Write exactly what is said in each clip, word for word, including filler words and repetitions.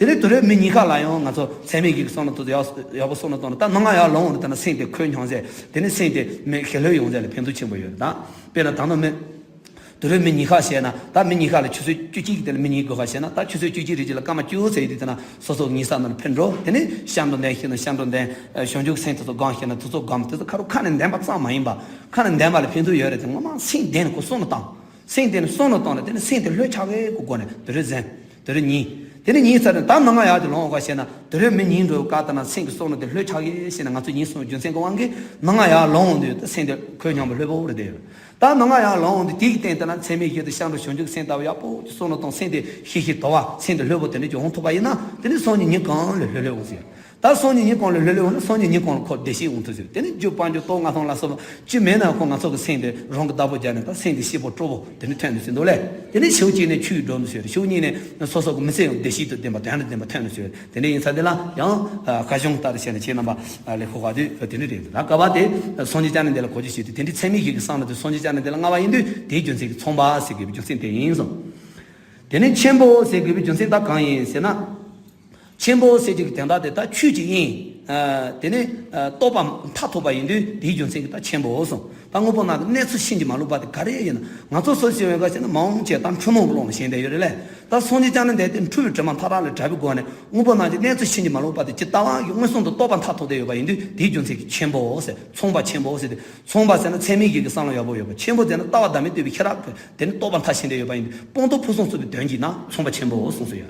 དེ་ནས་དུད་འགྲོའི་མི་གཉིས་ཀ་ལ་ཡང་ང་ཚོ་ཚད་མའི་གཞི་གི་བསམ་བློ་དེ་ཚོ་ཡག་ཡག་པོ་བསམ་བློ་བཏང་ན། ད་མི་ང་ཡར་ལོངས་འོང་དུས་ད་ན་སེམས་དེ་འཁོར་འཁྱམ་ཟེར། དེ་ནས་སེམས་དེ་མི་ཞི་ལྷོད་ཡོང་ཟེར་ལ་ཕན་ཐོགས་ཆེན་པོ་ཡོད་རེད། ད་དཔེར་ན་ད་ནང་མི་དུད་འགྲོའི་མི་གཉིས་ཀ་བྱས་ན། ད་མི་གཉིས་ཀ་ལ་ཆུ་ཚོད་བཅུ་གཅིག་གི་དེ་ལ་མི་གཉིས་དགོས་ཀ་བྱས་ན། ད་ཆུ་ཚོད་བཅུ་གཅིག་རེ་གཅིག་ལ་སྐར་མ་བཅུ་ཟེར་ཡོད་དུས་ད་ན་སོ་སོ་གི་ཉལ་ས་ནང་ལ་ཕེབས་འགྲོ། དེ་ནས་ཤར་འགྲོ་འདན་ཤར་ན་ཤར་འགྲོ་འདན། བྱང་ཆུབ་སེམས་དེ་ཚོ་སྒོམ་ཤེས་ན་དེ་ཚོ་སྒོམ། དེ་ཚོ་ཁ་རུ་ཁ་ནས་འདོན་པ་ཙམ་མ་ཡིན་པ། ཁ་ནས་འདོན་པ་ལ་ཕན་ཐོགས་ཡོད་རེད་དེ། ངོ་མ་སེམས་གཏིང་ནས་ཁོ་བསམ་བློ་བཏང་། སེམས་གཏིང་ནས་བསམ་བློ་བཏང་ནས། དེ་ནས་སེམས་དེ་ལྷོད་ཆགས་ཀྱི་སྒོ་ནས་དུད་འགྲོ་ཟིན། དུད་འགྲོ་ཉལ། དེ་ནས་ཉལ་ཚར་ནས་ད་མི་ང་ཡར་དེ་ལོངས་འོང་ཀ་བྱས་ན། དུད་འགྲོའི་མི་གཉིས་འགྲོ་ཀ་ད་ན་སེམས་ཀྱི་བསམ་བློ་དེ་ལྷོད་ཆགས་ཀྱི་བྱས་ན། ང་ཚོ་ཉལ་སོང་རྒྱུ་མཚན་གྱི་དབང་གིས་མི་ང་ཡར་ལོངས་འོང་དུས་ད་སེམས་དེ་འཁོར་འཁྱམ་པོ་ལྷོད་པོ་རེད་དེ། ད་མི་ང་ཡར་ལོངས་འོང་དུས་དེ་གི་སྟེང་དེ་ན་ཚད་མའི་གཞི་དེ་ཤར་འགྲོ་བྱང་ཆུབ་སེམས་ལྟ་བུ་ཡག་པོ་ཅིག་བསམ་བློ་བཏང་། སེམས་དེ་ཤིག་ཤིག་དོར་བ། སེམས་དེ་ལྷོད་པོ་དེ་འདྲ་ཅིག་འོང་ཐུབ་པ་ཡིན་ན། དེ་ནས་སང་ཉིན་ཉིན་གང་ལ་ལྷོད་ལྷོད་འོང་ཟེར། ད་སང་ཉིན་ཉིན་གང་ལ་ལྷོད་ལྷོད་འོང་ན། སང་ཉིན་ཉིན་གང་ལ་ཁོ་བདེ་སྐྱིད་འོང་ཐུབ་ཟེར། དེ་ནས་རྒྱུ་སྤང་རྒྱུ་ལྟོ་ང་ཐོང་ལ་སོགས་པ་ཅི་མེད་ན་ཁོ་ང་ཚོ་གི་སེམས་དེ་རང་གི་བདག་པོ་རྒྱག་ནས། ད་སེམས་དེ་སྐྱིད་པོ་སྤྲོ་པོ་དེ་འདྲ་ཐོན་ནས་ཟེར་འདུག་ལེ། དེ་ནས་ཕྱོགས་གཅིག་ནས་ཆོས་ཀྱི་སྒྲོམ་ཟེར། ཕྱོགས་གཉིས་ནས་སོ་སོ་གི་མི་ཚེ་ཡང་བདེ་སྐྱིད་དང་ལྡན་པ་དོན་དང་ལྡན་པ་ཐོན་ནས་ཟེར། དེ་འདྲ་ཡིན་ས་དེ་ལ་ཡང་ཨ་བཀའ་གཞུང་ལྟར་བྱས་ནས་ཁྱེད་རྣམ་པ་ཨ་ལས་ཤོག་ག་དུས་དེ་འདྲ་རེད་འདུག་ད་ག་བ་དེ་སངས་རྒྱས་བཅོམ་ལྡན་འདས་ལ་གོ་རྒྱུ་ཞིག་དུས། དེ་འདྲའི་ཚད་མའི་གཞི་གི་བསམ་བློ་དེ་སངས་རྒྱས་བཅོམ་ལྡན་འདས་ལ་མངའ་བ་ཡིན་དུས། དེའི་རྒྱུ་མཚན་གྱིས་ཚངས་པ་ཟེར་དགོས་པའི་རྒྱུ་མཚན་དེ་ཡིན་གསུངས། དེ་ནས་ཆེན་པོ་ཟེར་དགོས་པའི་རྒྱུ་མཚན་ད་གང་ཡིན་ཟེར་ན། ཆེན་པོ་ཟེར་རྒྱུ་གི་དོན་དག་དེ་ད་ཆོས་ཀྱི་དབྱིངས། ཨ་དེ་ནས་ཨ་རྟོགས་པ་མཐར་ཐུག་པ་ཡིན་དུས། དེའི་རྒྱུ་མཚན་གྱིས་ད་ཆེན་པོ་གསུངས། ད་དངོས་པོ་ནང་གི་གནས་ཚུལ་ཕྱིན་ཅི་མ་ལོག་པ་དེ་ག་རེ་ཡིན་ན། ང་ཚོ་སུ་ཞིག་ཡོད་ག་ཟེར་ན། མ་འོངས་ཅན་ད་འཁྲུལ་སྣང་གི་ཀློང་ལ་ཞེན་བསྡད་ཡོད་རེད་ལེ། ད་སངས་རྒྱས་བཅོམ་ལྡན་འདས་དེ་འཁྲུལ་པའི་དྲི་མ་མཐའ་དག་ལས་བྲལ་བའི་སྒོ་ནས། དངོས་པོ་ནང་གི་གནས་ཚུལ་ཕྱིན་ཅི་མ་ལོག་པ་དེ་ཇི་ལྟ་བ་ཡིན་པ་མངོན་སུམ་དུ་རྟོགས་པ་མཐར་ཐུག་བསྡད་ཡོད་པ་ཡིན་དུས། དེའི་རྒྱུ་མཚན་གྱིས་ཆེན་པོ་ཟེར། ཚངས་པ་ཆེན་པོ་ཟེར་ཏེ། ཚངས་པ་ཟེར་ན་ཚད་མའི་གཞི་གི་བསམ་བློ་ཡག་པོ་ཡོད་པ། ཆེན་པོ་ཟེར་ན་ལྟ་བ་བདག་མེད་རྟོགས་པའི་ཤེས་རབ་ཀྱི་དེ་ནི་རྟོགས་པ་མཐར་ཕྱིན་བསྡད་ཡོད་པ་ཡིན་དུས། སྤངས་རྟོགས་ཕུན་སུམ་ཚོགས་པའི་དོན་གྱིས་ན་ཚངས་པ་ཆེན་པོ་གསུངས་སོ་ཡ།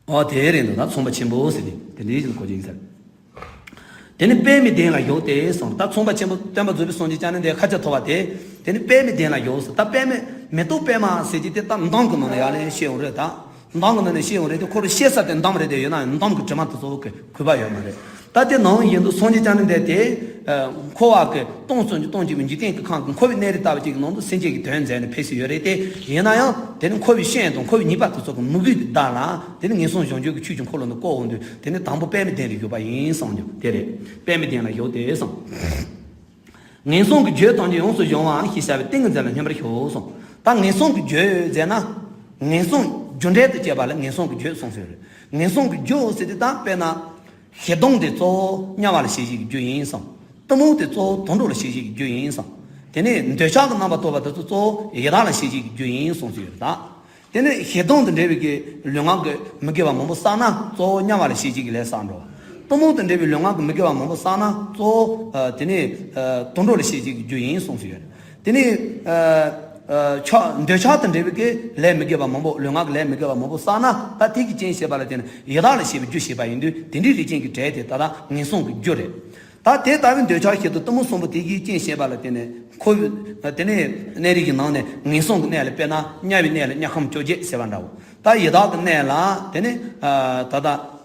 ཨོ་དེ་རེད་འདུག་ད་ཚངས་པ་ཆེན་པོ་ཟེར་ཏེ་དེ་འདྲའི་ཞིག་གོ་རྒྱུ་ཡིན་ཟེར། དེ་ནི་པདྨའི་གདན་ལ་བཞུགས་ཏེ་གསུངས། ད་ཚངས་པ་ཆེན་པོ་སྟོན་པ་རྫོགས་པའི་སངས་རྒྱས་བཅོམ་ལྡན་འདས་ཤཱཀྱ་ཐུབ་པ་དེ། དེ་ནི་པདྨའི་གདན་ལ་བཞུགས་སོ། ད་པདྨའི་མེ་ཏོག་པདྨ་ཟེར་གྱི་དེ་ད་འདམ་གྱི་ནང་ལ་ཡར་ལེན་བཤད་ཡོང་རེད། ད་འདམ་གྱི་ནང་ནས་བཤད་ཡོང་རེད་དེ། ཁོ་རང་བཤད་ས་དེ་འདམ་རེད་དེ། ཡོད་ན་ཡང་འདམ་གྱི་དྲི་མ་དེ་ཚོ་གི་གུས་པ་ཡོད་མ་རེད། ད་དེ་ནང་བཞིན་དུ་སངས་རྒྱས་བཅོམ་ལྡན་འདས་དེ་ཨ་འཁོར་བ་གི་སྟོང་གསུམ་གྱི་སྟོང་གཅིག་པའི་འཇིག་རྟེན་གྱི་ཁམས་ཀྱི་འཁོར་བའི་གནས་རིས་ལྟ་བུ་ཅིག་གི་ནང་དུ་སེམས་ཅན་གྱི་དོན་མཛད་ནས་ཕེབས་སུ་ཡོད་རེད་དེ། ཡིན་ན་ཡང་དེ་ནི་འཁོར་བའི་ཤན་དང་འཁོར་བའི་ཉེས་པ་དེ་ཚོ་གི་མུ་གེ་དེ་དག་ལ། དེ་ནི་ངན་སོང་གཞོམ་བྱེད་ཀྱི་ཆོས་ཀྱི་འཁོར་ལོ་ནས་བསྐོར་འོང་དུས། དེ་ནི་དང་པོ་པདྨའི་གདན་ལ་བཞུགས་པ་ཡིན་གསུངས་ཀྱང་དེ་རེད། པདྨའི་གདན་ལ་བཞུགས་ཏེ་གསུངས། ངན་སོང་གི་རྒྱུ་ཐམས་ཅད་ཡོངས་སུ་སྦྱོང་བ་ཞེས་བྱ་བའི་ཏིང་ངེ་འཛིན་ལ་སྙོམས་པར་ཞུགས་གསུངས། ད་ངན་སོང་གི་རྒྱུ་ཟེར་ན། ངན་སོང་རྒྱུ་འབྲས་དང་བཅས་པ་ལ་ངན་སོང་གི་རྒྱུ་གསུངས་ཟེར། ངན་སོང་གི་རྒྱུ་ཟེར་དུས་ད་དཔེར་ན། ཞེ་སྡང་དེ་གཙོ་བོ་དམྱལ་བ་ལ་སྐྱེ་བྱེད་ཀྱི་རྒྱུ་ཡིན་གསུངས། གཏི་མུག་དེ་གཙོ་བོ་དུད་འགྲོ་ལ་སྐྱེ་བྱེད་ཀྱི་རྒྱུ་ཡིན་གསུངས། དེ་ནས་འདོད་ཆགས་ཀྱི་རྣམ་པར་རྟོག་པ་དེ་ཚོ་གཙོ་བོ་ཡི་དྭགས་ལ་སྐྱེ་བྱེད་ཀྱི་རྒྱུ་ཡིན་གསུངས་སུ་ཡོད་ད། དེ་ནས་ཞེ་སྡང་དང་འབྲེལ་བའི་གི་ལུས་ངག་གི་མི་དགེ་བ་མང་པོ་བསགས་ན་གཙོ་བོ་དམྱལ་བ་ལ་སྐྱེ་བྱེད་ཀྱི་ལས་བསགས་འགྲོ། གཏི་མུག་དང་འབྲེལ་བའི་ལུས་ངག་གི་མི་དགེ་བ་མང་པོ་བསགས་ན་གཙོ་བོ་ཨ་དེ་ནས་ཨ་དུད་འགྲོ་ལ་སྐྱེ་བྱེད་ཀྱི་རྒྱུ་ཡིན་གསུངས་སུ་ཡོད། དེ་ནས་ཨ་ཨ་ཆགས་འདོད་ཆགས་དང་འབྲེལ་བའི་གི་ལས་མི་དགེ་བ་མང་པོ། ལུས་ངག་གི་ལས་མི་དགེ་བ་མང་པོ་བསགས་ན། ད་དེ་གི་རྐྱེན་བྱས་པ་ལ་བརྟེན་ནས་ཡི་དྭགས་ལ་སྐྱེ་བའི་རྒྱུ་བྱས་པ་ཡིན་དུས། དེ་འདྲའི་རིགས་ཅན་གྱི་འབྲས་དེ་ད་ལྟ་ངན་སོང་གི་རྒྱུ་རེད། ད་དེ་ལྟ་བུའི་འདོད་ཆགས་ཞེ་སྡང་གཏི་མུག་གསུམ་པོ་དེ་གི་རྐྱེན་བྱས་པ་ལ་བརྟེན་ནས་འཁོར་བའི་དེ་ནས་གནས་རིས་ཀྱི་ནང་ནས་ངན་སོང་གི་གནས་ལ། དཔེར་ན་དམྱལ་བའི་གནས་ལ་དམྱལ་ཁམས་བཅོ་བརྒྱད་ཟེར་བ་འདྲ་བོ། ད་ཡི་དྭགས་ཀྱི་གནས་ལ་དེ་ནས་ཨ་ད་ལྟ་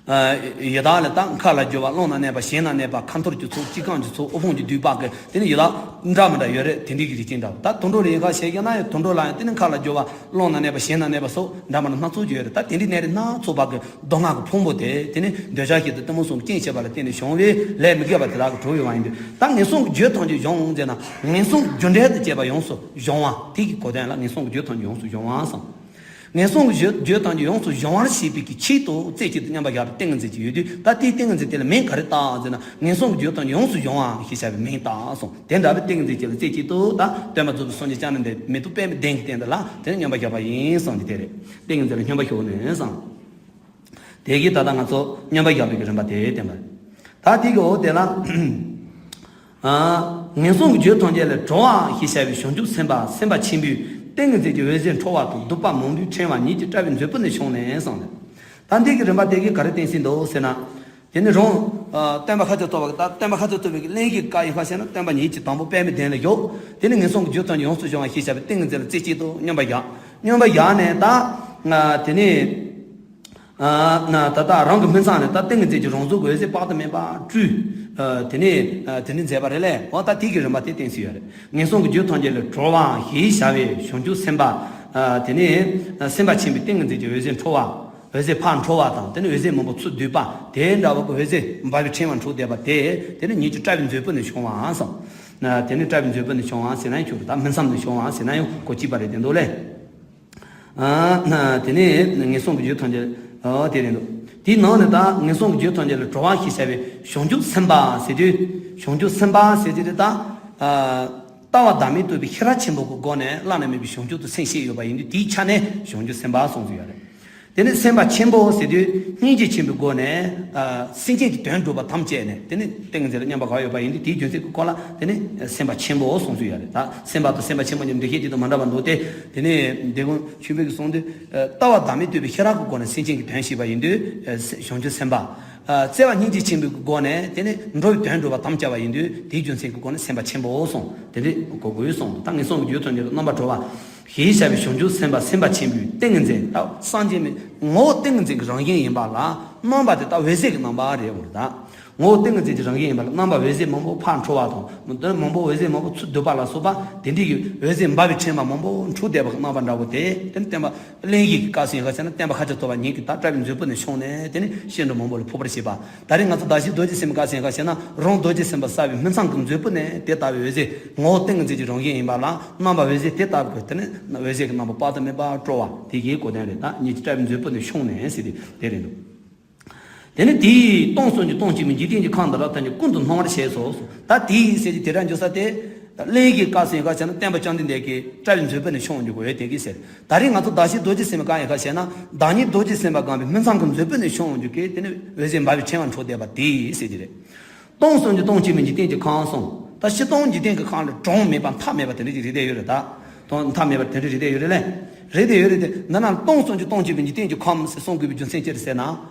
ཨ་ཡི་དྭགས་ལ་ད་མཁའ་ལ་རྒྱུ་བ། ཀླུང་ན་གནས་པ། ཞིང་ན་གནས་པ། ཁ་འཐོར་གྱི་ཚོགས། ཅི་གང་གི་ཚོགས། དབུལ་ཕོངས་ཀྱི་སྡུག་པ་གི་དེ་ནས་ཡི་དྭགས་འདྲ་མི་འདྲ་ཡོད་རེད། དེ་འདྲའི་གི་རིགས་ཅན་འདྲ་བོ། ད་དུད་འགྲོ་ལ་ཡིན་ཁ་བཤད་ཀྱང་ན་ཡང་དུད་འགྲོ་ལ་ཡང་དེ་ནས་མཁའ་ལ་རྒྱུ་བ། ཀླུང་ན་གནས་པ། ཞིང་ན་གནས་པ་སོགས་འདྲ་མི་འདྲ་སྣ་ཚོགས་ཀྱི་ཡོད་རེད། ད་དེ་འདྲའི་གནས་རིས་སྣ་ཚོགས་པ་གི་སྡུག་བསྔལ་གྱི་ཕུང་པོ་དེ། དེ་ནི་འདོད་ཆགས་ཞེ་སྡང་གཏི་མུག་གསུམ་གྱི་རྐྱེན་བྱས་པ་ལ་བརྟེན་ནས་བྱུང་བའི་ལས་མི་དགེ་བ་དེ་དག་གིས་གྲུབ་ཡོད་པ་ཡིན་དུས། ད་ངན་སོང་གི་རྒྱུ་ཐམས་ཅད་སྦྱོང་ཟེར་ན། ངན་སོང་གི་རྒྱུ་འབྲས་དང་བཅས་པ་ཡོངས་སུ་སྦྱོང་བ། དེ་གི་གོ་དོན་ལ་ངན་སོང་གི་རྒྱུ་ཐམས་ཅད་ཡོངས་སུ་སྦྱོང་བ་གསུངས། ངན་སོང་གི་རྒྱུ་རྒྱུ་ཐམས་ཅད་ཡོངས་སུ་སྦྱོང་བར་བྱེད་པའི་གི་ཆེད་དུ་རྩེ་གཅིག་ཏུ་མཉམ་པར་བཞག་པའི་ཏིང་ངེ་འཛིན་ཅིག་ཡོད་དུས། ད་དེའི་ཏིང་ངེ་འཛིན་དེ་ལ་མིང་ག་རེ་བཏགས་ཟེར་ན། ངན་སོང་གི་རྒྱུ་ཐམས་ཅད་ཡོངས་སུ་སྦྱོང་བ་ཞེས་བྱ་བའི་མིང་བཏགས་གསུངས། དེ་འདྲ་བའི་ཏིང་ངེ་འཛིན་ཅིག་ལ་རྩེ་གཅིག་ཏུ་ད་སྟོན་པ་རྫོགས་པའི་སངས་རྒྱས་བཅོམ་ལྡན་འདས་མེ་ཏོག་པདྨའི་གདན་གྱི་སྟེང་དུ་ལ་དེ་ནས་མཉམ་པར་བཞག་པ་ཡིན་གསུངས་ཀྱི་དེ་རེད། ཏིང་ངེ་འཛིན་ལ་སྙོམས་པར་ཞུགས་ནས་གསུངས། དེ་གིས་ད་ལྟ་ང་ཚོ་སྙོམས་པར་བཞག་པའི་གི་རིམ་པ་དེ་བསྟན་པ་རེད། ད་དེ་གི་འོག་དེ་ལ། ཨ་ངན་སོང་གི་རྒྱུ་ཐམས་ཅད་ལས་གྲོལ་བ་ཞེས་བྱ་བའི་བྱང་ཆུབ་སེམས་དཔའ་སེམས་དཔའ་ཆེན་པོས་ཏིང་ངེ་འཛིན་གྱི་འོད་ཟེར་འཕྲོ་བ་དང་སྡིག་པ་མང་པོས་ཕྲེང་བ་ཉིད་ཀྱི་དཔྲལ་བའི་མཛོད་སྤུ་ནས་བྱུང་ནས་གསུངས་ནས། ད་འདི་གི་རིམ་པ་དེ་གིས་ག་རེ་བསྟན་ཟིན་འདུག་ཟེར་ན། དེ་ནི་རང་ཨ་སྟོན་པ་ཤཱཀྱ་ཐུབ་པ་གི། ད་སྟོན་པ་ཤཱཀྱ་ཐུབ་པའི་གི་གླེང་གཞི་ག་ཡིན་པ་ཟེར་ན། སྟོན་པ་ཉིད་ཀྱིས་དང་པོ་པདྨའི་གདན་ལ་བཞུགས། དེ་ནི་ངན་སོང་གི་རྒྱུ་ཐམས་ཅད་ཡོངས་སུ་སྦྱོང་བ་ཞེས་བྱ་བའི་ཏིང་ངེ་འཛིན་ལ་རྩེ་གཅིག་ཏུ་སྙོམས་པར་བཞག། སྙོམས་པར་བཞག་ནས་ད་ང་དེ་ནི། ཨ་ན་ད་ལྟ་རང་གི་སྨིན་མཚམས་ནས་ད་ཏིང་ངེ་འཛིན་གྱི་རང་གཟུགས་ཀྱི་འོད་ཟེར་དཔག་ཏུ་མེད་པ་སྤྲུལ། ཨ་དེ་ནས་ཨ་དེ་ནས་མཛད་པ་རེད་ལེ། འོ་ད་དེ་གི་རིམ་པ་དེ་བསྟན་ཟིན་ཡོད་རེད། ངན་སོང་གི་རྒྱུ་ཐམས་ཅད་ལས་གྲོལ་བ་ཞེས་བྱ་བའི་བྱང་ཆུབ་སེམས་དཔའ། ཨ་དེ་ནས་ཨ་སེམས་དཔའ་ཆེན་པོའི་ཏིང་ངེ་འཛིན་གྱི་འོད་ཟེར་འཕྲོ་བ། འོད་ཟེར་ཕར་འཕྲོ་བ་དང་། དེ་ནས་འོད་ཟེར་མང་པོ་ཚུར་བསྡུས་པ། དེ་འདྲ་བ་གི་འོད་ཟེར་འབར་བའི་ཕྲེང་བ་འཁྲིགས་བསྡད་པ་དེ། དེ་ནས་ཉིད་ཀྱི་དཔྲལ་བའི་མཛོད་སྤུ་ནས་བྱུང་བའང་གསུངས། ཨ་དེ་ནས་དཔྲལ་བའི་མཛོད་སྤུ་ནས་བྱུང་བ་ཟེར་ན་ཡང་འགྲིག་གི། ད་སྨིན་མཚམས་ནས་བྱུང་བ་ཟེར་ན་ཡང་གོ་གཅིག་པ་རེད་དེ་འདུག་ལེ། ཨ་ན་དེ་ནས་ངན་སོང་གི་རྒྱུ་ཐམས་ཅད་ཨ་དེ་རེད་འདུག་དེའི་ནང་ནས་ད་ངན་སོང་གི་རྒྱུ་ཐམས་ཅད་ལས་གྲོལ་བ་ཞེས་བྱ་བའི་བྱང་ཆུབ་སེམས་དཔའ་ཟེར་དུས། བྱང་ཆུབ་སེམས་དཔའ་ཟེར་དུས་དེ་ད་ཨ་ལྟ་བ་བདག་མེད་རྟོགས་པའི་ཤེས་རབ་ཆེན་པོ་གི་སྒོ་ནས་བླ་ན་མེད་པའི་བྱང་ཆུབ་ཏུ་སེམས་བསྐྱེད་ཡོད་པ་ཡིན་དུས། དེའི་ཆ་ནས་བྱང་ཆུབ་སེམས་དཔའ་གསུངས་སུ་ཡོད་རེད། དེ་ནས་སེམས་དཔའ་ཆེན་པོ་ཟེར་དུས་སྙིང་རྗེ་ཆེན་པོའི་སྒོ་ནས་ཨ་སེམས་ཅན་གྱི་དོན་སྒྲུབ་པ་ཐམས་ཅད་ནས། དེ་ནས་ཏིང་ངེ་འཛིན་ལ་མཉམ་པར་དགའ་བ་ཡོད་པ་ཡིན་དུས། དེའི་རྒྱུ་མཚན་གྱི་སྐོར་ལ་དེ་ནས་སེམས་དཔའ་ཆེན་པོ་གསུངས་སུ་ཡོད་རེད། ད་སེམས་དཔའ་དང་སེམས་དཔའ་ཆེན་པོ་གཉིས་འགྲེལ་བཤད་ཅིག་ཏུ་མ་འདྲ་བ་འདུག་སྟེ། དེ་ནས་དེ་ཀུན་ཆོས་འཕེལ་གྱིས་གསུངས་དུས། ཨ་ལྟ་བ་བདག་མེད་རྟོགས་པའི་ཤེས་རབ་ཀྱི་སྒོ་ནས་སེམས་ཅན་གྱི་དོན་བྱེད་པ་ཡིན་དུས། ཨ་བྱང་ཆུབ་སེམས་དཔའ། ཨ་བརྩེ་བ་སྙིང་རྗེ་ཆེན་པོའི་སྒོ་ནས་དེ་ནས་འགྲོ་བའི་དོན་སྒྲུབ་པ་ཐམས་ཅད་པ་ཡིན་དུས། དེའི་རྒྱུ་མཚན་གྱི་སྒོ་ནས་སེམས་དཔའ་ཆེན་པོ་གསུངས། དེ་འདྲའི་གོ་དགོས་གསུངས། ད་ངན་སོང་གི་རྒྱུ་ཐམས་ཅད་ལས་རྣམ་པར་གྲོལ་བ་ཞེས་བྱ་བའི་བྱང་ཆུབ་སེམས་དཔའ་སེམས་དཔའ་ཆེན་པོའི་ཏིང་ངེ་འཛིན། ད་སངས་རྒྱས་མི་ངོ་བོ་ཏིང་ངེ་འཛིན་གྱི་རང་བཞིན་ཡིན་པ་ལ་རྣམ་པ་དེ་ད་འོད་ཟེར་གྱི་རྣམ་པ་རེད་འོ་ད། ངོ་བོ་ཏིང་ངེ་འཛིན་གྱི་རང་བཞིན་ཡིན་པ་ལ་རྣམ་པ་འོད་ཟེར་མང་པོ་ཕར་འཕྲོ་བ་དང་། དེ་མང་པོ་འོད་ཟེར་མང་པོ་ཚུར་བསྡུ་བ་ལ་སོགས་པ་དེ་འདྲའི་གི་འོད་ཟེར་འབར་བའི་ཕྲེང་བ་མང་པོ་འཕྲོ་བསྡད་པ་གི་རྣམ་པ་འདྲ་བོ་དེ། དེ་ནི་བསྟན་པ་གླེང་གཞི་གི་སྐབས་སུ་ཡིན་ག་ཟེར་ན། བསྟན་པ་ཤཱཀྱ་ཐུབ་པ་ཉིད་ཀྱིས་ད་སྐྲ་བའི་མཛོད་སྤུ་ནས་ཕྱུང་ནས་དེ་ནི་སྐྱེ་འགྲོ་མང་པོ་ལ་ཕོག་པར་བྱེད་པ། ད་རེས་ང་ཚོ་ཟླ་ཤེལ་རྡོ་རྗེ་སེམས་དཔའི་སྐབས་སུ་ཡིན་ག་ཟེར་ན། རང་རྡོ་རྗེ་སེམས་དཔའ་གསལ་བའི་སྨིན་མཚམས་ཀྱི་མཛོད་སྤུ་ནས་དེ་ལྟ་བུའི་འོད་ཟེར་ངོ་བོ་ཏིང་ངེ་འཛིན་གྱི་རང་བཞིན་ཡིན་པ་ལ་རྣམ་པ་འོད་ཟེར་དེ་ལྟ་བུ་གི་དེ་ནི་འོད་ཟེར་གྱི་རྣམ་པ་དཔག་ཏུ་མེད་པ་སྤྲོ་བ་དེ་གའི་གོ་དོན་རེད། ད་ཉིད་ཀྱི་སྐྲ་བའི་མཛོད་སྤུ་ནས་ཕྱུང་ནས་ཟེར་དེ་དེ་རེད་འདུག་དེ་ནི་དེ་ཡིས་སྟོང་གསུམ་གྱི་སྟོང་གཅིག་པའི་འཇིག་རྟེན་གྱི་ཁམས་དང་རབ་ཐམས་ཅད་ཀུན་ཏུ་སྣང་བར་བྱས་སོ། ད་དེ་ཡིས་ཟེར་གྱི་དེ་སྒྲ་འཇུག་ས་དེ། གླེང་གཞིའི་སྐབས་སུ་ཡིན་ག་ཟེར་ན། བསྟན་པ་བཅོམ་ལྡན་འདས་ཀྱིས་སྐྲ་བའི་མཛོད་སྤུ་ནས་ཕྱུང་འཇུག་གོ་ཡོད་དེ་གི་ཟེར། ད་རེས་ང་ཚོ་ཟླ་ཤེལ་རྡོ་རྗེ་སེམས་དཔའི་སྐབས་ཡིན་ག་ཟེར་ན། བདག་ཉིད་རྡོ་རྗེ་སེམས་དཔའ་གང་བའི་སྨིན་མཚམས་ཀྱི་མཛོད་སྤུ་ནས་ཕྱུང་འཇུག་གི་དེ་ནི་འོད་ཟེར་འབར་བའི་ཕྲེང་བ་འཕྲོ་བསྡད་པ་དེ་ཡིས་ཟེར་གྱི་རེད། སྟོང་གསུམ་གྱི་སྟོང་གཅིག་པའི་འཇིག་རྟེན་གྱི་ཁམས་གསུངས། ད་སྤྱིར་བཏང་འཇིག་རྟེན་གྱི་ཁམས་ལ་གྲངས་མེད་པ་མཐའ་མེད་པ་དེ་འདྲ་ཅིག་རེད་བསྡད་ཡོད་རེད་ད། དང་མཐའ་མེད་པ་དེ་འདྲ་རེད་བསྡད་ཡོད་རེད་ལེ། རེད་བསྡད་ཡོད་རེད་དེ། འདི་ན་སྟོང་གསུམ་གྱི་སྟོང་གཅིག་པའི་འཇིག་རྟེན་གྱི་ཁམས་ཟེར་གསུང་དགོས་པའི་རྒྱུ་མཚན་ཅི་རེད་ཟེར་ན།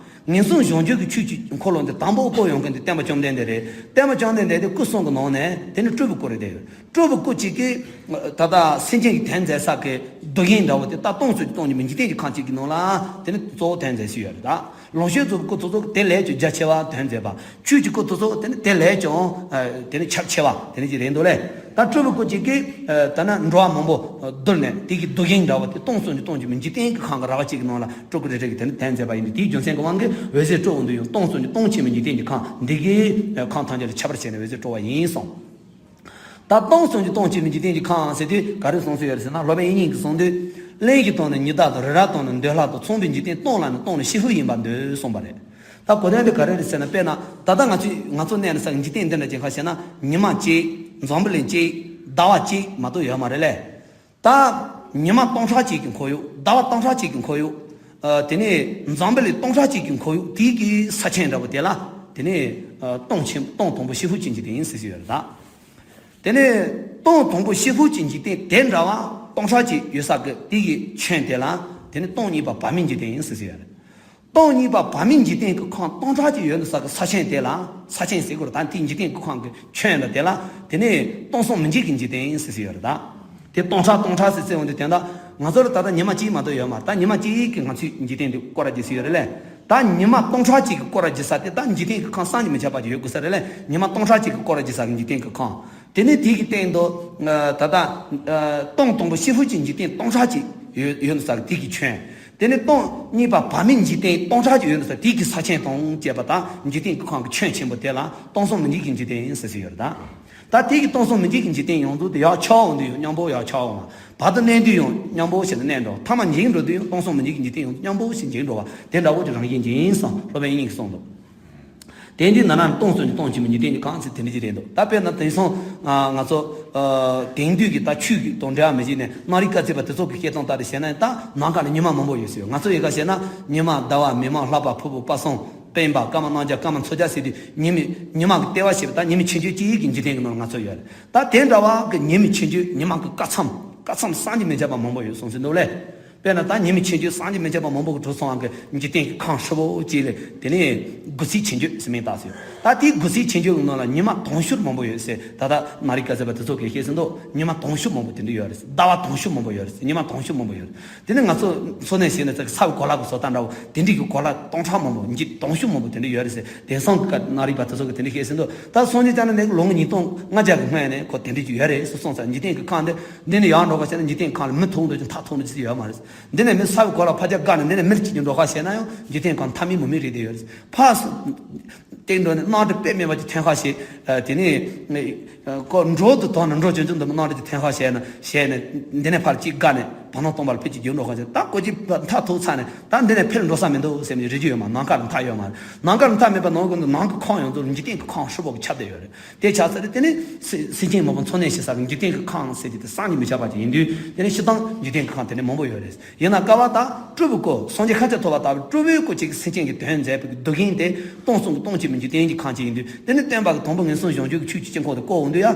ངན་སོང་གཞོམ་འཇུག་གི་ཆོས་ཀྱི་འཁོར་ལོ་འདི་དང་པོ་བསྐོར་ཡོང་མཁན་དེ་བསྟན་པ་བཅོམ་ལྡན་འདས་རེད། བསྟན་པ་བཅོམ་ལྡན་འདས་དེ་སྐུ་གསུམ་གྱི་ནང་ནས་དེ་ནི་སྤྲུལ་པའི་སྐུ་རེད་བསྡད་ཡོད། སྤྲུལ་པའི་སྐུ་གཅིག་གིས་ད་ལྟ་སེམས་ཅན་གྱི་དོན་མཛད་ས་གི་རྡོ་རྗེ་འདྲ་བོ་དེ་ད་སྟོང་གསུམ་གྱི་སྟོང་གཅིག་པའི་འཇིག་རྟེན་གྱི་ཁམས་གཅིག་གི་ནང་ལ་དེ་ནི་གཙོ་བོ་དོན་མཛད་ཀྱི་ཡོད་རེད་ད། ལོངས་སྤྱོད་རྫོགས་པའི་སྐུ་དེ་ཚོ་དེ་ལས་ཀྱང་རྒྱ་ཆེ་བ་དོན་མཛད་པ། ཆོས་ཀྱི་སྐུ་དེ་ཚོ་དེ་ནི་དེ་ལས་ཀྱང་ཨ་དེ་ནི་ཁྱབ་ཆེ་བ་དེ་ནི་ཅིག་རེད་འདུག་ལེ། ད་སྤྲུལ་པའི་སྐུ་གཅིག་གིས་ཨ་ད་ནི་འགྲོ་བ་མང་པོ་བསྡུར་ནས་དེ་གི་རྡོ་རྗེ་འདྲ་བོ་དེ་སྟོང་གསུམ་གྱི་སྟོང་གཅིག་པའི་འཇིག་རྟེན་གྱི་ཁམས་ཀྱི་ར་བ་གཅིག་གི་ནང་ལ་སྤྲུལ་སྐུ་རེ་རེ་གིས་དེ་ནི་དོན་མཛད་པ་ཡིན་དུས། དེའི་རྒྱུ་མཚན་གྱི་དབང་གིས་འོད་ཟེར་སྤྲོ་འོང་དུས་ཡང་སྟོང་གསུམ་གྱི་སྟོང་ཆེན་པོའི་འཇིག་རྟེན་གྱི་ཁམས་འདི་གའི་ཁམས་ཐམས་ཅད་ལ་ཁྱབ་པར་བྱས་ནས་འོད་ཟེར་སྤྲོ་བ་ཡིན་གསུངས། ད་སྟོང་གསུམ་གྱི་སྟོང་ཆེན་པོའི་འཇིག་རྟེན་གྱི་ཁམས་ཟེར་དུས་ག་རེ་གསུངས་སྲོལ་ཡོད་རེད་ཟེར་ན། སློབ་དཔོན་དབྱིག་གཉེན་གྱིས་གསུངས་དུས། གླེང་གཞི་དང་ནི་ཉི་ཟླ་དང་། རི་རབ་དང་ནི་འདོད་ལྷ་དང་། མཚུངས་པའི་འཇིག་རྟེན་སྟོང་ལ་ནི་སྟོང་ནི་ཤི་ཤུལ་ཡིན་པར་འདོད་གསུངས་པ་རེད། ད་གོ་དོན་དེ་ག་རེ་རེད་ཟེར་ན། དཔེར་ན་ད་ལྟ་ང་ཚོས་ང་ཚོ་གནས་ན་ས་འཇིག་རྟེན་འདི་འདྲ་ཅིག་ག་ཟེར་ན། ཉི་མ་གཅིག་འཛམ་བུ་གླིང་གཅིག་ཟླ་བ་གཅིག་མ་གཏོགས་ཡོད་མ་རེད་ལེ། ད་ཉི་མ་སྟོང་ཕྲག་གཅིག་གི་ཁོར་ཡུག་ཟླ་བ་སྟོང་ཕྲག་གཅིག་གི་ཁོར་ཡུག་ཨ་དེ་ནས་འཛམ་བུ་གླིང་སྟོང་ཕྲག་གཅིག་གི་ཁོར་ཡུག་དེའི་གི་ས་ཆེན་འདྲ་བོ་དེ་ལ་དེ་ནས་ཨ་སྟོང་ཆེན་སྟོང་དང་པོ་ཤི་ཤུལ་གྱི་འཇིག་རྟེན་ཟེར་གྱི་ཡོད་རེད་ད། དེ་ནས་སྟོང་དང་པོ་ཤི་ཤུལ་གྱི་འཇིག་རྟེན་དེ་འདྲ་བ་སྟོང་ཕྲག་གཅིག་ཡོད་ས་གི་དེ་གི་ཁྱོན་དེ་ལ་དེ་ནས་སྟོང་གཉིས་པ་བར་མའི་འཇིག་རྟེན་ཟེར་གྱི་ཡོད་རེད། སྟོང་གཉིས་པ་བར་མའི་འཇིག་རྟེན་གྱི་ཁམས་སྟོང་ཕྲག་གཅིག་ཡོད་ས་གི་ས་ཆེན་དེ་ལ། ས་ཆེན་ཟེར་དགོས་རེད་ད། དེའི་འཇིག་རྟེན་གྱི་ཁམས་ཀྱི་ཁྱོན་ལ་དེ་ལ་དེ་ནས་སྟོང་གསུམ་མི་འཇིག་གི་འཇིག་རྟེན་ཟེར་གྱི་ཡོད་རེད་ད། དེ་སྟོང་ཕྲག་སྟོང་ཕྲག་ཟེར་ཟེར་འོང་དུས་དེ་འདྲ་ང་ཚོ་ལ་ད་ལྟ་ཉི་མ་གཅིག་མ་གཏོགས་ཡོད་མ་རེད། ད་ཉི་མ་གཅིག་གིས་ང་ཚོའི་འཇིག་རྟེན་འདི་སྐོར་ར་རྒྱག་སྲིད་ཡོད་རེད་ལེ། ད་ཉི་མ་སྟོང་ཕྲག་གཅིག་གིས་སྐོར་ར་རྒྱག་ས་དེ་ད་འཇིག་རྟེན་གྱི་ཁམས་བསམ་གྱིས་མི་ཁྱབ་པ་ཅིག་ཡོད་དགོས་ས་རེད་ལེ། ཉི་མ་སྟོང་ཕྲག་གཅིག་གིས་སྐོར་ར་རྒྱག་ས་གི་འཇིག་རྟེན་གྱི་ཁམས། དེ་ནས་དེ་གི་སྟེང་དུ་ད་ལྟ་སྟོང་དང་པོ་ཤི་ཤུལ་གྱི་འཇིག་རྟེན་སྟོང་ཕྲག་གཅིག་ཡོད་ཡོད་ས་གི་དེ་གི་ཁྱོན། དེ་ནས་སྟོང་གཉིས་པ་བར་མའི་འཇིག་རྟེན་སྟོང་ཕྲག་གཅིག་ཡོད་ས་དེ་གི་ས་ཆེན་དང་བཅས་པ་དང་འཇིག་རྟེན་གྱི་ཁམས་ཀྱི་ཁྱོན་ཆེན་པོ་དེ་ལ་སྟོང་གསུམ་མི་འཇིག་གི་འཇིག་རྟེན་ཟེར་གྱི་ཡོད་རེད་ད། ད་དེ་གི་སྟོང་གསུམ་མི་འཇིག་གི་འཇིག་རྟེན་ཡོངས་རྫོགས་དེ་ཡར་ཆགས་འོང་དུས་ཡང་མཉམ་པོ་ཡར་ཆགས་འོང་བ། བར་དུ་གནས་དུས་ཡང་མཉམ་པོ་ཞིག་ཏུ་གནས་འགྲོ། ཐ་མ་འཇིག་འགྲོ་དུས་ཡང་སྟོང་གསུམ་མི་འཇིག་གི་འཇིག་རྟེན་ཡང་མཉམ་པོ་ཞིག་འཇིག་འགྲོ་བ་དེ་འདྲ་བོ་ཅིག་རང་བཞིན་ཅན་ཡིན་གསུངས། སློབ་དཔོན་དབྱིག་གཉེན་གྱིས་གསུངས་འདུག་དེ་འདི་ན་ན་སྟོང་གསུམ་གྱི་སྟོང་ཆེན་པོའི་འཇིག་རྟེན་གྱི་ཁམས་ཟེར་དེ་འདྲ་ཅིག་རེད་འདུག་ད་དཔེར་ན་དེང་སང་ང་ཚོ་དེང་དུས་ཀྱི་ད་ཆོས་ཀྱི་དང་འབྲེལ་བ་མི་བྱེད་ནས་གནའ་རིག་བཀའ་སྩལ་པ་དེ་ཚོ་གི་བཤད་སྟངས་ལྟར་བྱས་ན། ད་ནམ་མཁའ་ལ་ཉི་མ་མང་པོ་ཡོད་ཟེར། ང་ཚོ་ཡི་ག་བཤད་ན་ཉི་མ་ཟླ་བ་མི་མ་ལྷག་པ་ཕུར་བུ་པ་སངས། སྤེན་པ་སྐར་མ་སྣང་བརྒྱ་སྐར་མ་འཚོ་བརྒྱ་ཟེར་དུས་ཉི་མ་ཉི་མ་གི་ལྟེ་བ་བྱས་པ་ད་ཉི་མ་ཆུང་ཆུང་གཅིག་གི་འཇིག་རྟེན་གྱི་ནང་ལ་ང་ཚོ་ཡོད་རེད། ད་དེ་འདྲ་བ་གི་ཉི་མ་ཆུང་ཆུང་ཉི་མ་གི་སྐར་མཚམས་སྐར་མཚམས་བསམ་གྱིས་མི་ཁྱབ་པ་མང་པོ་ཡོད་གསུངས་ཟིན་འདུག་ལེ། དཔེར་ན་ད་ཉི་མ་ཆུང་ཆུང་བསམ་གྱིས་མི་ཁྱབ་པ་མང་པོ་གི་གྲུབ་སོང་བ་གི་འཇིག་རྟེན་གྱི་ཁམས་ཧྲིལ་པོ་གཅིག་ལས་དེ་ནས་དགུ་ཚིགས་ཆུང་ཆུང་ཟེར་མིང་བཏགས་སོང་། ད་དེའི་དགུ་ཚིགས་ཆུང་ཆུང་གི་ནང་ལ་ཉི་མ་དུང་ཕྱུར་མང་པོ་ཡོད་ཟེར། ད་ལྟ་གནའ་རིག་བཀའ་སྩལ་པ་དེ་ཚོ་གིས་བཤད་ཟིན་འདུག་ཉི་མ་དུང་ཕྱུར་མང་པོ་དེ་འདྲ་ཡོད་རེད། ཟླ་བ་དུང་ཕྱུར་མང་པོ་ཡོད་རེད། ཉི་མ་དུང་ཕྱུར་མང་པོ་ཡོད་རེད། དེ་ནི་ང་ཚོ་འཚོ་གནས་བྱས་ནས་ཚ་ས་བའི་གོ་ལ་གི་བཟོ་ལྟ་འདྲ་བོ་དེ་འདྲའི་གི་གོ་ལ་སྟོང་ཕྲག་མང་པོ་འཇིག་དུང་ཕྱུར་མང་པོ་དེ་འདྲ་ཡོད་རེད་ཟེར། དེང་སང་གི་གནའ་རིག་པ་དེ་ཚོ་གིས་དེ་འདྲ་བཤད་ཟིན་འདུག་ད་སངས་རྒྱས་བསྐྱངས་ནས་ལོ་ངོ་ཉིས་སྟོང་ལྔ་བརྒྱ་གི་སྔོན་ནས་ཁོ་དེ་འདྲ་ཅིག་ཡོད་རེད་ཟེར་གསུངས་ས། འཇིག་རྟེན་གྱི་ཁམས་འདི་འདི་ནས་ཡར་འགྲོ་ག་བྱས་ན་འཇིག་རྟེན་གྱི་ཁམས་ལ་མི་ཐུག་འགྲོ་ཅིག་མཐའ་ཐུག་འགྲོ་ཅིག་ཡོད་མ་རེད། འདི་ནས་མི་ས་བའི་གོ་ལ་ཕར་རྒྱབ་བཀག་ནས་འདི་ནས་མི་གཅིག་ཀྱང་འགྲོ་ག་བྱས་ན་ཡང་འཇིག་རྟེན་ཁམས་མཐའ་མེད་མུ་མེད་རེད་བསྡད་ཡོད་རེད། ཕར་སྟེང་འགྲོ་ནས་གནམ་གྲུ་དཔེ་མེད་པ་ཅིག་ཐོན་ཁ་བྱས། དེ་ནས་ཁོ་འགྲོ་དུ་དོགས་ནས་འགྲོ་ཅུང་ཅུང་འདུག་གནམ་གྲུ་ཅིག་ཐོན་ཁ་བྱས་ན་བྱས་ནས་འདི་ནས་ཕར་གཅིག་བཀག་ནས། ནང་སྟོང་པ་ལ་ཕེབས་ཀྱི་རྒྱུ་འགྲོ་ག་ཅེ། ད་ཀོ་ཅི་མཐའ་ཐུག་ཚར་ནས་ད་འདི་ནས་ཕེབས་འགྲོ་ས་མི་འདུག་ཟེར་ནས་རེ་རྒྱུ་ཡོད་མ། ནམ་མཁའ་ལ་མཐའ་ཡོད་མ་རེད། ནམ་མཁའ་ལ་མཐའ་མེད་པ་ནང་གི་ནང་གི་ཁམས་ཡོངས་རྫོགས་འཇིག་རྟེན་གྱི་ཁམས་ཧྲིལ་པོ་གིས་ཁྱབ་བསྡད་ཡོད་རེད། དེ་ཆགས་ཚར་རེད། དེ་ནས་སེ་སེམས་ཅན་མང་པོ་འཚོ་གནས་བྱེད་ས་གི་འཇིག་རྟེན་གྱི་ཁམས་ཟེར་གྱི་དེ་བསམ་གྱིས་མི་ཁྱབ་པ་ཅིག་ཡིན་དུས། དེ་ནས་སྤྱིར་བཏང་འཇིག་རྟེན་གྱི་ཁམས་དེ་ནས་མང་པོ་ཡོད་རེད། ཡིན་ན་སྐབས་བབ་ད་སྤྲུལ་པའི་སྐུ། སངས་རྒྱས་ཤཱཀྱ་ཐུབ་པ་ལྟ་བུའི་སྤྲུལ་པའི་སྐུ་གཅིག་གིས་སེམས་ཅན་གྱི་དོན་མཛད་པའི་སྡུག་བསྔལ་དེ་སྟོང་གསུམ་གྱི་སྟོང་ཆེན་པོའི་འཇིག་རྟེན་གྱི་ཁམས་ཅིག་ཡིན་དུས། དེ་ནས་སྟོན་པ་གིས་དང་པོ་ངན་སོང་གཞོམ་འཇུག་གི་ཆོས་ཀྱི་དཀྱིལ་འཁོར་དེ་བསྐོར་འོང་དུས་ཡ།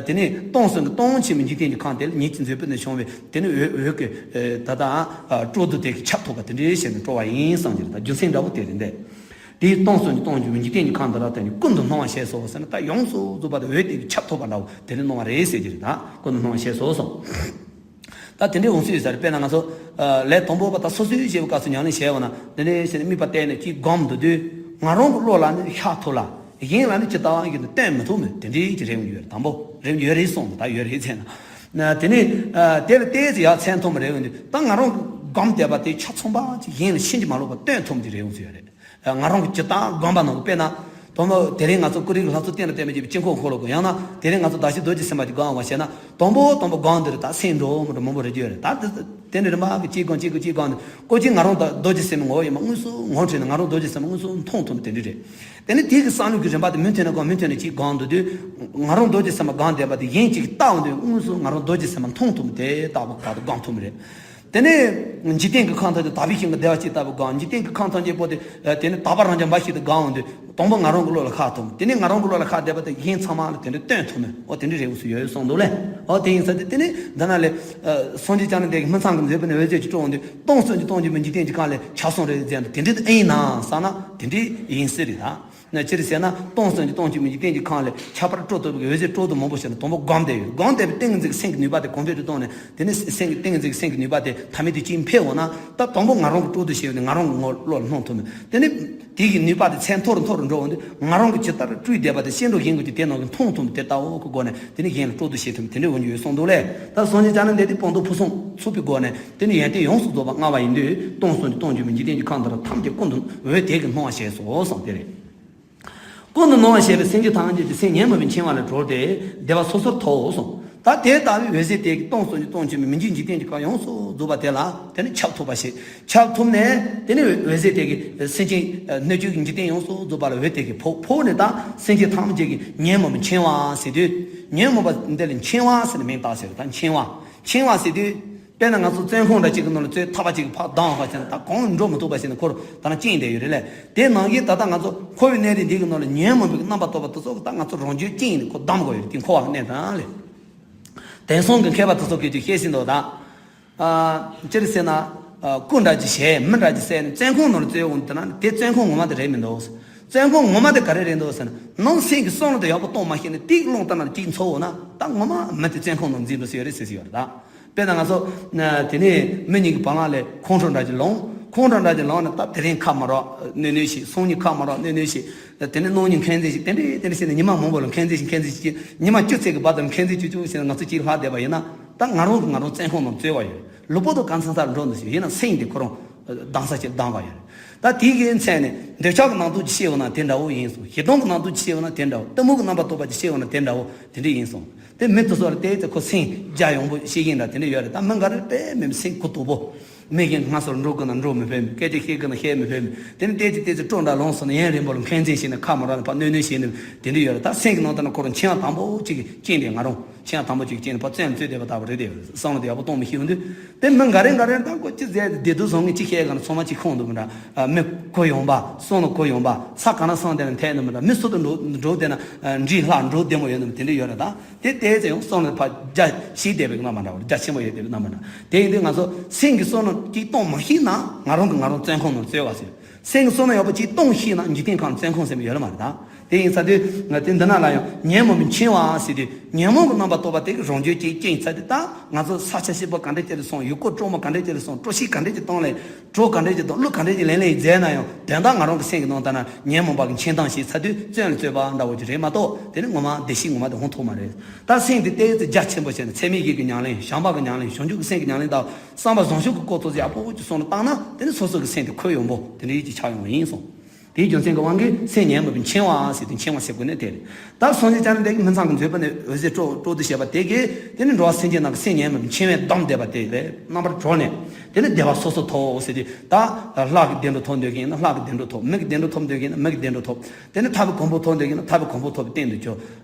དེ་ནས་སྟོང་གསུམ་གྱི་སྟོང་ཆེན་པོའི་འཇིག་རྟེན་གྱི་ཁམས་དེ་ལ་ཉིད་ཀྱི་མཛད་པ་ནས་བྱུང་བའི་དེ་ནས་འོད་འོད་ཀྱི་ད་ལྟ་སྤྲོ་བསྡུ་དེ་གིས་ཁྱབ་ཐུབ་པ་དེ་འདྲའི་ཞིག་ནས་སྤྲོ་བ་ཡིན་བསམ་གྱི་རེད། ད་རྒྱུ་མཚན་འདྲ་བོ་དེ་རེད་འདས། དེའི་སྟོང་གསུམ་གྱི་སྟོང་ཆེན་པོའི་འཇིག་རྟེན་གྱི་ཁམས་དེ་ལ་བརྟེན་ནས་ཀུན་ཏུ་སྣང་བ་ཞེས་སོགས་ཟེར་ན། ད་ཡོངས་སུ་རྫོགས་པ་དེ་འོད་དེ་གིས་ཁྱབ་ཐུབ་པ་འདྲ་བོ་དེ་འདྲའི་སྣང་བ་རེད་ཟེར་གྱི་རེད། ད་ཀུན་ཏུ་སྣང་བ་ཞེས་སོགས་སོ། ད་དེ་འདྲའི་འོང་སྲིད་ཟེར། དཔེར་ན་ང་ཚོ་ལས་དང་པོ་པ་ད་སོ་སོའི་བྱེད་པའི་སྐབས་སུ་ཉམས་ལེན་བྱས་པ་ན། དེ་འདྲའི་ཞིག་ནས་དམིགས་པ་གཏད་ནས་ཅིག་སྒོམ་འདུག་དུས། ང་རང་གི་བློ་ལ་ནི་ཤར་ཐུབ་ལ། གཞན་ལ་ནི་ཇི་ལྟ་བ་བཞིན་དུ་སྟོན་མི་ཐུབ་མོད། དེ་འདྲའི་ཅིག་རེ་བ་ཡོད་རེད། དང་པོ་རེ་བ་ཡོད་རེད་གསུངས། ད་ཡོད་རེད་ཟེར་ན། དེ་ནས་དེ་ལ་ཏོག་ཙམ་ཡར་མཚན་མཐོན་པོ་རེ་བ་ཡོད་དུས། ད་ང་རང་གི་སྒོམ་བསྡད་པ་དེ་ཆ་ཚང་པ་ཅིག་གཞན་ལ་ཕྱིན་ཅི་མ་ལོག་པར་སྟོན་ཐུབ་མི་དེ་རེ་བ་ཡོད་རེད། ང་རང་གི་ཇི་ལྟར་སྒོམ་པ་ནང་གི། དཔེར་ན་དང་པོ་དེ་རིང་ང་ཚོ་ཀུན་རིག་གི་ལྷ་ཚོགས་གཏན་ལ་གཏད་མི་བྱེད་པའི་དཀྱིལ་འཁོར་ཁོ་ལ་གོ། ཡང་ན་དེ་རིང་ང་ཚོ་བདག་གཞན་རྡོ་རྗེ་སེམས་དཔའ་ཅིག་སྒོམ་པ་བྱས་ན། དང་པོ་དང་པོ་སྒོམ་དེ་རུ་ད་སེམས་འགྲོ་མི་འགྲོ་མང་པོ་རེ་རྒྱུ་ཡོད་རེད། ད་དེ་དེ་ནས་རིམ་པ་གིས་གཅིག་སྒོམ་གཅིག་སྒོམ་གཅིག་སྒོམ་ནས། ཀོ་ཅི་ང་རང་ད་རྡོ་རྗེ་སེམས་དཔའ་ངོ་བོ་ཡིན་པ་དངོས་སུ་ངོ་འཕྲོད་ནས། ང་རང་རྡོ་རྗེ་སེམས་དཔའ་དངོས་སུ་མཐོང་ཐུབ་མི་དེ་འདྲ་རེད། དེ་ནས་དེ་གི་བསམ་བློ་གི་རིམ་པ་དེ་མུ་མཐུད་ནས་སྒོམ། མུ་མཐུད་ནས་གཅིག་སྒོམ་འདུག་དུས། ང་རང་རྡོ་རྗེ་སེམས་དཔའ་སྒོམ་བསྡད་པ་དེ་གཞན་གཅིག་གིས་བལྟ་འོང་དུས། དངོས་སུ་ང་རང་རྡོ་རྗེ་སེམས་དཔའ་མཐོང་ཐུབ་མི་དེ་ལྟ་བུ་ད་དུང་སྒོམ་ཐུབ་མི་རེད། དེ་ནས་འཇིག་རྟེན་གྱི་ཁམས་ཐམས་ཅད་དག་པའི་ཞིང་གི་བདེ་བ་ཅིག་ལྟ་བུ་སྒོམ། འཇིག་རྟེན་གྱི་ཁམས་ཐམས་ཅད་པོ་དེ་དེ་ནས་དག་པ་རང་རྐྱ་འབའ་ཞིག་ཏུ་སྒོམ་འོང་དུས། དང་པོ་ང་རང་གི་བློ་ལ་ཤར་ཐུབ། དེ་ནས་ང་རང་གི་བློ་ལ་ཤར་བསྡད་པ་དེ་གཞན་ཚང་མ་ལ་དེ་འདྲ་སྟོན་ཐུབ་མི། འོ་དེ་འདྲ་རེ་བ་ཡོད་གསུངས་འདུག་ལེ། འོ་དེ་ཡིན་ཙང་དེ་དེ་ནས་འདི་ན་ལས་སངས་རྒྱས་བྱང་སེམས་དེ་གིས་སྨིན་མཚམས་ཀྱི་མཛད་པ་ནས་འོད་ཟེར་གྱི་སྤྲོ་འོང་དུས། སྟོང་གསུམ་གྱི་སྟོང་ཆེན་པོའི་འཇིག་རྟེན་གྱི་ཁམས་ལ་ཁྱབ་སོང་རེད་ཟེར་ན། དེ་འདྲ་ཨེ་ཡིན་ན་བསམ་ན། དེ་འདྲ་ཡིན་སྲིད་རེད་ད། ན་ཅི་རེད་ཟེར་ན། སྟོང་གསུམ་གྱི་སྟོང་ཆེན་པོའི་འཇིག་རྟེན་གྱི་ཁམས་ལ་ཁྱབ་པར་སྤྲོ་ཐུབ་པའི་འོད་ཟེར་སྤྲོ་བསྡུ་མང་པོ་བྱས་ནས། དང་པོ་སྒོམ་བསྡད་ཡོད། སྒོམ་བསྡད་པའི་ཏིང་ངེ་འཛིན་གྱི་སེམས་ཀྱི་ནུས་པ་དེ་གོང་འཕེལ་དུ་བཏང་ནས། དེ་ནས་སེམས་ཀྱི་ཏིང་ངེ་འཛིན་གྱི་སེམས་ཀྱི་ནུས་པ་དེ་ཐ་མལ་དུ་ཅིག་འཕེལ་འོང་ན། ད་དང་པོ་ང་རང་གིས་སྤྲོ་བསྡུ་བྱས་ཡོད་ནས་ང་རང་གི་ངོ་བློ་ལ་སྣང་ཐུབ་མོད། དེ་ནས་དེ་གི་ནུས་པ་དེ་ཚད་མཐོ་རུ་མཐོ་རུ་འགྲོ་འོང་དུས། ང་རང་གིས་ཇི་ལྟར་སྤྲུལ་བསྡད་པ་དེ་ཤེས་འགྲོ་ཞེན་དགོས་ཀྱི་དེ་ནང་གི་མཐོང་ཐུབ་མོད། དེ་ལྟ་བུ་གི་སྒོ་ནས་དེ་ནས་གཞན་ལ་སྤྲོ་བསྡུ་བྱེད་ཐུབ་མོད། དེ་འདྲའི་འོང་རྒྱུ་ཡོད་གསུངས་འདུག་ལེ། ད་སངས་རྒྱས་བྱང་སེམས་དེ་དེ་སྤངས་རྟོགས་ཕུན་སུམ་ཚོགས་པའི་སྒོ་ནས། དེ་ནས་ཡོན་ཏན་ཡོངས་སུ་རྫོགས་པ་མངའ་བ་ཡིན་དུས། སྟོང་གསུམ་གྱི་སྟོང་ཆེན་པོའི་འཇིག་རྟེན་གྱི་ཁམས་འདི་ལ་ཐམས་ཅད་ཀུན་ཏུ་འོད་དེ་གིས་སྣང་བ་ཞེས་སོགས་གསུངས་ཏེ་རེད། ཀུན་ཏུ་སྣང་བ་ཞེས་པས་སེམས་ཅན་ཐམས་ཅད་ཀྱི་སེམས་ཉོན་མོངས་པའི་འཆིང་བ་ལས་གྲོལ་ཏེ་བདེ་བ་སོ་སོར་ཐོབ་གསུངས། ད་དེ་ལྟ་བུའི་འོད་ཟེར་དེ་གིས་སྟོང་གསུམ་གྱི་སྟོང་ཆེན་པོའི་མི་མཇེད་འཇིག་རྟེན་གྱི་ཁམས་ཡོངས་སུ་རྫོགས་པ་དེ་ལ་དེ་ནི་ཁྱབ་ཐུབ་པ་ཞིག་ཁྱབ་ཐུབ་ནས། དེ་ནི་འོད་ཟེར་དེ་གིས་སེམས་ཅན་སྣོད་བཅུད་ཀྱི་འཇིག་རྟེན་ཡོངས་སུ་རྫོགས་པ་ལ་འོད་དེ་གིས་ཕོག་ཕོག་ནས། ད་སེམས་ཅན་ཐམས་ཅད་ཀྱི་ཉོན་མོངས་པའི་འཆིང་བ་ཟེར་དུས། ཉོན་མོངས་པ་འདི་ལ་འཆིང་བ་ཟེར་ནས་མིང་བཏགས་ཟེར། ད་འཆིང་བ། འཆིང་བ་ཟེར་དུས། དཔེར་ན་ང་ཚོ་བཙོན་ཁང་འདྲ་གཅིག་གི་ནང་ལ་བཙོན་ཐབ་པ་གཅིག་གིས་ཕར་བསྡམས་པ་བྱས་ན། ད་གང་འགྲོ་མི་ཐུབ་པ་བྱས་ནས་ཁོ་རང་ད་ནི་བཅིངས་བསྡད་ཡོད་རེད་ལེ། དེ་ནང་བཞིན་ད་ལྟ་ང་ཚོ་འཁོར་བའི་གནས་རིས་འདི་གི་ནང་ལ་ཉོན་མོངས་པའི་རྣམ་པར་རྟོག་པ་དེ་ཚོ་གིས་ད་ང་ཚོ་རང་རྒྱུད་བཅིངས་ནས་ཁོ་བསྡམས་དགོས་ཡོད་རེད། དེ་འཁོར་བ་གི་གནས་སྟངས་ལེ། དེང་སང་གི་མཁས་པ་དེ་ཚོ་གིས་ཅིག་བཤད་བཞིན་འདུག་ད་ཨ་ཅི་རེད་ཟེར་ན། ཨ་སྐུ་འདྲ་ཅིག་བྱས། མི་འདྲ་ཅིག་བྱས་ནས་བཙོན་ཁང་ནང་ལ་བཙོས་འོང་དུས་ན། དེ་བཙོན་ཁང་ངོ་མ་དེ་རེད་མི་འདུག་བཙོན་ཁང་ངོ་མ་དེ་ག་རེ་རེད་འདུག་ཟེར་ན། ནང་སེམས་ཀྱི་བསམ་བློ་དེ་ཡག་པོ་གཏོང་མ་ཤེས་ནས་ཏིག་རླུང་བཏང་ན་ཏིག་འཚོ་འོང་ན། ད་ངོ་མ་མི་དེ་བཙོན་ཁང་ནང་འཛུལ་འགྲོ་སྲིད་ཡོད་རེད་ཟེར་གྱི་ཡོད་རེད་ད། དཔེར་ན་ང་ཚོ་ན་དེ་ནས་མི་གཉིས་ཀྱི་བར་ལ་ལས་ཁོང་ཁྲོ་འདྲ་ཅིག་ལངས། ཁོང་ཁྲོ་འདྲ་ཅིག་ལངས་ནས། ད་དེ་རིང་ཁ་མ་རག་གནོད་གནོད་བྱེད། སང་ཉིན་ཁ་མ་རག་གནོད་གནོད་བྱེད། དེ་ནས་གནངས་ཉིན་འཁོན་འཛིན་བྱེད། དེ་འདྲས་དེ་འདྲས་བྱས་ནས་ཉི་མ་མང་པོ་ལ་འཁོན་འཛིན་བྱེད། འཁོན་འཛིན་བྱེད། ཉི་མ་བཅུ་ཙམ་གྱི་བར་དུ་འཁོན་འཛིན་བྱེད་བྱེད་བྱས་ནས་ང་ཚོ་གཅིག་ལྷག་བསྡད་པ་ཡིན་ན། ད་ང་རང་གིས་ང་རང་བཙོན་ཁང་ནང་བཙོས་པ་ཡོད། ལུས་པོ་དེ་ག་ཚང་ས་ལ་འགྲོ་འདུག་ཟེར། ཡིན་ནའང་སེམས་དེ་ཁོ་རང་སྡང་ས་ཅིག་སྡང་བ་ཡོད། ད་དེ་གི་མཚན་ནས་འདོད་ཆགས་ཀྱི་ནང་དུ་ཅིག་སྐྱེ་འོང་ན་དེ་འདྲ་བོ་ཡིན་གསུངས། ཞེ་སྡང་གི་ནང་དུ་ཅིག་སྐྱེ་འོང་ན་དེ་འདྲ་བོ། གཏི་མུག་གི་རྣམ་པར་རྟོག་པ་ཅིག་སྐྱེ་འོང་ན་དེ་འདྲ་བོ། དེ་འདྲ་ཡིན་གསུངས། དེ་མི་དེ་ཚོ་ལ་བལྟས་ཚེ་ཁོ་སེམས་རྒྱ་ཡངས་པོ་ཤེས་ཀྱིན་འདྲ་དེ་འདྲ་ཡོད་རེད། ད་མི་འགའ་རེ་དཔེ་མེད་པའི་སེམས་གུ་དོག་པོ། མི་གཞན་སྔ་སོར་འགྲོ་དགོས་ན་འགྲོ་མི་ཕོད་མོད། སྐད་ཆ་བཤད་དགོས་ན་བཤད་མི་ཕོད་མོད། དེ་ནི་བལྟས་ཚེ་བལྟས་ཚེ་སྤྲོ་འདྲ་ལངས་སོང་ན། ཡུན་རིང་པོ་ལ་འཁོན་འཛིན་བྱས་ནས་ཁ་མ་རག་ནས་ཕར་གནོད་གནོད་བྱས་ནས་དེ་འདྲ་ཡོད་རེད། ད་སེམས་ཀྱི་ནང་དུ་ན་ཁོ་རང་འཆིང་བ་དང་པོ་གཅིག་གི་རྐྱེན་དེ། ང་རང་འཆིང་བ་དང་པོ་གཅིག་གི་རྐྱེན་དེ་ཕར་བཙོན་ལ་བཙོས་བསྡད་པ་ལྟ་བུ་རེད་དེ། བསམ་བློ་དེ་ཡག་པོ་གཏོང་མི་ཤེས་འོང་དུས། དེ་མི་འགའ་རེ་འགའ་རེ་ད་ཁོ་ཅི་ཟེར། བདེ་སྡུག་བཟང་ངན་ཅི་བཤད་ག་ན་ཚང་མ་ཅིག་ཁོང་འདུག་མི་འདྲ། མི་གུ་ཡངས་པ། བསམ་བློ་གུ་ཡངས་པ། ས་ག་ན་སངས་དེ་ན་འཐད་འདུག་མི་འདྲ། མི་སུ་དང་འགྲོགས་འགྲོགས་བསྡད་ན་འགྲིག་ལྷག་འགྲོགས་བདེ་མོ་ཡོད་འདུག་དེ་འདྲ་ཡོད་རེད། ད་དེ་བལྟས་ཚེ་ཡང་བསམ་བློ་ཕར་རྒྱ་ཞིག་བསྡད་པའི་རྣམ་པ་འདྲ་བོ། རྒྱ་ཆེན་པོ་ཡོད་བསྡད་པའི་རྣམ་པ་འདྲ། དེ་ཡིན་དུས་ང་ཚོ་སེམས་ཀྱི་བསམ་བློ་གཅིག་གཏོང་མ་ཤེས་ན་ང་རང་གིས་ང་རང་བཙོན་ཁང་ནང་བཙོས་པ་ཟེར། སེམས་ཀྱི་བསམ་བློ་ཡག་པོ་གཅིག་གཏོང་ཤེས་ན་འཇིག་རྟེན་ཁམས་བཙོན་ཁང་ཟེར་མི་ཡོད་ལ་མ་རེད་ད། དེ་ཡིན་ཚར་དུས་ང་དེ་འདི་ན་ལ་ཡང་ཉོན་མོངས་པའི་འཆིང་བ་ཟེར་དུས། ཉོན་མོངས་ཀྱི་རྣམ་པར་རྟོག་པ་དེ་གིས་རང་རྒྱུད་ཅིག་བཅིངས་ཚར་དུས། ད་ང་ཚོ་ས་ཆ་སྐྱིད་པོ་ག་འདྲ་ཅིག་ལ་སོང་། ཡུལ་སྐོར་སྤྲོ་མོ་ག་འདྲ་ཅིག་ལ་སོང་། སྤྲོ་སྐྱིད་ག་འདྲ་ཅིག་གཏོང་ལེ། གྲོགས་ག་འདྲ་ཅིག་དང་གླུ་ག་འདྲ་ཅིག་ལེན་ལེན་མཛད་ན་ཡང་། དོན་དག་ང་རང་གི་སེམས་ཀྱི་ནང་དུ་ན་ཉོན་མོངས་པ་གིས་འཆིང་ཐངས་ཤིག་ཚར་དུས་བཙོན་ལ་བཙོས་པ་འདྲ་བོ་ཅིག་རེད་མ་གཏོགས། དེ་ནི་ངོ་མ་བདེ་སྐྱིད་ངོ་མ་དེ་འོང་ཐུབ་མ་རེད། ད་སེམས་དེ་ཏོག་ཙམ་རྒྱ་ཆེན་པོ་བྱས་ནས། ཚད་མེད་བཞི་གི་ཉམས་ལེན། བྱམས་པ་གི་ཉམས་ལེན། བྱང་ཆུབ་ཀྱི་སེམས་ཀྱི་ཉམས་ལེན་དང་། བསམ་པ་བཟང་ཕྱོགས་ཀྱི་སྐོར་ཚོ་ཡག་པོ་ཅིག་སོང་ནས་བཏང་ན། དེ་ནི་སོ་སོ་གི་སེམས་དེ་ཁོད་ཡངས་པོ་དེ་འདྲ་ཅིག་ཆགས་ཡོང་བ་ཡིན་གསུངས། དེའི་རྒྱུ་མཚན་གྱི་དབང་གིས་སེམས་ཉོན་མོངས་པའི་འཆིང་བ་ཟེར་དུས་འཆིང་བ་ཟེར་དགོས་ནི་དེ་རེད། ད་སངས་རྒྱས་བཅོམ་ལྡན་འདས་ཀྱིས་སྨིན་མཚམས་ཀྱི་མཛོད་སྤུ་ནས་འོད་ཟེར་སྤྲོ་སྤྲོ་བསྡུ་བྱས་པ་དེ་གིས་དེ་ནི་འགྲོ་བ་སེམས་ཅན་རྣམས་ཀྱི་སེམས་ཉོན་མོངས་པའི་འཆིང་བས་བསྡམས་བསྡད་པ་དེ་ལས་རྣམ་པར་གྲོལ་ནས། དེ་ནི་བདེ་བ་སོ་སོར་ཐོབ་ཟེར་དུས། ད་ལྷ་གི་བདེ་འགྲོ་ཐོབ་འདོད་མཁན་ཡིན་ན་ལྷ་གི་བདེ་འགྲོ་ཐོབ། མི་གི་བདེ་འགྲོ་ཐོབ་འདོད་མཁན་ཡིན་ན་མི་གི་བདེ་འགྲོ་ཐོབ། དེ་ནི་ཐར་པའི་གོ་འཕང་ཐོབ་འདོད་མཁན་ཡིན་ན་ཐར་པའི་གོ་འཕང་ཐོབ་པའི་སྟེང་དུ་གྱུར།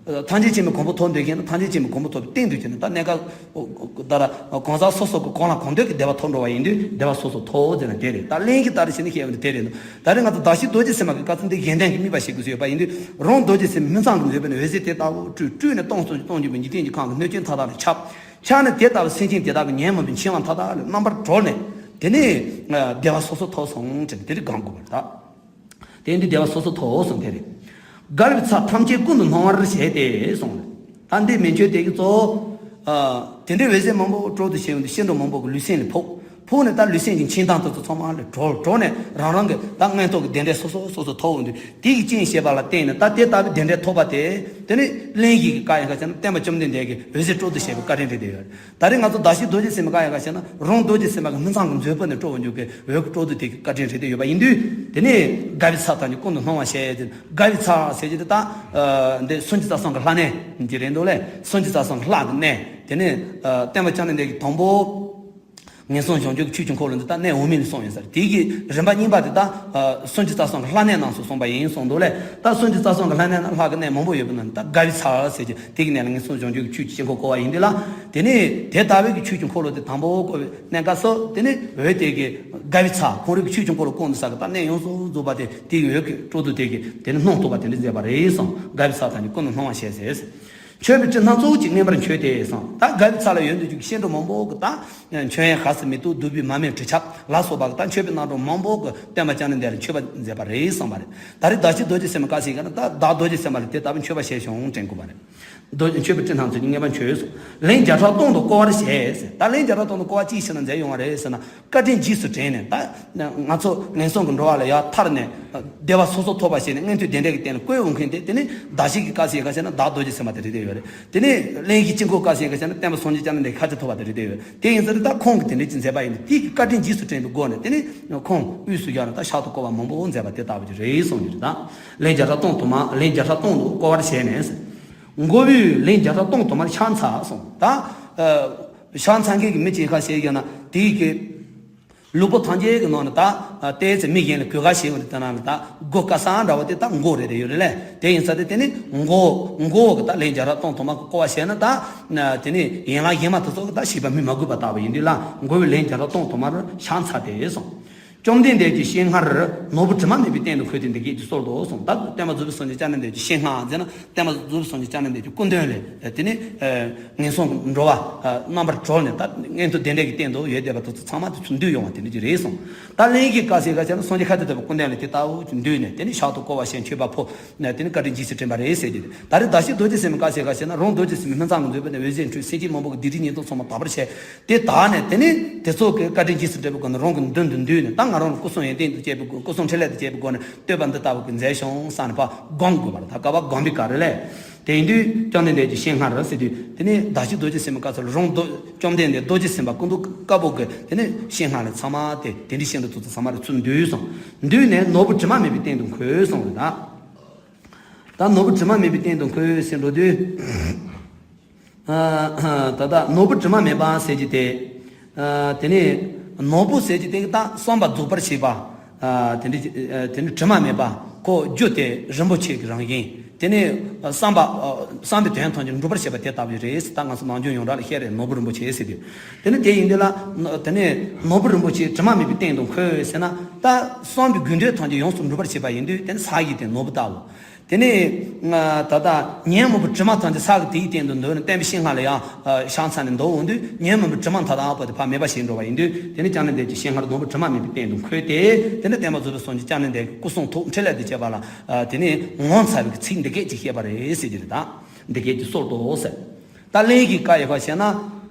ཐམས་ཅད་མཁྱེན་པའི་གོ་འཕང་ཐོབ་འདོད་མཁན་ཡིན་ན་ཐམས་ཅད་མཁྱེན་པའི་གོ་འཕང་ཐོབ་པའི་སྟེང་དུ་གྱུར་ནས། ད་གནས་སྐབས་ད་ར་གང་ཟག་སོ་སོ་གི་གང་ལ་གང་འདོད་ཀྱི་བདེ་བ་ཐོབ་འགྲོ་བ་ཡིན་དུས་བདེ་བ་སོ་སོར་ཐོབ་ཟེར་ན་དེ་རེད། ད་གླེང་གཞི་ལྟར་བྱས་ནས་བཤད་པ་ནི་དེ་རེད། ད་རེས་ང་ཚོ་ཟླ་ཕྱེད་རྡོ་རྗེ་སེམས་དཔའ་གི་བཀའ་ཚོམས་འདི་གཞན་དོན་གྱི་དམིགས་པ་བཤད་དགོས་སུ་ཡོད་པ་ཡིན་དུས། རང་རྡོ་རྗེ་སེམས་དཔའི་སྨིན་མཚམས་ཀྱི་མཛོད་སྤུ་ནས་འོད་ཟེར་དེ་ལྟ་བུ་སྤྲོས་སྤྲོས་ནས་སྟོང་གསུམ་གྱི་སྟོང་ཆེན་པོའི་འཇིག་རྟེན་གྱི་ཁམས་ཀྱི་སྣོད་ཆེན་མཐའ་དག་ལ་ཁྱབ། ཁྱབ་ནས་དེ་ལྟ་བུ་སེམས་ཅན་དེ་དག་གི་ཉོན་མོངས་པའི་འཆིང་བ་མཐའ་དག་ལས་རྣམ་པར་གྲོལ་ནས། དེ་ནས་བདེ་བ་སོ་སོར་ཐོབ་སོང་ཟེར་ནས་དེ་རིགས་སྒོམ་དགོས་པ་རེད་ད། དེ་འདི་བདེ་བ་སོ་སོར་ཐོབ་སོང་དེ་རེད། དགའ་བའི་ཚལ་ཐམས་ཅད་ཀུན་ཏུ་སྣང་བར་བྱས་ཏེ་གསུངས། ད་འདི་མན་ཆོད་དེ་གི་གཙོ་བོ། ཨ། དེ་འདྲའི་འོད་ཟེར་མང་པོ་སྤྲོ་བསྡུ་བྱས་ཡོང་དུས་སྐྱེ་འགྲོ་མང་པོ་གི་ལུས་སེམས་ལ་ཕོག་ཕོག་ནས་ད་ལུས་སེམས་ཀྱི་འཆིང་ཐག་དེ་ཚོ་ཚང་མ་ལས་གྲོལ། གྲོལ་ནས་རང་རང་གི་ད་མངོན་རྟོགས་ཀྱི་བདེ་འབྲས་སོ་སོ་སོ་སོ་ཐོབ་ཡོང་དུས། དེ་ཡི་རྐྱེན་བྱས་པ་ལ་བརྟེན་ནས་ད་དེ་ལྟ་བུའི་བདེ་འབྲས་ཐོབ་པ་དེ། དེ་ནི་གླེང་གཞི་གི་བཀའ་ཡང་ག་ཟེར་ན་སྟོན་པ་བཅོམ་ལྡན་འདས་ཀྱིས་འོད་ཟེར་སྤྲོ་བསྡུ་བྱས་པའི་བཀའ་དྲིན་དྲན་བསྡད་ཡོད། ད་རེས་ང་ཚོ་ཟླ་ཕྱེད་རྡོ་རྗེ་སེམས་དཔའི་བཀའ་ཡང་ག་ཟེར་ན། རང་རྡོ་རྗེ་སེམས་དཔའ་གི་སྨིན་མཚམས་ཀྱི་མཛོད་སྤུ་ནས་སྤྲོ་བར་འགྱུར་གྱི་འོད་ཀྱི་སྤྲོ་བསྡུ་དེ་གི་བཀའ་དྲིན་དྲན་བསྡད་ཡོད་པ་ཡིན་དུས། དེ་ནས་དགའ་བའི་ཚལ་དང་ནི་ཀུན་ཏུ་སྣང་བར་བྱས་ཏེ། དགའ་བའི་ཚལ་ཟེར་གྱི་དེ་ད། ཨ། འདི་སངས་རྒྱས་རྩ་གསུམ་གྱི་ལྷ་གནས་ཀྱི་རེད་འདུག་ལས། སངས་རྒྱས་རྩ་གསུམ་གྱི་ལྷ་གི་གནས། དེ་ནས། ཨ། སྟོན་པ་བཅོམ་ལྡན་འདས་ཀྱིས་དང་པོ་ངན་སོང་གཞོམ་འཇུག་གི་ཆོས་ཀྱི་འཁོར་ལོ་འདི་ད་གནས་འོག་མིན་ལ་གསུངས་ཡོད་ས་རེད། དེ་གི་རིམ་པ་གཉིས་པ་དེ་ད། ཨ། སངས་རྒྱས་རྩ་གསུམ་གྱི་ལྷ་གནས་རྣམས་སུ་གསུངས་པ་ཡིན་གསུངས་འདུག་ལས། ད་སངས་རྒྱས་རྩ་གསུམ་གྱི་ལྷ་གནས་ན་ལྷ་གི་གནས་མང་པོ་ཡོད་པའི་ནང་ནས་ད་དགའ་བའི་ཚལ་ཟེར་གྱི་དེ་གི་གནས་ལ་ངན་སོང་གཞོམ་འཇུག་གི་ཆོས་ཀྱི་དཀྱིལ་འཁོར་བསྐོར་བ་ཡིན་དུས་ལ། དེ་ནས་དེ་ལྟ་བུའི་གི་ཆོས་ཀྱི་འཁོར་ལོ་དེ་དང་པོ་བསྐོར་བའི་གནས་སྐབས་སུ། དེ་ནས་འོད་དེ་གིས་དགའ་བའི་ཚལ་ཁོང་རང་གི་ཆོས་ཀྱི་འཁོར་ལོ་བསྐོར་འདུག་ས་གི་ད་གནས་ཡོངས་སུ་རྫོགས་པ་དེ་དེ་གི་འོད་ཀྱི་སྤྲོ་བསྡུ་དེ་གིས་དེ་ནས་སྣང་ཐུབ་པ་དེ་འདྲ་མཛད་པ་རེད་གསུངས། དགའ་བའི་ཚལ་དང་ནི་ཀུན་ཏུ་སྣང་བར་བྱས་ཟེར། མཆོད་པའི་སྤྲིན་སྣ་ཚོགས་ཀྱིས་མངོན་པར་མཆོད་དེ་གསུངས། ད་དགའ་བའི་ཚལ་ལ་ཡོད་འདུག་ཅིག་སྐྱེ་འགྲོ་མང་པོ་གི་ད་མཆོད་ཡོན་དགའ་བསུ་མེ་ཏོག་བདུག་སྤོས་མར་མེ་དྲི་ཆབ་ལ་སོགས་པ་གི་ད་མཆོད་པའི་རྣམ་གྲངས་མང་པོ་གིས་སྟོན་པ་བཅོམ་ལྡན་འདས་ལ་མཆོད་པ་མཛད་པ་རེད་གསུངས་པ་རེད། ད་རེས་ཟླ་ཕྱེད་རྡོ་རྗེ་སེམས་དཔའི་བཀའ་ཟེར་ག་ན་ད་བདག་རྡོ་རྗེ་སེམས་དཔའ་ལ་དེ་ལྟ་བུ་མཆོད་པ་བྱས་བྱུང་དྲན་དགོས་པ་རེད། རྡོ་མཆོད་པའི་སྤྲིན་སྣ་ཚོགས་ཀྱིས་མངོན་པར་མཆོད་གསུངས། ལན་བརྒྱ་ཕྲག་སྟོང་དུ་བསྐོར་བར་བྱས་ཟེར། ད་ལན་བརྒྱ་ཕྲག་སྟོང་དུ་བསྐོར་བ་ཅིའི་ཕྱིར་ན་མཛད་ཡོང་བ་རེད་ཟེར་ན། བཀའ་དྲིན་རྗེས་སུ་དྲན་ནས། ད་ང་ཚོ་ངན་སོང་གི་འགྲོ་བ་ལས་ཡར་ཐར་ནས་བདེ་བ་སོ་སོར་ཐོབ་པ་བྱས་ནས་མངོན་མཐོའི་བདེ་འབྲས་ཀྱི་སྟེང་ལ་བཀོད་འོང་མཁན་དེ། དེ་ནི་ཟླ་ཕྱེད་ཀྱི་བཀའ་ཟེར་ག་ཟེར་ན་བདག་རྡོ་རྗེ་སེམས་དཔའ་དེ་རེད་བསྡད་ཡོད་རེད། དེ་ནས་ལན་གཞི་དཀྱིལ་འཁོར་བཀའ་ཟེར་ག་ཟེར་ན་སྟོན་པ་སངས་རྒྱས་བཅོམ་ལྡན་འདས་ཤཱཀྱ་ཐུབ་པ་དེ་རེད་བསྡད་ཡོད་རེད། དེ་ཡིན་ཙང་ད་ཁོང་གིས་དེ་འདྲ་ཅིག་མཛད་པ་ཡིན་དུས། དེ་གི་བཀའ་དྲིན་རྗེས་སུ་དྲན་པའི་སྒོ་ནས་དེ་ནི་ཁོང་དབུས་སུ་བཞག་ནས་ད་ཤཱཀ་ཐུབ་བསྐོར་བ་མང་པོ་མཛད་པ་དེ་ལྟ་བུ་ཅིག་རེད་གསུངས་ཡོད་རེད། ད་ལན་བརྒྱ་ཕྲག་སྟོང་དུ་མ། ལན་བརྒྱ་ཕྲག་སྟོང་དུ་བསྐོར་བར་བྱས་ནས། མགོ་བོས་ལན་བརྒྱ་ཕྲག་སྟོང་དུ་མར་ཕྱག་འཚལ་གསུངས། ད་ཕྱག་འཚལ་མཁན་གྱི་མི་ཅིག་ག་ཟེར་ཡོད་ན་དེ་གི་ལུས་པོ་ཐམས་ཅད་ཀྱི་ནང་ནས་ད་ཏོག་ཙམ་མི་གཞན་ལ་གུས་ཞབས་བྱེད་ཡོང་དུས། དེ་ནང་ནས་ད་མགོ་དཀར་གསལ་འདྲ་བོ་དེ་ད་མགོ་རེད་རེད་ཡོད་རེད་ལས། དེ་ཡིན་ཙང་དེ་དེ་ནི་མགོ། མགོ་གི་ད་ལན་བརྒྱ་ཕྲག་སྟོང་དུ་མ་གི་བསྐོར་བ་བྱས་ན། ད་དེ་ནི་ཡན་ལག་གཞན་མ་དེ་ཚོ་གི་ད་བྱིས་པ་སྨོས་མ་དགོས་པ་ལྟ་བུ་ཡིན་དུས་ལ། མགོ་བོས་ལན་བརྒྱ་ཕྲག་སྟོང་དུ་མར་ཕྱག་འཚལ་ཏེ་གསུངས། བཅོམ་ལྡན་འདས་ཀྱི་སྤྱན་སྔར་ནོར་བུ་དྲི་མ་མེད་པའི་སྟེང་དུ་འཁོད་དེ་འདི་སྐད་ཅེས་གསོལ་ཏོ་གསུངས། ད་སྟོན་པ་རྫོགས་པའི་སངས་རྒྱས་བཅོམ་ལྡན་འདས་ཀྱི་སྤྱན་སྔར་ཟེར་ན། སྟོན་པ་རྫོགས་པའི་སངས་རྒྱས་བཅོམ་ལྡན་འདས་ཀྱི་སྐུ་མདུན་ལ་དེ་ནི་ངན་སོང་གི་འགྲོ་བ་རྣམ་པར་གྲོལ་ནས་ད་མངོན་མཐོ་བདེ་འབྲས་ཀྱི་སྟེང་དུ་ཡོད་བསྡད་པ་དེ་ཚོ་ཚང་མ་དེ་ཚོ་འདུས་ཡོང་བ་དེ་འདྲ་ཅིག་རེད་གསུངས། ད་ལན་གཞི་བཀའ་ཟེར་ག་ཟེར་ན་སངས་རྒྱས་ཤཱཀྱ་ཐུབ་པའི་སྐུ་མདུན་ལ་དེ་ལྟ་བུ་ཅིག་འདུས་ནས་དེ་ནི་ཤཱཀ་ཐུབ་བསྐོར་བ་བྱས་མཆོད་པ་ཕུལ་ནས་དེ་ནི་བཀའ་དྲིན་རྗེས་སུ་དྲན་པ་རེད་ཟེར་གྱི་རེད། ད་རེས་ཟླ་ཕྱེད་རྡོ་རྗེ་སེམས་དཔའི་བཀའ་ཟེར་ག་ཟེར་ན་རང་རྡོ་རྗེ་སེམས་དཔའི་སྨིན་མཚམས་ཀྱི་མཛོད་སྤུ་ནས་འོད་ཟེར་འཕྲོས། སེམས་ཅན་མང་པོ་གི་སྡིག་སྒྲིབ་ཉེས་ལྟུང་ཚང་མ་དག་པར་བྱས། དེ་དག་ནས་དེ་ནི་དེ་ཚོ་གི་བཀའ་དྲིན་རྗེས་སུ་དྲན་པའི་སྒོ་ནས་རང་གི་མདུན་དུ་འདུས་ནས། ད་ང་རང་ལ་སྐུ་གསུང་ཡོན་ཏན་དང་བཅས་པའི་སྒོ། སྐུ་གསུང་འཕྲིན་ལས་དང་བཅས་པའི་སྒོ་ནས་བསྟོད་པ་འདི་ལྟ་བུ་གི་མཛད་བྱུང་བསམ་ནས་ཕར་སྒོམ་དགོས་པ་རེད། ད་བསྐལ་པ་སྒོམ་པའི་སྐབས་རེད་ལས། དེ་ཡིན་དུས་བཅོམ་ལྡན་འདས་ཀྱི་སྤྱན་སྔར་ཟེར་དུས་དེ་ནི་ཟླ་ཕྱེད་རྡོ་རྗེ་སེམས་དཔའི་བཀའ་ཚོ་ལ་རང་རྡོ་བཅོམ་ལྡན་འདས་རྡོ་རྗེ་སེམས་དཔའ་སྐུ་མདོག་དཀར་པོ་གི་དེ་ནི་སྤྱན་སྔར་ལ་ཚང་མ་དེ་དེ་འདྲའི་སྤྱན་རས་གཟིགས་དང་ཚང་མ་ལ་ཚུར་འདུས་སོང་། འདུས་ནས་ནོར་བུ་དྲི་མ་མེད་པའི་སྟེང་དུ་འཁོད་སོང་རེད་ད། ད་ནོར་བུ་དྲི་མ་མེད་པའི་སྟེང་དུ་འཁོད་ཟེར་འགྲོ་དུས། ཨ། ད་ལྟ་ནོར་བུ་དྲི་མ་མེད་པ་ཟེར་གྱི་དེ། ཨ། དེ་ནི་ནོར་བུ་ཟེར་གྱི་དེ་ད་བསམ་པ་རྫོགས་པར་བྱེད་པ། ཨ། དེ་འདྲ། ཨ། དེ་ནི་དྲི་མ་མེད་པ། ཁོ་རྒྱུ་དེ་རིན་པོ་ཆེ་གི་རང་བཞིན། དེ་ནི་བསམ་པ། ཨ། བསམ་པའི་དོན་ཐམས་ཅད་འགྲུབ་པར་བྱེད་པ་དེ་ལྟ་བུ་རེད་ཟེར། ད་ང་ཚོ་ནམ་རྒྱུན་ཡོངས་གྲགས་ལ་བཤད་རེད། ནོར་བུ་རིན་པོ་ཆེ་ཟེར་དུས། དེ་ནི་དེ་ཡིན་དུས་ལ་དེ་ནི་ནོར་བུ་རིན་པོ་ཆེ་དྲི་མ་མེད་པའི་སྟེང་དུ་འཁོད་ཟེར་ན། ད་བསམ་པའི་དགོས་འདོད་ཐམས་ཅད་ཡོངས་སུ་འགྲུབ་པར་བྱེད་པ་ཡིན་དུས་དེ་ནི་ས་གཞི་དེ་ནོར་བུ་ལྟ་བུ། དེ་ནས་ད་ལྟ་ཉོན་མོངས་པའི་དྲི་མ་ཐམས་ཅད་ས་གི་དེའི་སྟེང་དུ་འདུས་ནས་སྟོན་པའི་སྤྱན་སྔར་ལ་ཡང་ཕྱག་འཚལ་ནས་འདུག་འོང་དུས་ཉོན་མོངས་པའི་དྲི་མ་མཐའ་དག་པོ་དེ་ཕར་མེད་པ་ཞིག་འགྲོ་བ་ཡིན་དུས། དེ་ནས་བཅོམ་ལྡན་འདས་ཀྱི་སྤྱན་སྔར་ནོར་བུ་དྲི་མ་མེད་པའི་སྟེང་དུ་འཁོད་དེ། དེ་ནས་སྟོན་པ་རྫོགས་པའི་སངས་རྒྱས་བཅོམ་ལྡན་འདས་ཀྱི་སྐུ་གསུང་ཐུགས་འཕྲིན་ལས་དང་བཅས་པ་ལ་དེ་ནས་ངོ་མཚར་བའི་ཚིག་འདི་སྐད་ཅེས་བཤད་པ་རེད་ཟེར་གྱི་རེད་ད། འདི་སྐད་ཅེས་གསོལ་ཏོ་ཟེར། ད་ལན་གྱི་བཀའ་ཡི་བ་བྱས་ན།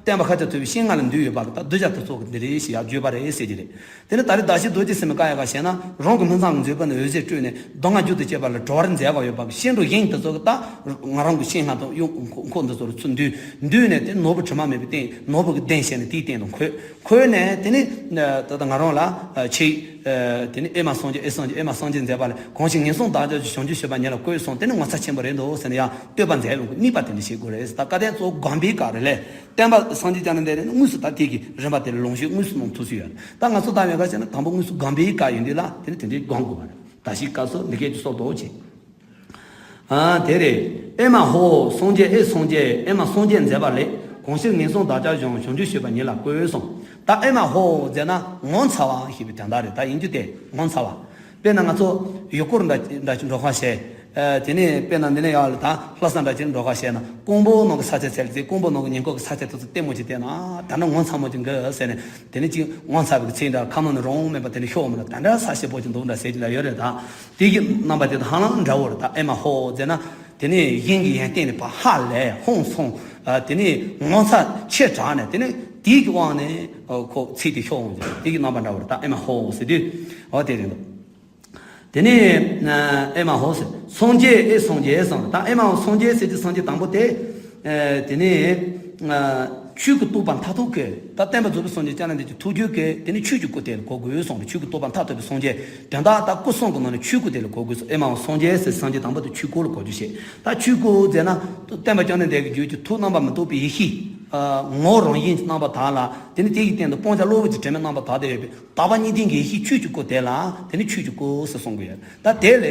སྟོན་པ་ཤཱཀྱ་ཐུབ་པའི་སྤྱན་སྔར་ལ་འདུས་ཡོད་པ་གི་ད་གདུལ་བྱ་དེ་ཚོ་གི་འདི་རེད་ཞེས་ཡང་བརྗོད་པ་རེད་ཟེར་གྱི་རེད། དེ་ནི་ད་རེས་ཟླ་ཕྱེད་རྡོ་རྗེ་སེམས་དཔའི་བཀའ་ཡི་བ་བྱས་ན། རང་གི་སྨིན་མཚམས་ཀྱི་མཛོད་སྤུ་ནས་འོད་ཟེར་སྤྲོས་ནས་མདོ་སྔགས་རྒྱུད་དང་བཅས་པ་ལ་གྲོལ་བར་མཛད་པ་ཡོད་པ་གི་སྐྱེ་འགྲོ་གཞན་དེ་ཚོ་གི་ད་ང་རང་གི་སྤྱན་སྔར་དང་ཡུམ་འཁོར་འདི་ཚོ་ལ་ཚུར་འདུས། འདུས་ནས་དེ་ནོར་བུ་དྲི་མ་མེད་པའི་སྟེང་ནོར་བུ་གི་གདན་བཞེས་ནས་དེའི་སྟེང་དུ་འཁོད། འཁོད་ནས་དེ་ནི་ད་ལྟ་ང་རང་ལ་ཆེས་ ཨ། དེ་ནི་ཨེ་མ་སངས་རྒྱས། ཨེ་སངས་རྒྱས། ཨེ་མ་སངས་རྒྱས་མཛད་པ་ལས། གང་ཞིག་ངན་སོང་བདག་ཅག་བྱང་ཆུབ་སྤྱོད་པ་ཉིད་ལ་བཀོད་གསུངས། དེ་ནི་ངོ་མཚར་ཆེན་པོ་རེད་འདུག་ཟེར་ནས་ཡང་བསྟོད་པ་མཛད་ཡོང་གི། གཉིས་པ་དེ་འདྲ་བྱེད་དགོས་རེད། ད་སྐལ་ལྡན་གཙོ་བོ་སྒོམ་པའི་སྐབས་རེད་ལས། བསྟན་པ་སངས་རྒྱས་བསྐྱངས་ནས་བསྟན་ནས་དངོས་སུ་ད་དེ་གི་རིམ་པ་དེ་ལ་ལོངས་སྤྱོད་དངོས་སུ་གནང་ཐུབ་ས་ཡོད། ད་ང་ཚོ་ད་ཡོད་ག་བྱས་ན་དང་པོ་དངོས་སུ་སྒོམ་པའི་སྐབས་ཡིན་དུས་ལ་དེ་ནི་དེ་འདྲའི་སྒོམ་དགོས་པ་རེད། ད་ཞིག་སྐབས་སུ་འདི་སྐད་ཅིག་སོགས་དོ་ཆེ། ཨ། དེ་རེད། ཨེ་མ་ཧོ། སངས་རྒྱས། ཨེ་སངས་རྒྱས། ཨེ་མ་སངས་རྒྱས་མཛད་པ་ལས། གང་ཕྱིར་ངན་སོང་བདག་ཅག་བྱང་། བྱང་ཆུབ་སྤྱོད་པ་ཉིད་ལ་བཀོད་གསུངས། ད་ཨེ་མ་ཧོ་ཟེར་ན་ངོ་མཚར་བ་ཞེས་པའི་དོན་དག་རེད། ད་ཡིན་རྒྱུ་དེ་ངོ་མཚར་བ། དཔེར་ན་ང་ཚོ་ཡུལ་སྐོར་འདྲ་འདྲ་ཅིག་འགྲོ་ག་བྱས། ཨ། དེ་ནས་དཔེར་ན་འདི་ནས་ཡར་ལ་ད་ལྷ་ས་འདྲ་ཅིག་འགྲོ་ག་བྱས་ན་ཀོང་པོ་ནང་གི་ས་ཆ་ཚད་ལ་དེ། ཀོང་པོ་ནང་གི་ཉེ་འཁོར་གྱི་ས་ཆ་དེ་ཚོ་ལྟད་མོ་ཅིག་བལྟས་ན་ད་འདྲ་ངོ་མཚར་མོ་ཅིག་འདུག་ཟེར་ནས། དེ་ནི་ཅིག་ངོ་མཚར་བའི་ཚིག་འདྲ་ཁ་ནང་ནས་རང་དབང་མེད་པ་དེ་ནི་ཤོར་མི་འདྲ། ད་འདྲ་ས་ཞེ་པོ་ཅིག་འདུག་འདྲ་ཟེར་གྱི་ལ་ཡོད་རེད། ད་དེ་གི་རྣམ་པ་དེ་དང་ཧ་ལམ་འདྲ་བོ་རེད། ད་ཨེ་མ་ཧོ་ཟེར་ན་དེ་ནི་གཞན་གྱི་ཡོན་ཏན་ནི་ཕར་ཧ་ལས་ཧང་སང་། ཨ། དེ་ནི་ངོ་མཚར་ཆེ་དྲགས་ནས་དེ་ནི་དེ་གི་དབང་ནས། ཨ། ཁོ་ཚིག་དེ་ཤོར་འོང་། དེ་གི་རྣམ་པ་འདྲ་བོ་རེད། ད་ཨེ་མ་ཧོ་ཟེར་དུས། འོ་དེ་རེད་འདུག་དེ་ནས་ཨེ་མ་ཧོ་ཟེར། སངས་རྒྱས། ཨེ་སངས་རྒྱས་གསུངས། ད་ཨེ་མ་ཧོ། སངས་རྒྱས་ཟེར་དུས་སངས་རྒྱས་དང་པོ་དེ། ཨ། དེ་ནས་ཨ་ཆོས་ཀྱི་རྟོགས་པ་མཐར་ཐུག་གི། ད་བསྟན་པ་རྫོགས་པའི་སངས་རྒྱས་བསྐྱངས་ནས་བསྟན་གྱི་ཐུགས་རྒྱུད་ཀྱི་དེ་ནི་ཆོས་ཀྱི་སྐུ་དེ་ལ་གོ་དགོས་གསུངས་རེད། ཆོས་ཀྱི་རྟོགས་པ་མཐར་ཐུག་པའི་སངས་རྒྱས་དོན་དག་ད་སྐུ་གསུམ་གྱི་ནང་ནས་ཆོས་སྐུ་དེ་ལ་གོ་དགོས་གསུངས། ཨེ་མ་ཧོ། སངས་རྒྱས་ཟེར་སངས་རྒྱས་དང་པོ་དེ་ཆོས་སྐུ་ལ་གོ་རྒྱུ་བྱེད། ད་ཆོས་སྐུ་ཟེར་ན་བསྟན་པ་བསྐྱངས་ནས་བསྟན་གྱི་རྒྱུད་ཀྱི་ཐུགས་རྣམ་པར་མི་རྟོག་པའི་ཡེ་ཤེས། ཨ། ངོ་བོ་རང་བཞིན་གྱི་རྣམ་པ་དག་ལ། དེ་ནི་དེ་ཡི་སྟེང་དུ་སྤང་བྱ་གློ་བུར་གྱི་དྲི་མའི་རྣམ་པ་དག་དེ་ཡོད་པའི་དག་པ་གཉིས་ལྡན་གྱི་ཡེ་ཤེས་ཆོས་ཀྱི་སྐུ་དེ་ལ་དེ་ནི་ཆོས་ཀྱི་སྐུ་ཟེར་གསུང་གི་ཡོད། ད་དེ་ལས་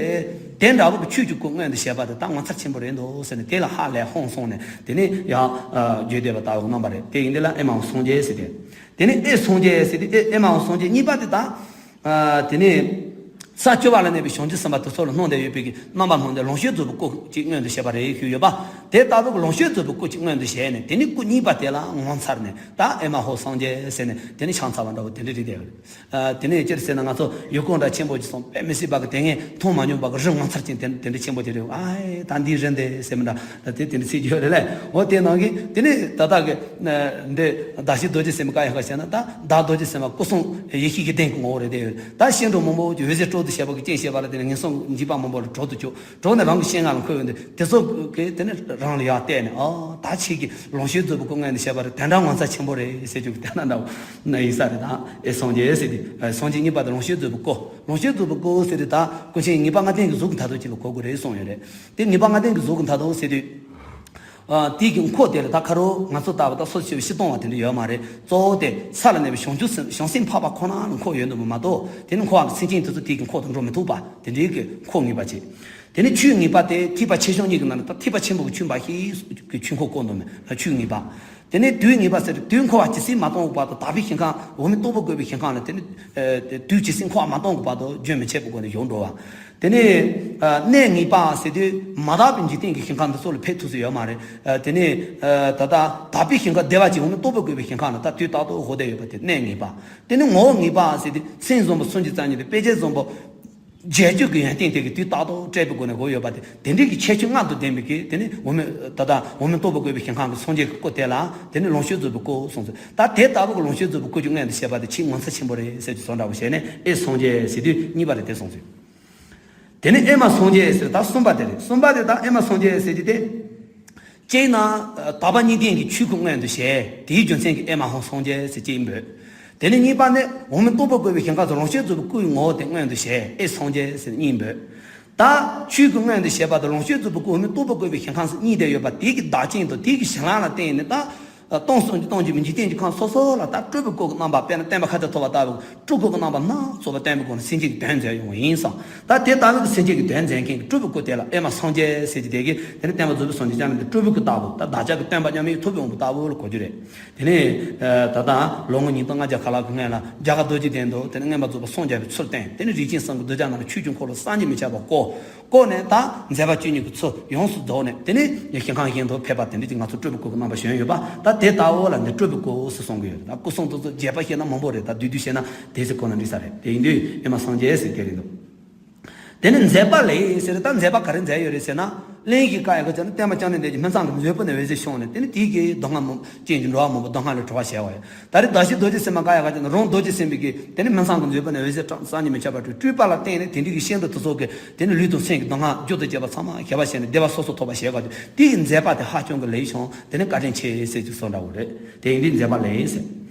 དེ་འདྲ་བོ་གི་ཆོས་ཀྱི་སྐུ་མངོན་དུ་བྱས་པ་དེ་ད་ངོ་མཚར་ཆེན་པོ་རེད་འདུག་ཟེར་ནས་དེ་ལ་ཧ་ལས་ཧང་སངས་ནས་དེ་ནི་ཡང་བརྗོད་བསྡད་པ་ལྟ་བུའི་རྣམ་པ་རེད། དེ་ཡིན་དེ་ལ་ཨེ་མ་ཧོ་སངས་རྒྱས་ཟེར་ཏེ། དེ་ནི་ཨེ་སངས་རྒྱས་ཟེར་ཏེ། ཨེ་ཨེ་མ་ཧོ་སངས་རྒྱས་གཉིས་པ་དེ་ད། ཨ། དེ་ནི་ས་བཅུ་པ་ལ་གནས་པའི་བྱང་ཆུབ་སེམས་དཔའ་དེ་ཚོ་ལ་སྣང་བསྡད་ཡོད་པའི་གི་རྣམ་པ་སྣང་སྟེ་ལོངས་སྤྱོད་རྫོགས་པའི་སྐུ་ཅིག་མངོན་དུ་བྱས་པ་རེད་ཞུས་ཡོད་པ། དེ་ལྟ་བུའི་གི་ལོངས་སྤྱོད་རྫོགས་པའི་སྐུ་ཅིག་མངོན་དུ་བྱས་ནས་དེ་ནི་སྐུ་གཉིས་པ་དེ་ལ་ངོ་མཚར་ནས་ད་ཨེ་མ་ཧོ་སངས་རྒྱས་ཟེར་ནས་དེ་ནི་ཕྱག་འཚལ་བ་འདྲ་བོ་དེ་འདྲ་རེད་བསྡད་ཡོད་རེད། ཨ། དེ་ནས་སྤྱིར་ཟེར་ན་ང་ཚོ་ཡུལ་སྐོར་འདྲ་ཆེན་པོ་ཅིག་སོང་། དཔེ་མི་སྲིད་པ་གི་དེ་སྔའི་མཐོང་མ་མྱོང་བ་གི་རི་ངོ་མཚར་ཅན་དེ་དེ་འདྲ་ཆེན་པོ་ཅིག་རེད། ཨའི་ད་འདི་རི་འདི་ཟེར་མི་འདྲ། ད་དེ་དེ་འདྲ་ཚིག་ཅིག་ཡོད་རེད་ལས། འོ་དེ་ནང་གི་དེ་ནས་ད་ལྟ་གི་འདི་ཟླ་ཤེལ་རྡོ་རྗེ་སེམས་དཔའ་ག་ཡང་ག་བྱས་ན་ད་ཟླ་རྡོ་རྗེ་སེམས་དཔའ་སྐུ་གསུང་ཡེ་ཤེས་ཀྱི་གདན་གྱི་ངོ་བོ་རེད་དེ། ད་ཤིང་འབྲོག་མང་པོ་ཅིག་འོད་ཟེར་སྤྲོ་བསྡུ་བྱས་པ་གི་རྐྱེན་བྱས་པ་ལ་དེ་ནས་ངན་སོང་འཇིགས་པ་མང་པོ་ལ་གྲོགས་སུ་བཅུག། གྲོགས་ནས་རང་གི་སྤྱན་སྔར་ལ་འཁོད་ཡོང་དུས་དེ་ཚོ་གི་དེ་ནས་རང་ལ་ཡར་བལྟས་ནས། ཨ། ད་ཁྱེད་ཀྱིས་ལོངས་སྤྱོད་རྫོགས་པའི་སྐུ་མངོན་དུ་བྱས་པ་རེད། དེ་འདྲ་ངོ་མཚར་ཆེན་པོ་རེད་ཟེར་རྒྱུ་གི་དེ་འདྲ་འདྲ་བོ་ན་ཡིན་ས་རེད། ད་ཨེ་སངས་རྒྱས་ཟེར་དུས་སངས་རྒྱས་གཉིས་པ་དེ་ལོངས་སྤྱོད་རྫོགས་པའི་སྐུ། ལོངས་སྤྱོད་རྫོགས་པའི་སྐུ་ཟེར་དུས་ད་ཀུན་མཁྱེན་ངེས་པ་ལྔ་ལྡན་གྱི་གཟུགས་ཀྱི་མཐར་ཐུག་ཅིག་ལ་གོ་དགོས་རེད་གསུངས་ཡོད་རེད། དེ་ངེས་པ་ལྔ་ལྡན་གྱི་གཟུགས་ཀྱི་མཐར་ཐུག་ཟེར་དུས། ཨ། དེའི་གི་འཁོར་དེ་ལ་ད་ཁ་རོ་ང་ཚོ་ལྟ་བུ་ད་སོ་སོ་ཞིག་སྤྱི་སྟོང་བ་དེ་འདྲ་ཡོད་མ་རེད། གཙོ་བོ་དེ་ས་ལ་གནས་པའི་བྱང་ཆུབ་སེམས་བྱང་སེམས་འཕགས་པ་ཁོ་ན་ལ་འཁོར་ཡོད་འདུག་མ་གཏོགས། དེ་ནི་འཁོར་བ་གི་སེམས་ཅན་དེ་ཚོ་དེའི་གི་འཁོར་དུ་འགྲོ་མི་ཐུབ་པ་དེ་འདྲའི་གི་འཁོར་ངེས་པ་བྱེད། དེ་ནི་ཆོས་ངེས་པ་དེ་ཐེག་པ་ཆེ་ཆུང་གཉིས་ཀྱི་ནང་ནས་ད་ཐེག་པ་ཆེན་པོ་གི་ཆོས་འབའ་ཞིག་གི་ཆོས་འཁོར་བསྐོར་འདུག་མེད་ལ། ཆོས་ངེས་པ། དེ་ནས་དུས་ངེས་པ་ཟེར་དུས་འཁོར་བ་ཇི་སྲིད་མ་སྟོང་བར་དུ་དག་པའི་ཞིང་ཁམས་འོག་མིན་སྟུག་པོ་བཀོད་པའི་ཞིང་ཁམས་ལ་དེ་ནི། ཨ། དུས་ཇི་སྲིད་འཁོར་བ་མ་སྟོང་གི་བར་དུ་རྒྱུན་མི་ཆད་པའི་སྒོ་ནས་བཞུགས་འགྲོ་བ། དེ་ནས། ཨ། གནས་ངེས་པ་ཟེར་དུས་མ་དག་པའི་འཇིག་རྟེན་གྱི་ཞིང་ཁམས་འདི་ཚོ་ལ་ཕེབས་ཐུབ་ས་ཡོད་མ་རེད། ཨ། དེ་ནས། ཨ། ད་ལྟ་དག་པའི་ཞིང་ཁམས་བདེ་བ་ཅན་འོག་མིན་སྟུག་པོ་བཀོད་པའི་ཞིང་ཁམས་ལ་ད་དུས་རྟག་ཏུ་འོག་བསྡད་ཡོད་པ་དེ་གནས་ངེས་པ། དེ་ནས་ངོ་བོ་ངེས་པ་ཟེར་དུས་སེམས་བཟང་པོ་སུམ་ཅུ་རྩ་གཉིས་དང་དཔེ་བྱད་བཟང་པོ། རྗེས་འཇུག་གི་ཡོན་ཏན་དེ་གི་དུས་རྟག་ཏུ་སྤྲད་པའི་སྒོ་ནས་འོག་ཡོད་པ་དེ། དེ་འདྲའི་གི་ཁྱད་ཆོས་ལྔ་དང་ལྡན་པའི་གི་དེ་ནི་འོག་མིན་ད་ལྟ་འོག་མིན་སྟུག་པོ་བཀོད་པའི་ཞིང་ཁམས་ཀྱི་སངས་རྒྱས་ཀྱི་སྐུ་དེ་ལ་དེ་ནི་ལོངས་སྤྱོད་རྫོགས་པའི་སྐུ་གསུངས་སོ། ད་དེ་ལྟ་བུ་གི་ལོངས་སྤྱོད་རྫོགས་པའི་སྐུ་ཅིག་མངོན་དུ་བྱས་པ་དེ་ཆེས་ངོ་མཚར་ཆེན་པོ་རེད་ཟེར་གྱི་བཟོ་འདྲ་བོ་བྱས་ནས་ཨེ་སངས་རྒྱས་ཟེར་དུས་གཉིས་པ་རེད་དེ་གསུངས་སོ། དེ་ནི་ཨེ་མ་སངས་རྒྱས་ཟེར་ད་གསུམ་པ་དེ་རེད། གསུམ་པ་དེ་ད་ཨེ་མ་སངས་རྒྱས་ཟེར་གྱི་དེ། གཅིག་ན། དག་པ་གཉིས་ལྡན་གྱི་ཆོས་སྐུ་མངོན་དུ་བྱས། དེའི་རྒྱུ་མཚན་གྱིས་ཨེ་མ་ཧོ་སངས་རྒྱས་ཟེར་གཅིག་འབོད། དེ་ནས་གཉིས་པ་ནི་འོག་མིན་སྟུག་པོ་བཀོད་པའི་ཞིང་ཁམས་སུ་ལོངས་སྤྱོད་རྫོགས་པའི་སྐུའི་ངོ་བོ་དེ་མངོན་དུ་བྱས། ཨེ་སངས་རྒྱས་ཟེར་གཉིས་འབོད། ད་ཆོས་སྐུ་མངོན་དུ་བྱས་པ་དང་ལོངས་སྤྱོད་རྫོགས་པའི་སྐུ་འོག་མིན་སྟུག་པོ་བཀོད་པའི་ཞིང་ཁམས་སུ་གཉིས་བསྡད་ཡོད་པ་དེ་གི་བདག་རྐྱེན་དང་དེ་གི་གཞན་ལ་ལ་བརྟེན་ནས་ད། སྟོང་གསུམ་གྱི་སྟོང་གཅིག་པའི་འཇིག་རྟེན་གྱི་ཁམས་སོ་སོ་ལ་ད་སྤྲུལ་པའི་སྐུ་གི་རྣམ་པ། དཔེར་ན་བསྟན་པ་མཁའ་ཁྱབ་ཐོབ་པ་ལྟ་བུ་སྤྲུལ་སྐུ་གི་རྣམ་པ་སྣ་ཚོགས་པ་བསྟན་པའི་སྒོ་ནས་སེམས་ཅན་གྱི་དོན་མཛད་ཡོང་བ་ཡིན་ཙང་། ད་དེ་ལྟ་བུ་གི་སེམས་ཅན་གྱི་དོན་མཛད་མཁན་གྱི་སྤྲུལ་པའི་སྐུ་དེ་ལ་ཨེ་མ་སངས་རྒྱས་ཟེར་གྱི་དེ་གིས་དེ་ནི་བསྟན་པ་རྫོགས་པའི་སངས་རྒྱས་བསྐྱངས་ནས་སྤྲུལ་པའི་སྐུ་ལྟ་བུ། ད་བདག་ཅག་གི་སྟོན་པ་མཉམ་མེད་ཐུབ་པའི་དབང་པོ་ལྟ་བུ་ལ་གོ་རྒྱུ་རེད། དེ་ནས་ད་ལྟ་ལོ་ངོ་ཉིས་སྟོང་ལྔ་བརྒྱ་ཁ་ལྷག་གི་སྔོན་ལ་རྒྱ་གར་རྡོ་རྗེ་གདན་དུ་དེ་ནི་མངོན་པར་རྫོགས་པར་སངས་རྒྱས་པའི་ཚུལ་བསྟན། དེ་ནི་རིགས་ཅན་གསུམ་གྱི་གདུལ་བྱ་རྣམས་ལ་ཆོས་ཀྱི་འཁོར་ལོ་བསམ་གྱིས་མི་ཁྱབ་པ་བསྐོར། བསྐོར་ནས་ད་མཛད་པ་བཅུ་གཉིས་ཀྱི་ཚུལ་ཡོངས་སུ་རྫོགས་ནས་དེ་ནས་ཞིང་ཁམས་གཞན་དུ་ཕེབས་པ་དེ་འདྲ་ཅིག་ང་ཚོ་སྤྲུལ་པའི་སྐུ་གི་རྣམ་པ་བྱོན་ཡོད་པ། ད་དེ་ལྟ་བུ་ལ་འདི་སྤྲུལ་པའི་སྐུ་ཟེར་གསུང་གི་ཡོད། ད་སྐུ་གསུང་དེ་ཚོ་རྒྱས་པ་བཤད་ན་མང་པོ་རེད། ད་བསྡུས་བསྡུས་བཤད་ན་དེ་ཚོ་ཁོ་ན་འགྲིག་ས་རེད། དེ་ཡིན་དུས་ཨེ་མ་སངས་རྒྱས་ཟེར་གྱི་རེད་འདུག་དེ་ནས་མཛད་པ་ལས་ཟེར། ད་མཛད་པ་ག་རེ་མཛད་ཡོད་རེད་ཟེར་ན། གླིང་གི་བཀའ་ཡག་ག་བྱས་ན་བསྟན་པ་བསྐྱངས་ནས་འདས་ཀྱི་སྨིན་མཚམས་ཀྱི་མཛོད་སྤུ་ནས་འོད་ཟེར་བྱུང་ནས་དེ་ནི་དེའི་གི་མདོ་སྔགས་མང་ཅན་གྱི་འགྲོ་བ་མང་པོ་མདོ་སྔགས་ལས་གྲོལ་བ་བྱས་པ་ཡོད། ད་རེས་ཟླ་ཕྱེད་རྡོ་རྗེ་སེམས་དཔའ་བཀའ་ཡག་ག་བྱས་ན་རང་རྡོ་རྗེ་སེམས་དཔའི་གི་དེ་ནི་སྨིན་མཚམས་ཀྱི་མཛོད་སྤུ་ནས་འོད་ཟེར་བཀྲག་གསར་རྙིང་མ་ཁྱབ་པ་སྤྲོས་སྤྲུལ་པ་ལ་བརྟེན་ནས་དེ་འདྲའི་གི་ཤིན་ཏུ་དེ་ཚོ་གི་དེ་ནི་ལུས་དང་སེམས་ཀྱི་མདོ་སྔགས་རྒྱུད་དུ་སྐྱེས་པ་ཚང་མ་ཞི་བར་བྱས་ནས་བདེ་བ་སོ་སོ་ཐོབ་པ་བྱས་པ་དེ་དེའི་མཛད་པ་དེ་ཧ་ཅང་གི་ལེགས་ཤིང་དེ་ནི་བཀའ་དྲིན་ཆེ་ཟེར་གྱི་བཟོ་འདྲ་བོ་རེད། དེ་ཡིན་དུས་མཛད་པ་ལེགས་ཟེར།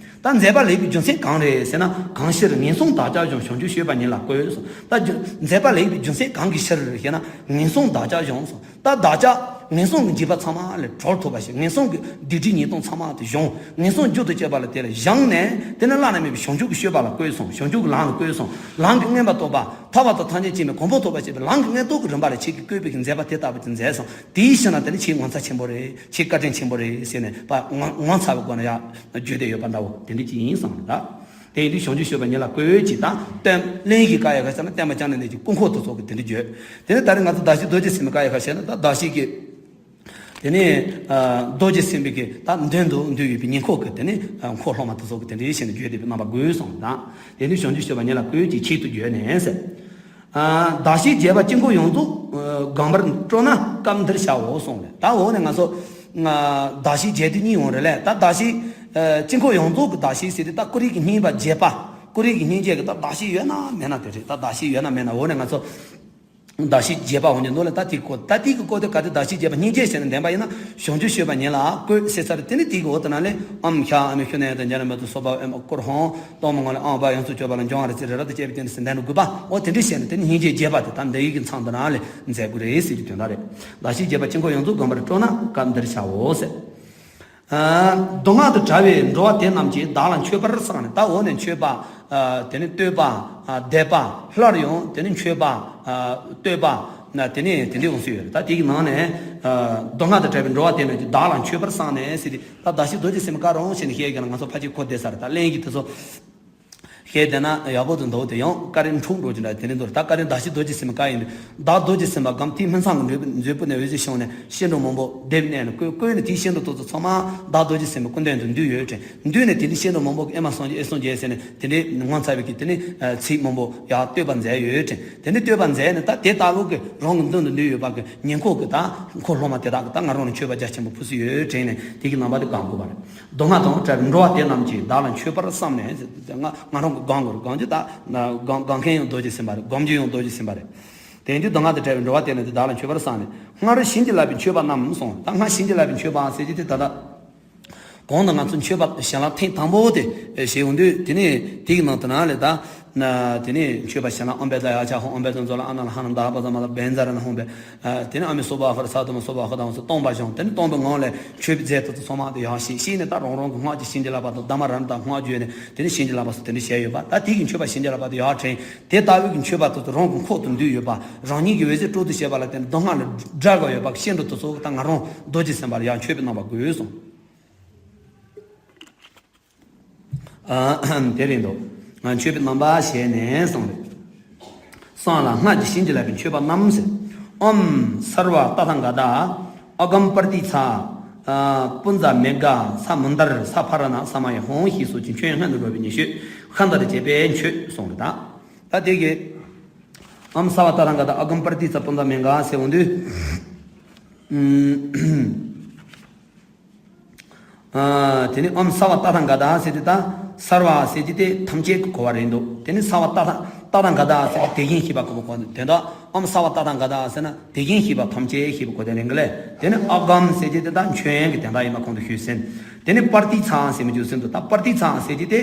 ད་མཛད་པ་ལེགས་པའི་རྒྱུ་མཚན་གང་རེད་ཟེར་ན། གང་ཕྱིར་ངན་སོང་བདག་ཅག་གཞོམ། བྱང་ཆུབ་སྤྱོད་པ་ཉིད་ལ་བཀོད་གསུངས། ད་རྒྱུ་མཛད་པ་ལེགས་པའི་རྒྱུ་མཚན་གང་གི་ཕྱིར་ཞེ་ན། ངན་སོང་བདག་ཅག་གཞོམ་གསུངས། ད་བདག་ཅག་ངན་སོང་གི་འཇིགས་པ་ཚང་མ་ལས་གྲོལ་ཐུབ་པ་ཞིག་ངན་སོང་གི་སྡིག་སྒྲིབ་ཉེས་ལྟུང་ཚང་མ་དེ་གཞོམ། ངན་སོང་རྒྱུད་དུ་སྐྱེས་པ་ལ་དེ་ལ་བཞེངས་ནས་དེ་ནི་བླ་ན་མེད་པའི་བྱང་ཆུབ་ཀྱི་སྤྱོད་པ་ལ་བཀོད་གསུངས། བྱང་ཆུབ་ཀྱི་ལམ་ལ་བཀོད་གསུངས། ལམ་གྱི་མངོན་པར་རྟོགས་པ་ཐར་པ་དང་ཐམས་ཅད་མཁྱེན་པའི་གོ་འཕང་ཐོབ་པར་བྱེད་པའི་ལམ་གྱི་མངོན་རྟོགས་ཀྱི་རིམ་པ་ལ་ཁྱེད་ཀྱིས་བཀོད་པའི་གི་མཛད་པ་དེ་ལྟ་བུ་ཅིག་མཛད་སོང་། དེའི་ཕྱིར་ན་དེ་ནི་ཆེས་ངོ་མཚར་ཆེན་པོ་རེད། ཆེས་བཀའ་དྲིན་ཆེན་པོ་རེད་ཟེར་ནས་པ་ངོ་ངོ་མཚར་བའི་སྒོ་ནས་ཡང་བརྗོད་བསྡད་ཡོད་པ་འདྲ་བོ་དེ་འདྲ་ཅིག་ཡིན་བསམ་ལ། དེ་ཡིན་དུས་བྱང་ཆུབ་སྤྱོད་པ་ཉིད་ལ་བཀོད་ཅིག་དང་སྟོན་གླིང་གི་བཀའ་ཡག་ག་བྱས་ན་བསྟན་པ་བསྐྱངས་ནས་འདས་ཀྱི་སྐུ་འཁོར་དེ་ཚོ་གི་དེ་འདྲ་བརྗོད། དེ་ནི་ད་རེས་ང་ཚོ་ཟླ་ཕྱེད་རྡོ་རྗེ་སེམས་དཔའི་བཀའ་ཡག་ག་བྱས་ན་ད་ཟླ་ཕྱེད་ཀྱི། དེ་ནས་རྡོ་རྗེ་སེམས་དཔའི་གི་ད་མདུན་དུ་འདུས་ཡོད་པའི་ཉེ་འཁོར་གྱི་དེ་ནས་འཁོར་སློབ་མ་དེ་ཚོ་གི་དེ་འདྲའི་ཞེས་ནས་བརྗོད་བསྡད་པའི་རྣམ་པ་དགོས་སོང་དང་། དེ་ནི་བྱང་ཆུབ་སྤྱོད་པ་ཉིད་ལ་བཀོད་ཅིག་ཆེད་དུ་བརྗོད་ནས་ཟེར། ཟླ་ཕྱེད་བརྒྱད་པ་དཀྱིལ་འཁོར་ཡོངས་རྫོགས་བསྒོམ་པར་སྤྲོ་ན་སྐབས་འདིར་བྱའོ་གསུངས་ནས། ད་འོག་ནས་ང་ཚོ་ཟླ་ཕྱེད་བརྒྱད་དུས་གཉིས་ཡོང་རེད་ལས། ད་ཟླ་ཕྱེད་དཀྱིལ་འཁོར་ཡོངས་རྫོགས་ཀྱི་ཟླ་ཕྱེད་ཟེར་དུས་ད་ཀོ་རི་གི་སྙིང་པ་བརྒྱད་པ། ཀོ་རི་གི་སྙིང་རྗེ་གི་ད་ཟླ་ཕྱེད་ཡོད་ན་མེད་ན་དེ་རེད། ད་ཟླ་ཕྱེད་ཡོད་ན་མེད་ན་འོག་ནས་ང་ཚོ་ཟླ་ཕྱེད་བརྒྱད་པ་འོང་གི་འདུག་ལ། ད་དེ་གོ་ད་དེ་གི་སྐོར་དེ་ག་དེ་ཟླ་ཕྱེད་བརྒྱད་པ་སྙིང་རྗེ་ཟེར་ནས་འདོན་པ་ཡིན་ན་བྱང་ཆུབ་སྤྱོད་པ་ཉིད་ལ་བཀོད་ཟེར་ཚར། དེ་ནི་དེ་གི་འོག་ཏུ་ན་ལས་ཨོཾ་ཤ་ཨ་མི་ཤུ་ནེ་དང་འཇམ་རིན་པོ་དང་སོ་པ་ཨེ་མ་ཀུར་ཧོང་སྟོང་མ་ངོ་ལས་ཨང་བ་ཡོངས་སུ་གཅོད་པ་ལ་འབྱུང་བ་རེ་ཚེ་རེ་རབ་ཏུ་བསྐྱེད་པའི་སྟེང་དུ་ཟིན་དོན་དགུ་པ། འོ་དེ་འདྲ་བྱས་ནས་དེ་ནི་སྙིང་རྗེ་བརྒྱད་པ་དེ་ད་འདི་ཡི་གི་མཚམས་དུ་ན་ལས་མཛད་དགོས་རེད་ཟེར་གྱི་དོན་དག་རེད། ཟླ་ཕྱེད་བརྒྱད་པ་དཀྱིལ་འཁོར་ཡོངས་རྫོགས་བསྒོམ་པར་སྤྲོ་ན་སྐབས་འདིར་བྱའོ་ཟེར། མདོ་སྔགས་དང་བྲལ་བའི་འགྲོ་བ་དེ་རྣམས་ཀྱིས་བདག་ལ་མཆོད་པར་བསམས་ནས། ད་འོག་ནས་མཆོད་པ། དེ་ནས་བསྟོད་པ། བཟླས་པ། སླར་ཡང་དེ་ནས་མཆོད་པ། བསྟོད་པ། དེ་ནས་དེ་འདྲའི་ཡོང་སྲོལ་ཡོད་རེད། ད་དེ་གི་ནང་ནས་མདོ་སྔགས་དང་བྲལ་བའི་འགྲོ་བ་དེ་རྣམས་ཀྱིས་བདག་ལ་མཆོད་པར་བསམས་ནས་ཟེར་ཏེ། ད་ཟླ་ཕྱེད་རྡོ་རྗེ་སེམས་དཔའ་ག་རེ་བྱས་ནས་བཤད་ཀྱི་ན་ང་ཚོ་ཕལ་ཆེར་གོ་བསྡད་ས་རེད། ད་གླེང་གཞི་དེ་ཚོ་བཤད་བསྡད་ན་ཡག་པོ་དུ་འདུག་དེ་ཡང་བཀའ་དྲིན་འཁྲུག་འགྲོ་གི་འདྲ། དེ་ནས་མདོར་ད་བཀའ་དྲིན་ཟླ་ཕྱེད་རྡོ་རྗེ་སེམས་དཔའི་བཀའ་ཡིན་པས། བདག་རྡོ་རྗེ་སེམས་དཔའ་སྒོམ། དེའི་སྨིན་མཚམས་ཀྱི་མཛོད་སྤུ་ནས་འོད་ཟེར་བྱུང་ནས་ཤིང་སྦྲང་མང་པོ་སྡེབ་བསྣན་ནས་བཀོད། བཀོད་ནས་དེའི་ཤིང་སྦྲང་དེ་ཚོ་ཚང་མ་བདག་རྡོ་རྗེ་སེམས་དཔའི་སྐུ་མདུན་དུ་འདུས་ཡོད་དྲན། འདུས་ནས་དེ་འདྲའི་ཤིང་སྦྲང་མང་པོ་གིས་ཨེ་མ་སངས་རྒྱས་ཨེ་སངས་རྒྱས་ཟེར་ནས་དེ་འདྲའི་ངོ་མཚར་བའི་གི་དེ་ནི་ཚིག་མང་པོ་ཡང་བསྟོད་པ་མཛད་ཡོད་དྲན། དེ་ནི་བསྟོད་པ་མཛད་ནས་ད་དེ་ལྟ་བུ་གི་རང་གི་མདུན་དུ་འདུས་ཡོད་པ་གི་ཉེ་འཁོར་གི་ད་འཁོར་སློབ་མ་དེ་དག་གིས་ད་ང་རང་ལ་མཆོད་པ་རྒྱ་ཆེན་པོ་ཕུལ་སྲོལ་ཡོད་དྲན་ནས་དེ་གི་རྣམ་པ་དེ་སྒོམ་དགོས་པ་རེད། མདོ་སྔགས་དང་བྲལ་བའི་འགྲོ་བ་དེ་རྣམས་ཀྱིས་བདག་ལ་མཆོད་པར་བསམས་ནས་ཟེར་ཏེ་ང་ང་རང་གིས་སྒོམ་དགོས་རེད། སྒོམ་རྒྱུ་ད་སྒོམ་སྒོམ་མཁན་ཡང་རྡོ་རྗེ་སེམས་དཔའ་རེད། སྒོམ་རྒྱུ་ཡང་རྡོ་རྗེ་སེམས་དཔའ་རེད། དེ་ཡིན་དུས་མདོ་སྔགས་དང་བྲལ་བའི་འགྲོ་བ་དེ་རྣམས་ཀྱིས་བདག་ལ་མཆོད་པར་བསམས་ནས། སྔར་བྱིན་གྱིས་བརླབས་པའི་མཆོད་པ་རྣམས་གསུངས། ད་སྔར་བྱིན་གྱིས་བརླབས་པའི་མཆོད་པ་ཟེར་རྒྱུ་དེ་ད་ལྟ། གོང་དུ་ང་ཚོ་མཆོད་པ་བྱིན་རླབས་ཐེངས་དང་པོ་དེ་བྱེད་ཡོང་དུས་དེ་ནས་དེ་གི་ནང་དུ་ན་ལས་ད། དེ་ནས་མཆོད་པ་བྱིན་རླབས་ཨོཾ་བཛྲ་ཡ་ཨ་ཛ་ཧཱུྃ། ཨོཾ་བཛྲ་ཛྭ་ལ་ཨ་ན་ལ་ཧ་ན་དྷ་བཛྲ་མ་ལ་བཛྲ་ན་ཧཱུྃ། དེ་ནས་ཨ་མི་སྭ་བྷཱ་ཧ་ར་ས་དྷཱ་མ་སྭ་བྷཱ་ཧ་དྷཱ་ཧཱུྃ་ཟེར་སྟོང་པ་བྱུང་། དེ་ནས་སྟོང་པའི་ངང་ལས་མཆོད་པའི་རྫས་དེ་ཚོ་ཚང་མ་དེ་ཡང་བྱིན། བྱིན་ནས་ད་རང་རང་གི་སྔགས་ཀྱི་བྱིན་གྱིས་བརླབས་པ་དང་གདམས་ངག་རབ་དང་སྔགས་བརྗོད་ནས་དེ་ནས་བྱིན་གྱིས་བརླབས་པ་སོགས་དེ་འདྲ་བྱས་ཡོད་པ། ད་དེ་གི་མཆོད་པ་བྱིན་གྱིས་བརླབས་པ་དེ་ཡར་དྲན། དེ་ལྟ་བུའི་གི་མཆོད་པ་དེ་ཚོ་རང་གི་འཁོར་དུ་འདུས་ཡོད་པ། རང་ཉིད་ཀྱི་འོད་ཟེར་སྤྲོ་བསྡུ་བྱས་པ་ལ་བརྟེན་ནས་མདོ་སྔགས་ལས་སྒྲ་ག་ཡོད་པ་ཤིང་སྦྲང་དེ་ཚོ་ད་ང་རང་རྡོ་རྗེ་སེམས་དཔའ་ལ་ཡང་མཆོད་པའི་རྣམ་པ་དགོས་གསུངས། དེ་རེད་འདུག་མཆོད་པའི་རྣམ་པ་བྱས་ནས་གསུངས་རེད། གསུངས་ལ་སྔགས་ཀྱི་བྱིན་གྱིས་བརླབས་པའི་མཆོད་པ་རྣམས་ཟེར། ཨོཾ་སརྦ་ཏ་ཐཱ་ག་ཏ། ཨ་གམ་པྲ་ཏཱིཙྪ། པུཉྩ་མེ་གྷ། ས་མནྡ། ས་ཕ་ར་ཎ། ས་མ་ཡ་ཧོཾ་ཞེས་སོགས་ཀྱི་མཆོད་ཡོན་སྔོན་དུ་འགྲོ་བའི་ཉེ་ཤོས་ཤ་འདར་བྱས་པས་མཆོད་གསུངས་རེད་ད། ད་དེ་གི་ཨོཾ་སརྦ་ཏ་ཐཱ་ག་ཏ། ཨ་གམ་པྲ་ཏཱིཙྪ། པུཉྩ་མེ་གྷ་ཟེར་འོང་དུས། དེ་ནི་ཨོཾ་སརྦ་ཏ་ཐཱ་ག་ཏ་ཟེར་དུས་ད་སརྦ་ཟེར་གྱི་དེ་ཐམས་ཅད་ཀྱི་གོ་བ་རེད་འདུག་དེ་ནི་སརྦ་ཏ་ཐཱ་ཏ་ཐཱ་ག་ཏ་ཟེར་དེ་བཞིན་གཤེགས་པ་གོ་བ་གོ་དེ་འདྲ་ཨོཾ་སརྦ་ཏ་ཐཱ་ག་ཏ་ཟེར་ན་དེ་བཞིན་གཤེགས་པ་ཐམས་ཅད་ཞེས་པའི་གོ་དོན་རེད་གི་ལས། དེ་ནི་ཨ་གམ་ཟེར་གྱི་དེ་ད་མཆོད་ཡོན་གྱི་དོན་དག་ཡིན་པ་གོང་དུ་ཞུས་ཟིན། དེ་ནི་པྲ་ཏཱིཙྪ་ཟེར་མི་རྒྱུ་ཟིན་དུ་ད་པྲ་ཏཱིཙྪ་ཟེར་གྱི་དེ་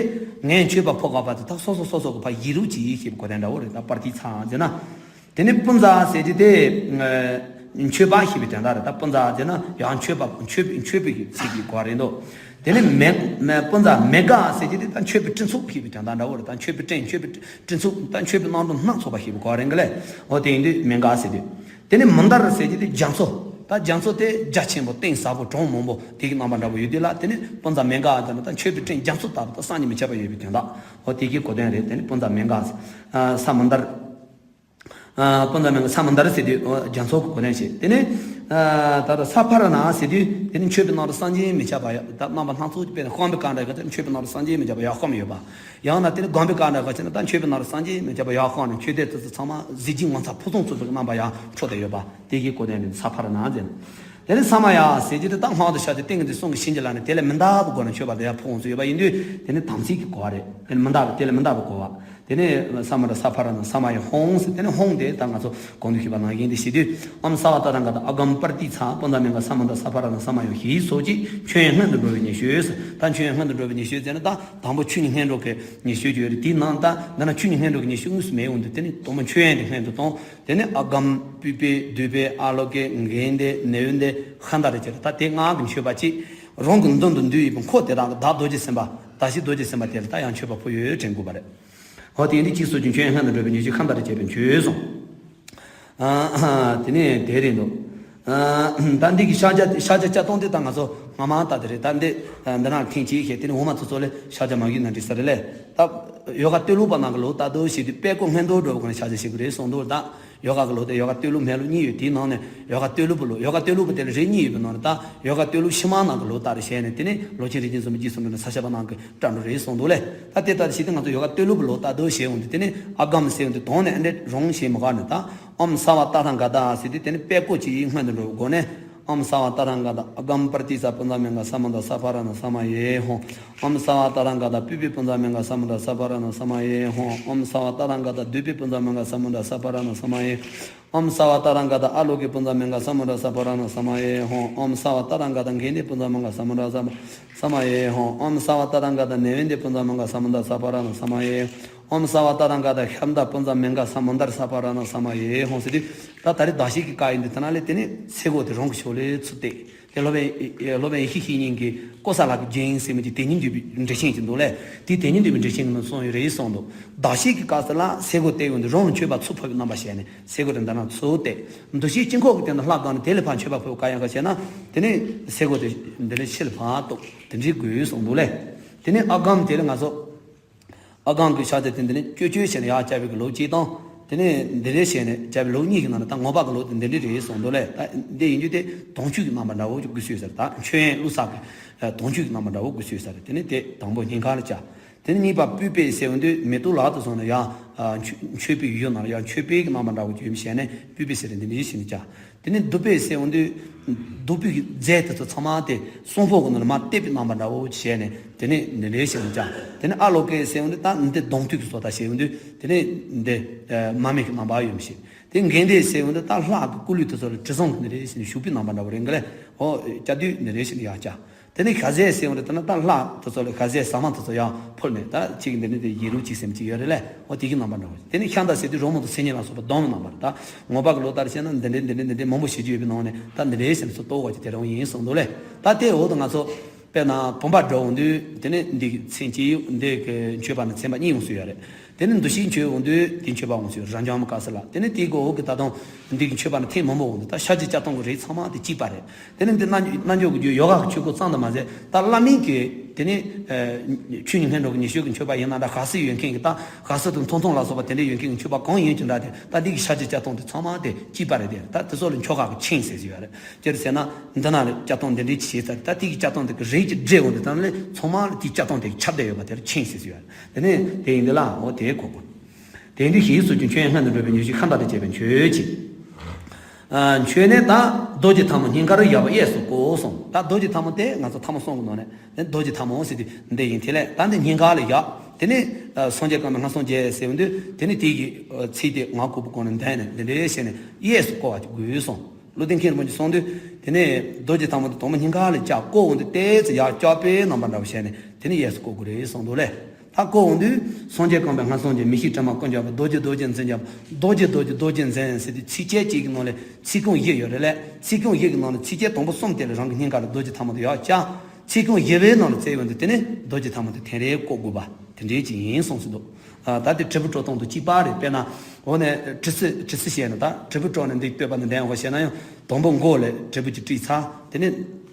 ངས་མཆོད་པ་ཕོག་ག་པ་དེ་ད་སོ་སོ་སོ་སོ་གི་ཕ་ཡིད་རུ་གྱིས་ཞེས་པའི་གོ་དོན་འདྲ་བོ་རེད། ད་པྲ་ཏཱིཙྪ་ཟེར་ན། དེ་ནི་པུཉྩ་ཟེར་གྱི་དེ། མཆོད་པ་ཞེས་པའི་དོན་དག་རེད། ད་པུཉྩ་ཟེར་ན་ཡང་མཆོད་པ་མཆོད་པའི་མཆོད་པའི་གི་ཚིག་གི་གོ་བ་རེད་འདུག་དེ་ནི་མེ་མེ་པུཉྩ་མེ་གྷ་ཟེར་གྱི་དེ་ད་མཆོད་པའི་སྤྲིན་ཚོགས་ཞེས་པའི་དོན་དག་འདྲ་བོ་རེད། ད་མཆོད་པའི་སྤྲིན་མཆོད་པའི་སྤྲིན་ཚོགས་ད་མཆོད་པའི་རྣམ་གྲངས་སྣ་ཚོགས་པ་ཞེས་པའི་གོ་བ་རེད་གི་ལས། འོ་དེ་ཡིན་དུས་མེ་གྷ་ཟེར་དུས། དེ་ནི་མནྡ་ཟེར་གྱི་དེ་རྒྱ་མཚོ། ད་རྒྱ་མཚོ་དེ་རྒྱ་ཆེན་པོ་གཏིང་ཟབ་པོ་གྲོང་མང་པོ་དེ་གི་རྣམ་པ་འདྲ་བོ་ཡོད་དུས་ལ་དེ་ནི་པུཉྩ་མེ་གྷ་ཟེར་ན་ད་མཆོད་པའི་སྤྲིན་རྒྱ་མཚོ་ལྟ་བུ་ད་བསམ་གྱིས་མི་ཁྱབ་པ་ཡོད་པའི་དོན་དག་འོ་དེ་གི་གོ་དོན་རེད། དེ་ནི་པུཉྩ་མེ་གྷ་ཟེར། ས་མནྡ། ཨ། པུན་ཛ་མན་ག་ས་མ་འདར་ཟེར་དུས། ཨ། རྒྱ་མཚོ་གི་གོ་དོན་བྱེད། དེ་ནས། ཨ། ད་ལྟ་ས་ཕ་ར་ན་ཟེར་དུས། དེ་ནི་མཆོད་པའི་ནང་དུ་སངས་རྒྱས་མི་ཁྱབ་པ་ཡོད། ད་རྣམ་པ་སྣ་ཚོགས་ཀྱི་དཔེ་ནི་ཤོམ་པའི་གང་འདྲ་ག་ཚོད་མཆོད་པའི་ནང་དུ་སངས་རྒྱས་མི་ཁྱབ་པ་ཡར་ཤོམ་ཡོད་པ། ཡང་ན་དེ་ནི་སྒོམ་པའི་གང་འདྲ་ག་ཚོད་ན། ད་མཆོད་པའི་ནང་དུ་སངས་རྒྱས་མི་ཁྱབ་པ་ཡར་ཤོམ་ནས། མཆོད་རྟེན་དེ་ཚོ་ཚང་མ་གཟི་བརྗིད་ངོ་མཚར་ཕུན་སུམ་ཚོགས་པའི་རྣམ་པ་ཡང་འཕྲོ་དེ་ཡོད་པ། དེ་གའི་གོ་དོན་ནི་ས་ཕ་ར་ན་ཟེར། དེ་ནི་ས་མ་ཡ་ཟེར་གྱི་དེ། ད་སྔོན་དུ་བཤད་དེ་སྟེང་གི་དེ་གསུང་གི་བྱིན་གྱིས་བརླབས་ནས། དེ་ལས་མི་འདའ་བའི་སྒོ་ནས་མཆོད་པ་དེ་ཡར་ཕུལ་འོང་ཚུལ་ཡོད་པ་ཡིན་དུས། དེ་ནི་དམ་ཚིག་གི་གོ་བ་རེད། དེ་ནི་མི་འདའ་བའི། དེ་ལས་མི་འདའ་བའི་གོ་བ། དེ་ནས་ས་མ་འདར་ས་ཕ་ར་ན་ས་མ་ཡེ་ཧཱུྃ་ཟེར། དེ་ནས་ཧཱུྃ་དེ་ད་ང་ཚོ་གོང་དུ་ཞུས་པ་ནང་བཞིན་དེ་བྱེད་དུས། ཨོཾ་སརྦ་ཏཱ་ཐཱ་ག་ཏ་ཨ་གམ་པྲ་ཏཱིཙྪ། པུན་ཛ་མན་ག་ས་མ་འདར་ས་ཕ་ར་ན་ས་མ་ཡེ་ཧཱུྃ་ཞེས་སོགས་ཀྱིས་མཆོད་ཡོན་སྔོན་དུ་འགྲོ་བའི་ཉེར་སྤྱོད་ཟེར། ད་མཆོད་ཡོན་སྔོན་དུ་འགྲོ་བའི་ཉེར་སྤྱོད་ཟེར་ན། ད་དང་པོ་ཆོས་ཉིད་སྔོན་འགྲོ་གི་ཉེར་སྤྱོད་ཅིག་ཡོད་རེད། དེའི་ནང་ད་འདི་ན་ཆོས་ཉིད་སྔོན་འགྲོ་གི་ཉེར་སྤྱོད་དངོས་སུ་མེད་འོང་དུས། དེ་ནི་དང་པོ་མཆོད་ཡོན་དེ་སྔོན་དུ་བཏང་། དེ་ནས་ཨ་གམ། པུཥྤེ། དཱུ་པེ། ཨཱ་ལོ་ཀེ། གནྡྷེ། ནཻ་ཝི་དྱེ། ཤཱནྟ་ར་བཅས་རེད། ད་དེ་ལྔ་གི་མཆོད་པ་གཅིག་རང་གི་མདུན་དུ་འདུས་ཡོད་པའི་འཁོར་དེ་དག་གི། བདག་རྡོ་རྗེ་སེམས་དཔའ། བདག་གཞན་རྡོ་རྗེ་སེམས་དཔའ་དེ་ལ་ད་ཡང་མཆོད་པ་ཕུལ་ཡོད་དྲན་དགོས་པ་རེད། འོ། དེ་ཡིན་དུས་ཅིག་སོགས་ཀྱི་མཆོད་ཡོན་སྔོན་དུ་འགྲོ་བའི་ཉེར་སྤྱོད་ཁ་འདར་བྱས་པའི་མཆོད་གསུངས། ཨ། དེ་ནས་དེ་རེད་འདུག་ཨ། ད་འདི་གི་ཕྱག་རྒྱ། ཕྱག་རྒྱ་བརྒྱ་སྟོང་དེ་ད་ང་ཚོ་སྔ་མ་ལྟ་དེ་རེད། ད་འདི། ཨ། འདི་ན་ཐེངས་གཅིག་བཤད། དེ་ནས་འོ་མ་ཚོ་ཚོ་ལས་ཕྱག་རྒྱ་མ་བརྒྱུད་ན་འགྲིག་ས་རེད་ལས། ད་ཡོ་ག་སྟོད་ལུགས་པ་ནང་གི་ལུགས་ལྟར་དུ་བྱེད་དུས། པད་ཀོ་སྔོན་དུ་འགྲོ་བའི་སྒོ་ནས་ཕྱག་རྒྱ་བྱེད་དགོས་རེད་གསུངས་འདུག་ད་ཡོ་ག་གི་ལུགས་དེ་ཡོ་ག་སྟོད་ལུགས་སྨན་ལུགས་གཉིས་ཡོད། དེའི་ནང་ནས་ཡོ་ག་སྟོད་ལུགས་པའི་ལུགས། ཡོ་ག་སྟོད་ལུགས་པ་དེ་ལ་རིགས་གཉིས་ཡོད་པའི་ནང་ནས། ད་ཡོ་ག་སྟོད་ལུགས་ཕྱི་མ་ནང་གི་ལུགས་ལྟར་བྱས་ནས། དེ་ནས་ལོ་ཆེན་རིག་འཛིན་བཟང་པོས་རྗེས་སུ་འགྲོ་ནས་ས་སྐྱ་པ་ནང་གི་སྐྲ་འགྲོ་རེད་གསུངས་འདུག་ལས། ད་དེ་ལྟར་བྱེད་དུས་ང་ཚོ་ཡོ་ག་སྟོད་ལུགས་པའི་ལུགས་ལྟར་དུ་བྱས་འོང་དུས། དེ་ནས་ཨ་གམ་ཟེར་འོང་དུས། དོན་ནས་ཨ་འདྲ་རུང་ཞེས་མི་དགོས་ནས། ད་ཨོཾ་སརྦ་ཏཱ་ཐཱ་ག་ཏ་ཟེར་དུས། དེ་ནས་པད་ཀོ་གཅིག་སྔོན་དུ་འགྲོ་བའི་སྒོ་ནས། ཨོཾ་སརྦ་ཏཱ་ཐཱ་ག་ཏ་ཨ་གམ་པྲ་ཏཱིཙྪ། པུན་ཛ་མན་ག་ས་མ་འདར་ས་ཕ་ར་ན་ས་མ་ཡེ་ཧཱུྃ། ཨོཾ་སརྦ་ཏཱ་ཐཱ་ག་ཏ་པུཥྤེ། པུན་ཛ་མན་ག་ས་མ་འདར་ས་ཕ་ར་ན་ས་མ་ཡེ་ཧཱུྃ། ཨོཾ་སརྦ་ཏཱ་ཐཱ་ག་ཏ་དཱུ་པེ། པུན་ཛ་མན་ག་ས་མ་འདར་ས་ཕ་ར་ན་ས་མ་ཡེ། ཨོཾ་སརྦ་ཏཱ་ཐཱ་ག་ཏ་ཨཱ་ལོ་ཀེ། པུན་ཛ་མན་ག་ས་མ་འདར་ས་ཕ་ར་ན་ས་མ་ཡེ་ཧཱུྃ། ཨོཾ་སརྦ་ཏཱ་ཐཱ་ག་ཏ་གནྡྷེ། པུན་ཛ་མན་ག་ས་མ་འདར་ས་ས་མ་ཡེ་ཧཱུྃ། ཨོཾ་སརྦ་ཏཱ་ཐཱ་ག་ཏ་ནཻ་ཝི་དྱེ། པུན་ཛ་མན་ག་ས་མ་འདར་ས་ཕ་ར་ན་ས་མ་ཡེ། ཨོཾ་སརྦ་ཏཱ་ཐཱ་ག་ཏ་ཤཱནྟ། པུན་ཛ་མན་ག་ས་མ་འདར་ས་ཕ་ར་ན་ས་མ་ཡེ་ཧཱུྃ་ཟེར་དུས། ད་ད་རེས་བདག་བསྐྱེད་ཀྱི་བཀའ་ཡིན་དུས། དེ་ན་ལས་དེ་ནས་ཚེ་སྒོ་དེ་རང་གི་ཕྱོགས་ལས་ཚུར་བཏེག་དེ་སློབ་དཔོན། སློབ་དཔོན་ཡེ་ཤེས་བཤེས་གཉེན་གྱིས་ཀོ་ས་ལ་གི་རྒྱན་ཟེར་མི་གྱི་དེ་ཉིད་འདུས་པའི་འགྲེལ་ཆེན་ཅིག་འདུག་ལས། དེ་དེ་ཉིད་འདུས་པའི་འགྲེལ་ཆེན་གྱི་ནང་གསུངས་ཡོད་རེད་གསུངས་འདུག་བདག་བསྐྱེད་ཀྱི་སྐབས་སུ་ལ་ཚེ་སྒོ་བཏེག་ཡོང་དུས། རང་ལ་མཆོད་པ་ཚུར་ཕུལ་བའི་རྣམ་པ་བྱས་ནས་ཚེ་སྒོ་དེ་འདི་ན་ཚུར་བཏེག་འདུ་ཤེས་དཀྱིལ་འཁོར་གྱི་སྟེང་དུ་ལྷ་བསྒོམས་ནས། དེ་ལས་ཕར་མཆོད་པ་ཕུལ་བ་ག་ཡང་ག་བྱས་ན། དེ་ནས་ཚེ་སྒོ་དེ་འདི་ནས་ཕྱི་ལ་ཕར་གཏོགས། དེ་འདྲའི་དགོས་གསུངས་འདུག་ལས། དེ་ནས་ཨ་གམ་དེ་ལ་ང་ཚོ། ཨ་གམ་གྱི་ཕྱག་རྒྱ་དེ་འདི་ནས་ཅོ་ཅོ་བྱས་ནས་ཡར་བཀྱག་པའི་གི་ལུགས་གཅིག་དང་། དེ་ནས་འདི་འདྲ་བྱས་ནས་བཀྱག་པའི་ལུགས་གཉིས་ཀྱི་ནང་ནས། ད་མངོན་པ་གི་ལུགས་དེ་འདི་འདྲ་རེད་གསུངས་འདུག་ལས། ད་འདི་ཡིན་རྒྱུ་དེ་དུང་ཆོས་ཀྱི་རྣམ་པ་འདྲ་བོ་ཅིག་དགོས་སྲོལ་ཟེར། ད་མཆོད་ཡོན་བླུགས་ས་གི་དུང་ཆོས་ཀྱི་རྣམ་པ་འདྲ་བོ་དགོས་སྲོལ་ཟེར། དེ་ནས་དེ་དང་པོ་སྙིང་ག་ལ་བཅའ། དེ་ནས་གཉིས་པ་པུཥྤེ་ཟེར་འོང་དུས། མེ་ཏོག་ལག་ཏུ་བཟུང་ནས་ཡར། ཨ། མཆོད་མཆོད་པའི་ཡུལ་ནང་ལ་ཡར་མཆོད་པའི་གི་རྣམ་པ་འདྲ་བོ་ཅིག་ཡོད་བྱས་ནས། པུཥྤེ་ཟེར་ནས་འདི་འདྲ་བྱས་ནས་བཀྱག་དེ་ནས་དཱུ་པེ་ཟེར་འོང་དུས། བདུག་སྤོས་ཀྱི་རྫས་དེ་ཚོ་ཚང་མ་དེ་གསུང་འབུམ་གྱི་ནང་ལ་མར་གཏད་པའི་རྣམ་པ་འདྲ་བོ་བྱས་ནས། དེ་ནས་འདི་འདྲ་བྱས་ནས་བཀྱག་དེ་ནས་ཨཱ་ལོ་ཀེ་ཟེར་འོང་དུས། ད་འདི་གདུང་ཐུག་གི་བཟོ་ལྟ་བྱས་འོང་དུས། དེ་ནས་འདི། ཨ། མར་མེ་གི་རྣམ་པ་ཡོད་བྱས། དེ་གནྡྷེ་ཟེར་འོང་དུས། ད་ལྷ་གི་སྐུ་ལུས་དེ་ཚོ་ལ་དྲི་བཟང་གི་འདི་འདྲ་བྱས་ནས་བྱུག་པའི་རྣམ་པ་འདྲ་བོ་རེད་འགའ་ལས། འོ། བཀྱག་དུས་འདི་འདྲ་བྱས་ནས་ཡར་བཀྱག་དེ་ནས་ཞལ་ཟས་ཟེར་འོང་དུས། དེ་ན་ད་ལྷ་དེ་ཚོ་ལ་ཞལ་ཟས་ཟ་མ་དེ་ཚོ་ཡར་ཕུལ་ནས། ད་གཅིག་འདི་ནས་དེ་ཡི་རུ་གཅིག་ཟེར་མི་གཅིག་ཡོད་རེད་ལས། འོ། དེ་གི་རྣམ་པ་འདྲ་བོ། དེ་ནས་ཤཱནྟ་ཟེར་དུས་རོལ་མོ་དང་མཚན་ཉིད་ལ་སོགས་པ་སྡོམ་པའི་རྣམ་པ་རེད། ད་མངོན་པ་གི་ལུགས་ལྟར་བྱས་ན་འདི་འདྲའི་འདི་འདྲའི་འདི་འདྲའི་མང་པོ་ཞེ་གཅིག་ཡོད་པའི་ནང་ནས། ད་འདི་འདྲའི་ཟེར་ནས་ཚུར་གཏོར་བ་ཅིག་དེ་རང་ཡིན་གསུངས་འདུག་ལས། ད་དེའི་འོག་ཏུ་ང་ཚོ། དཔེར་ན་བུམ་པ་སྒྲུབ་འོང་དུས། དེ་ནས་འདི་གི་མཚན་གཅིག་འདི་གི་མཆོད་པ་ནི་ཚན་པ་གཉིས་ཡོང་སྲོལ་ཡོད་རེད། དེ་ནས་འདུ་ཤེས་མཆོད་འོང་དུས་དེ་མཆོད་པ་ཡོང་སྲོལ། རབ་འབྱམས་ཀྱི་སྐབས་སུ་ལ། དེ་ནས་དེའི་གི་འོག་གི་ད་དུང་འདི་གི་མཆོད་པ་ནི་ཐེངས་མང་པོ་འོང་དུས། ད་ཕྱག་རྒྱ་བརྒྱ་སྟོང་གི་རིགས་ཚང་མ་དེ་གཅིག་པ་རེད། དེ་ནས་འདི་རྣལ་རྣལ་འབྱོར་གྱི་རྒྱུད་ཡོ་ག་གི་ཆོས་སྐོར་ཙམ་དུ་མ་ཟད། ད་བླ་མའི་གི། དེ་ནས། ཨ། ཆོས་ཉིད་སྔོན་འགྲོ་གི་ཉེར་སྤྱོད་ཀྱི་མཆོད་པ་ཡིན་ན་འདྲ། ཞལ་ཟས་ཡོད་མཁན་གྱི། ད་ཞལ་ཟས་དང་ཐུན་མཚམས་ལ་སོགས་པ་དེ་འདྲའི་ཡོད་མཁན་གྱི་མཆོད་པ་གང་ཡིན་གྱི་འདྲ། དེ་ད་འདི་གི་ཕྱག་རྒྱ་བརྒྱ་སྟོང་དེ་ཚང་མ་དེ་གཅིག་པ་རེད། དེ་ད་དེ་ཚོ་ལ་མཆོག་དགའ་གི་ཆིངས་ཟེར་ཟེར་ཡོད་རེད། ཅི་རེད་ཟེར་ན། འདི་ན་ལ་བརྒྱ་སྟོང་འདི་འདྲའི་ཆིངས་ཟེར། ད་དེ་གི་བརྒྱ་སྟོང་དེ་གི་རིགས་ཀྱི་སྒྲས་འོང་དུས། ད་ལས་ཚང་མ་ལ་དེ་བརྒྱ་སྟོང་དེ་གི་ཁྱབ་བསྡད་ཡོད་པ་དེ་ལ་ཆིངས་ཟེར་ཟེར་ཡོད་རེད། དེ་ནས་དེ་ཡིན་དུས་ལ། འོ། དེ་གོ་དགོས། དེ་ཡིན་དུས་ཞེས་སོགས་ཀྱི་མཆོད་ཡོན་སྔོན་དུ་འགྲོ་བའི་ཉེར་སྤྱོད་ཁ་འདར་དུ་བྱས་པའི་མཆོད་ཅིང་། ཨ། མཆོད་ནས་ད་རྡོ་རྗེ་ཐལ་མོ་སྙིང་གར་བཞག་པ་གཡས་སུ་བཀོད་གསུངས། ད་རྡོ་རྗེ་ཐལ་མོ་དེ་ང་ཚོ་ཐལ་མོ་གསུམ་གྱི་ནང་ནས། དེ་རྡོ་རྗེ་ཐལ་མོ་ཟེར་དུས་འདི་ཡིན། དེ་ལས་ད་འདི་སྙིང་ག་ལ་བཞག་དེ་ནས། ཨ། སངས་རྒྱས་བསྐང་བའི་རྔ་སངས་རྒྱས་ཟེར་འོང་དུས། དེ་ནས་དེ་གི། ཨ། ཚིག་དེ་ངག་གུས་པའི་སྒོ་ནས་འདོན་ནས། འདི་འདྲ་བྱས་ནས་གཡས་སུ་བཀོད་པ་ཅིག་དགོས་གསུངས། བློ་ལྡན་མཁན་རིན་པོ་ཆེས་གསུངས་དུས། དེ་ནས་རྡོ་རྗེ་ཐལ་མོ་དེ་དང་པོ་སྙིང་ག་ལ་བཞག་བཀོད་འོང་དུས། ཏོག་ཙམ་ཡར་བཀྱག་པའི་རྣམ་པ་འདྲ་བོ་བྱས་ནས། དེ་ནས་གཡས་སུ་བཀོད་དགོས་རེད་གསུངས་འདུག་ལས། ད་བཀོད་འོང་དུས། སངས་རྒྱས་བསྐང་བའི་རྔ་སངས་རྒྱས། མི་ཤིགས་དྲི་མ་ཀུན་སྦྱངས་པ། རྡོ་རྗེ་རྡོ་རྗེ་འཛིན་སྦྱངས་པ། རྡོ་རྗེ་རྡོ་རྗེ་རྡོ་རྗེ་འཛིན་ཟེར་དུས། ཚིགས་བཅད་གཅིག་གི་ནང་ལ་ཚིག་རྐང་བཞི་ཡོད་རེད་ལས། ཚིག་རྐང་བཞི་གི་ནང་ལ་ཚིགས་བཅད་དང་པོ་གསུམ་དེ་ལ་རང་གི་སྙིང་ག་ལ་རྡོ་རྗེ་ཐལ་མོ་དེ་ཡར་བཀྱག་ཚིག་རྐང་བཞི་པའི་ནང་ལ་བཙལ་ཡོང་དུས། དེ་ནས་རྡོ་རྗེ་ཐལ་མོ་དེ་ཐེངས་རེ་བཀོད་དགོས་པ་དེ་འདྲའི་ཅིག་ཡིན་གསུངས་སུ་འདུག་ཨ། ད་དེ་དྲིལ་བུ་དཀྲོལ་སྟངས་དང་གཅིག་པ་རེད། དཔེར་ན། འོ་ནས་དྲི་ཚུ་དྲི་ཚུ་བཤད་ན། ད་དྲིལ་བུ་དཀྲོལ་ནས་འདི་བསྟོད་པ་འདི་འདོན་དགོས་བཤད་ན་ཡང་། དང་པོ་མགོ་ལ་དྲིལ་བུ་ཅིག་དཀྲིས་ཚར། དེ་ནས།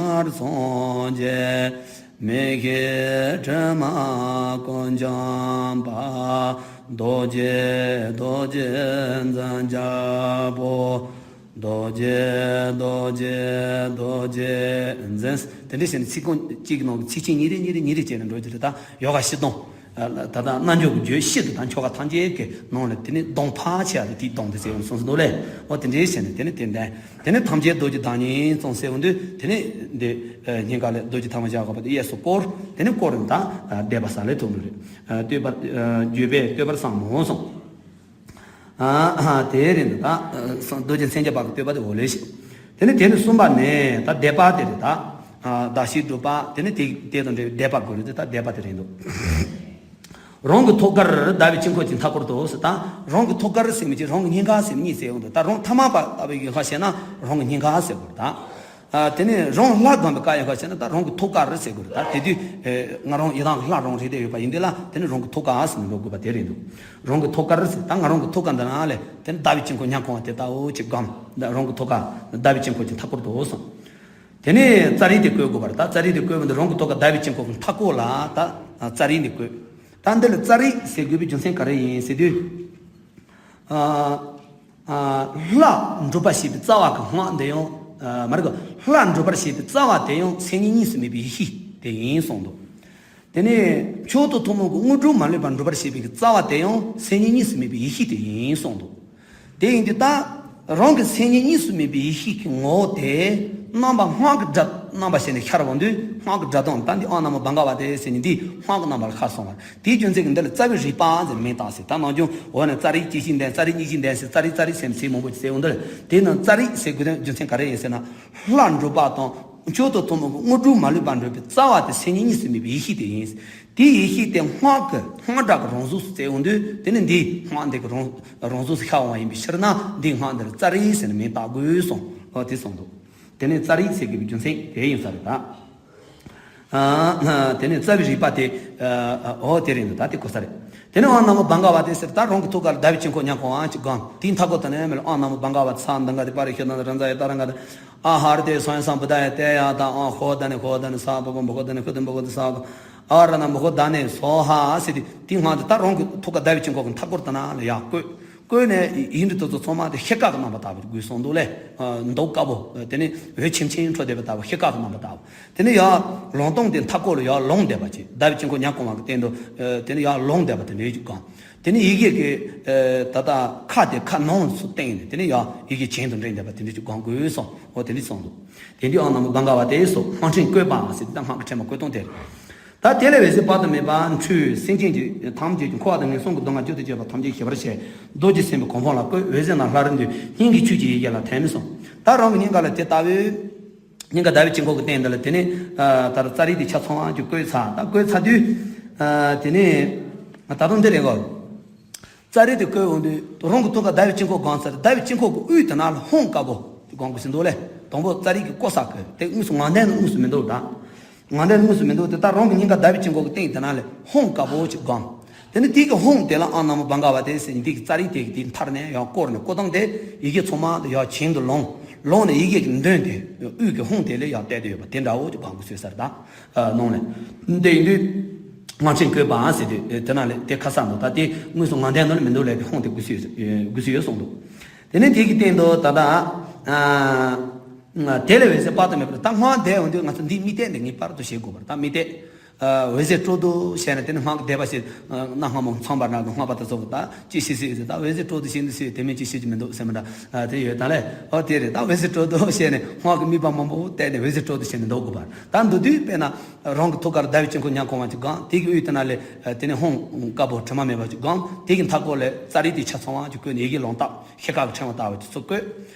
མར་སོང་བྱས། མི་ཤེས་དྲི་མ་ཀུན་འཇོམས་པ། རྡོ་རྗེ་རྡོ་རྗེ་འཛིན་རྒྱལ་པོ། རྡོ་རྗེ་རྡོ་རྗེ་རྡོ་རྗེ་འཛིན། དེ་འདྲ་བྱས་ནས་ཚིག་རྐང་གཅིག་གི་ནང་གི་ཚིག་ཆེན་ཉིས་རེ་ཉིས་རེ་ཉིས་རེ་བྱས་ནས་འགྲོ་རྒྱུ་རེད། ད་ཡོ་ག་བཞི་སྟོང་། ད་ལྟ་རྣལ་འབྱོར་གྱི་རྒྱུད་བཞི་དེ་དང་ཆོ་ག་ཐམས་ཅད་ཀྱི་ནང་ལ་དེ་ནི་སྡོམ་ཕར་ཆེ་བ་དེ་དེའི་སྡོམ་དེ་ཟེར་ཡོང་གསུངས་སུ་འདུག་ལེ། འོ་དེ་འདྲའི་བྱས་ནས་དེ་ནི་དེ་འདྲ། དེ་ནི་ཐམས་ཅད་རྡོ་རྗེ་བདག་ཉིད་གསུངས་ཟེར་འོང་དུས་དེ་ནི་འདི་སྙིང་ག་ལས་རྡོ་རྗེ་ཐལ་མོ་སྦྱར་དགོས་པ་དེ་གཡས་སུ་བསྐོར། དེ་ནི་བསྐོར་རིམ་དང་བཟླས་པ་ས་ལས་ཐོབ་ནི་རེད། བསྟོད་པ་བརྗོད་པས་བསྟོད་པར་བསམ་མོ་གསུངས། དེའི་རིང་དུ་ད་རྡོ་རྗེ་མཚན་བརྒྱད་པ་གི་བསྟོད་པ་དེ་འོ་ལེ་ཞིག་དེ་ནི་དེ་ནི་གསུམ་པ་ནས་ད་བཟླས་པ་དེ་རེད། ད་བདག་བསྐྱེད་སྒྲུབ་པ་དེ་ནི་དེ་དེ་དང་འབྲེལ་བའི་བཟླས་པ་དགོས་རེད། དེ་ད་བཟླས་པ་དེ་རེད་འདུག་རང་གི་ཐུགས་ཀར་ཟླ་བའི་དཀྱིལ་འཁོར་གྱི་མཐའ་སྐོར་དུ་ཟེར། ད་རང་གི་ཐུགས་ཀར་ཟེར་མི་གཅིག་རང་གི་སྙིང་ག་ཟེར་མི་གཉིས་ཟེར་འོང་དུས་ད་རང་ཐ་མལ་པ་ལྟ་བུའི་ཡུལ་ཁ་བཤད་ན་རང་གི་སྙིང་ག་ཟེར་དགོས་རེད། ད། ཨ། དེ་ནས་རང་ལྷ་སྒོམ་པའི་སྐབས་ཡང་ག་བྱས་ན་ད་རང་གི་ཐུགས་ཀར་ཟེར་དགོས་རེད། ད་དེ་དུས་ཨེ་ང་རང་ཡི་དམ་གྱི་ལྷ་རང་རེད་དེ་ཡོད་པ་ཡིན་དུས་ལ་དེ་ནི་རང་གི་ཐུགས་ཀ་ཟེར་ནས་འགྲོ་དགོས་པ་དེ་རེད་འདུག་རང་གི་ཐུགས་ཀར་ཟེར་ད་ང་རང་གི་ཐུགས་ཀ་འདི་ན་ལས་དེ་ནི་ཟླ་བའི་དཀྱིལ་འཁོར་མཉམ་གང་བ་དེ་ལྟ་བུ་ཅིག་སྒོམ། ད་རང་གི་ཐུགས་ཀ་ཟླ་བའི་དཀྱིལ་འཁོར་གྱི་མཐའ་སྐོར་དུ་སོང་། དེ་ནས་ཙཱ་རི་དེ་བཀོད་དགོས་པ་རེད། ད་ཙཱ་རི་དེ་བཀོད་པ་འདི་རང་གི་ཐུགས་ཀ་ཟླ་བའི་དཀྱིལ་འཁོར་གྱི་མཐའ་སྐོར་ལ་ད་ཙཱ་རི་འདི་བཀོད། ད་འདི་ལ་ཙཱ་རི་ཟེར་དགོས་པའི་རྒྱུ་མཚན་ག་རེ་ཡིན་ཟེར་དུས། ཨ། ཨ། ལྷ་སྒྲུབ་པར་བྱེད་པའི་རྩ་བ་གི་སྔགས་འདི་ཡང་། ཨ། མ་རེད་གོ། ལྷ་སྒྲུབ་པར་བྱེད་པའི་རྩ་བ་དེ་ཡང་མཚན་ཉིད་གཉིས་སུ་མེད་པའི་ཡེ་ཤེས་དེ་ཡིན་གསུངས་འདུག་དེ་ནས་མཆོག་ཏུ་ཐུན་མོང་གི་དངོས་གྲུབ་མ་ལུས་པ་སྒྲུབ་པར་བྱེད་པའི་རྩ་བ་དེ་ཡང་མཚན་ཉིད་གཉིས་སུ་མེད་པའི་ཡེ་ཤེས་དེ་ཡིན་གསུངས་འདུག་དེ་ཡིན་དུས་ད་རང་གི་མཚན་ཉིད་གཉིས་སུ་མེད་པའི་ཡེ་ཤེས་ཀྱི་ངོ་བོ་དེ་རྣམ་པ་སྔགས་ཀྱི་སྒྲ་རྣམ་པ་བྱས་ནས་ཤར་འོང་དུས་སྔགས་ཀྱི་སྒྲ་གདངས་ད་འདི་ཨོཾ་ན་མོ་བྷ་ག་ཝ་ཏེ་ཟེར་ནས་འདི་སྔགས་ཀྱི་རྣམ་པ་ལ་ཤར་སོང་བ། དེའི་རྒྱུ་མཚན་གྱིས་འདི་ལ་རྩ་བའི་རིག་པ་ཟེར་མིང་བཏགས་ཟེར། ད་ནང་ཆུང་འོ་ན་ཙཱ་རི་སྐྱེ་ཤི་ལྡན་ཙཱ་རི་སྙིང་ཤི་ལྡན་ཟེར་ཙཱ་རི་ཙཱ་རི་ཟེར་ཚིག་མང་པོ་ཟེར་འོང་འདི་ལ་དེ་ནི་ཙཱ་རི་ཟེར་དགོས་དོན་རྒྱུ་མཚན་ག་རེ་ཡིན་ཟེར་ན། ལྷ་སྒྲུབ་པ་དང་མཆོག་ཏུ་ཐུན་མོང་གི་དངོས་གྲུབ་མ་ལུས་པ་སྒྲུབ་པའི་རྩ་བ་དེ་མཚན་ཉིད་གཉིས་སུ་མེད་པའི་ཡེ་ཤེས་དེ་ཡིན། དེའི་ཡེ་ཤེས་དེ་སྔགས་ཀྱི་སྔགས་སྒྲ་གི་རང་གཟུགས་སུ་བཙལ་འོང་དུས་དེ་ནི་འདིའི་སྔགས་འདི་གི་རང་རང་གཟུགས་སུ་ཤར་འོང་བ་ཡིན་པའི་ཕྱིར་ན་འདིའི་སྔགས་འདི་ལ་ཙཱ་རི་ཟེར་ནས་མིང་བཏགས་དགོས་གསུངས། ཨོ་དེ་གསུངས་འདུག་དེ་ནས་ཙཱ་རི་ཟེར་དགོས་པའི་རྒྱུ་མཚན་དེ་ཡིན་ས་རེད་ད། ཨ། དེ་ནས་རྩ་བའི་རིག་པ་དེ། ཨ། ཨོ་དེ་རེད་འདུག་ད་དེ་གོ་ས་རེད། དེ་ནས་ཨོཾ་ན་མོ་བྷ་ག་ཝ་ཏེ་ཟེར་ད་རང་གི་ཐུགས་ཀ་ལ་ཟླ་བའི་དཀྱིལ་འཁོར་མཉམ་གང་བ་ཅིག་སྒོམ། དེའི་མཐའ་སྐོར་དུ་ནས་མེ་ལ་ཨོཾ་ན་མོ་བྷ་ག་ཝ་ཏེ་ས་དང་ག་དེ་པ་རི་ཤོ་དང་ར་ཛ་ཡ་ཏ་ར་ག་དེ། ཨ་ཧ་ར་ཏེ་སོ་ཡ་སམ་བུ་ད་ཡ་ཏེ་ཡ་ད་ཨ་ཧོ་ད་ནི་ཧོ་ད་ནི་ས་བ་བ་བ་ཧོ་ད་ནི་ཧུ་ད་བ་ཧོ་ད་ས་བ། ཨ་ར་ན་མུ་ཧོ་ད་ནི་སོ་ཧ་ཟེར་ཏེ་དེའི་སྔགས་དེ་ད་རང་གི་ཐུགས་ཀ་ཟླ་བའི་དཀྱིལ་འཁོར་གྱི་མཐའ་སྐོར་དུ་ན་ལ་ཡར་བཀོད། བཀོད་ནས་ཡིན་འདི་དུ་ཚོ་ཚང་མ་དེ་ཤེལ་དཀར་གྱི་རྣམ་པ་ལྟ་བུར་དགོས་གསུངས་འདུག་ལེ། མདོག་དཀར་པོ་དེ་ནི་འོད་ཆེམ་ཆེམ་འཕྲོ་བསྡད་པ་ལྟ་བུ་ཤེལ་དཀར་གྱི་རྣམ་པ་ལྟ་བུ། དེ་ནི་ཡར་ལུང་སྟོང་དེ་མཐའ་སྐོར་ལ་ཡར་ལུང་བསྡད་པ་ཅིག་ཟླ་བའི་དཀྱིལ་འཁོར་མཉམ་གང་བ་གི་སྟེང་དུ། དེ་ནི་ཡར་ལུང་བསྡད་པ་དེ་འདྲའི་ཅིག་གང་། དེ་ནས་ཡི་གེ་གི་ཨ་ད་ལྟ་ཁ་དེ་ཁ་ནང་སུ་བསྟན་ནས་དེ་ནས་ཡང་ཡི་གེ་གྱེན་དུ་འགྲེང་བསྡད་པ་དེ་འདྲ་ཅིག་སྒོམ་དགོས་སོང་། འོ་དེ་འདྲ་གསུངས་འདུག་དེ་འདྲའི་ཨང་ན་མོ་བྷ་ག་བ་ཏེ་སོགས་སྔགས་ཕྲེང་བཀོད་པ་ཟེར་ཏེ་ད་སྔགས་ཀྱི་ཕྲེང་བ་བཀོད་སྟངས་དེ་རེད། ད་དེ་ལས་འོད་ཟེར་དཔག་ཏུ་མེད་པ་འཕྲོས། སེམས་ཅན་གྱི་ཐམས་ཅད་ཀྱི་འཁོར་བ་དང་ངན་སོང་གི་སྡུག་བསྔལ་མྱུར་དུ་སྐྱོབ་པ་ཐམས་ཅད་ཞི་བར་བྱེད། རྡོ་རྗེ་སེམས་དཔའི་གོ་འཕང་ལ་བཀོད། འོད་ཟེར་རྣམས་ལྷ་རུ་འདུས། སྙན་གྱི་ཆོས་ཀྱི་ཡི་གེ་ལ་ཐིམ་གསུངས། ད་རང་གི་སྙིང་ག་ལ་དེ་ལྟ་བུའི་སྙིང་ག་ཟླ་བའི་དཀྱིལ་འཁོར་གྱི་སྟེང་འདི་ལ་དེ་ནས་ཨ་ད་ཙཱ་རི་དེ་ཆ་ཚང་བ་ཅིག་བཀོད་ཚར། ད་བཀོད་ཚར་དུས་ཨ་དེ་ནས་ད་དུང་འདི་རེད་གོ། ཙཱ་རི་དེ་བཀོད་འོང་དུས་རང་གི་ཐུགས་ཀར་ཟླ་བའི་དཀྱིལ་འཁོར་སྒོམ་ཚར། ཟླ་བའི་དཀྱིལ་འཁོར་གྱི་དབུས་དེ་ན་ལ་ཧཱུྃ་དཀར་པོ་དེ་སྒོམ་དགོས་ཟིན་འདུག་ལེ། དང་པོ་ཙཱ་རི་གི་ཀོ་ས་བཀོད་དེ་དངོས་སུ་ངང་ལྡན་ནི་དངོས་སུ་མི་འདུག་ད་ངང་ལྡན་ནི་དངོས་སུ་མི་འདུག་དེ་ད་རང་གི་སྙིང་ག་ཟླ་བའི་དཀྱིལ་འཁོར་གྱི་སྟེང་དེ་ན་ལ་ཧཱུྃ་དཀར་པོ་ཅིག་སྒོམ། དེ་ནས་དེ་གི་ཧཱུྃ་དེ་ལ་ཨོཾ་ན་མོ་བྷ་ག་བ་ཏེ་ཟེར་འདི་གི་ཙཱ་རི་དེ་གི་དེ་མཐར་ནས་ཡང་བསྐོར་ནས་བསྐོར་སྟངས་དེ་ཡི་གེ་ཚང་མ་དེ་ཡང་གྱེན་དུ་ལོངས། ལོངས་ནས་ཡི་གེ་གི་མདུན་དེ་དབུས་ཀྱི་ཧཱུྃ་དེ་ལ་ཡང་བལྟས་ཏེ་ཡོད་པ་དེ་འདྲ་བོ་ཅིག་སྒོམ་དགོས་ཟེར་ད། ཨ་གནང་ནས། དེ་ཡིན་དུས། སྔགས་ཕྲེང་བཀོད་པའང་ཟེར་དུས་དེ་ན་ལས་དེ་ཁ་གསལ་འདུག་ད་དེ་དངོས་སུ་ངང་ལྡན་ནོ་ལ་མི་འདུག་ལས་དེ་ཧཱུྃ་དེ་དགོས་སུ་ཡོད་དགོས་སུ་ཡོད་གསུངས་འདུག་དེ་ནས་དེ་གི་སྟེང་དུ་ད་ལྟ། ཨ་དེ་ལས་འོད་ཟེར་དཔག་ཏུ་མེད་པ་ད་སྔགས་བཟླས་འོང་དུས་ང་ཚོ་འདི་དམིགས་གཏད་ནས་ངེས་པར་དུ་བྱེད་དགོས་པར་ད་དམིགས་གཏད། ཨ་འོད་ཟེར་སྤྲོ་བསྡུ་བྱས་ནས་དེ་ནས་སྔགས་བཟླས་པ་ཞིག་གནའ་སྔ་མོ་ཚངས་པ་ན་དང་སྔགས་པ་དེ་ཚོ་གི་ད་ཅི་ཞིག་ཞིག་ད་འོད་ཟེར་སྤྲོ་བསྡུ་ཞིག་འདི་ཞིག་དེ་མིན་ཅི་ཞིག་ཅི་མི་འདུག་ཟེར་མི་འདྲ་དེ་ཡོད་ད་ལས་ཨོ་དེ་རེད། ད་འོད་ཟེར་སྤྲོ་བསྡུ་བྱས་ནས་སྔགས་ཀྱི་དམིགས་པ་མང་པོ་བཏབ་ནས་འོད་ཟེར་སྤྲོ་བསྡུ་བྱས་ནས་འདུག་དགོས་པར་ད་འདུག་དུས་དཔེར་ན། རང་གི་ཐུགས་ཀར་ཟླ་བའི་དཀྱིལ་འཁོར་མཉམ་གང་བ་ཅིག་སྒོམ། དེ་གི་དབུས་དེ་ན་ལས་དེ་ནས་ཧཱུྃ་དཀར་པོ་དྲི་མ་མེད་པ་ཅིག་སྒོམ། དེ་གི་མཐའ་སྐོར་ལས་ཙཱ་རི་དེ་ཆ་ཚང་བ་ཅིག་བཀོད་ནས་ཡི་གེ་ལོང་བཏབ་ཤེལ་དཀར་གྱི་ཕྲེང་བ་ལྟ་བུ་ཅིག་ཚུར་བཀོད།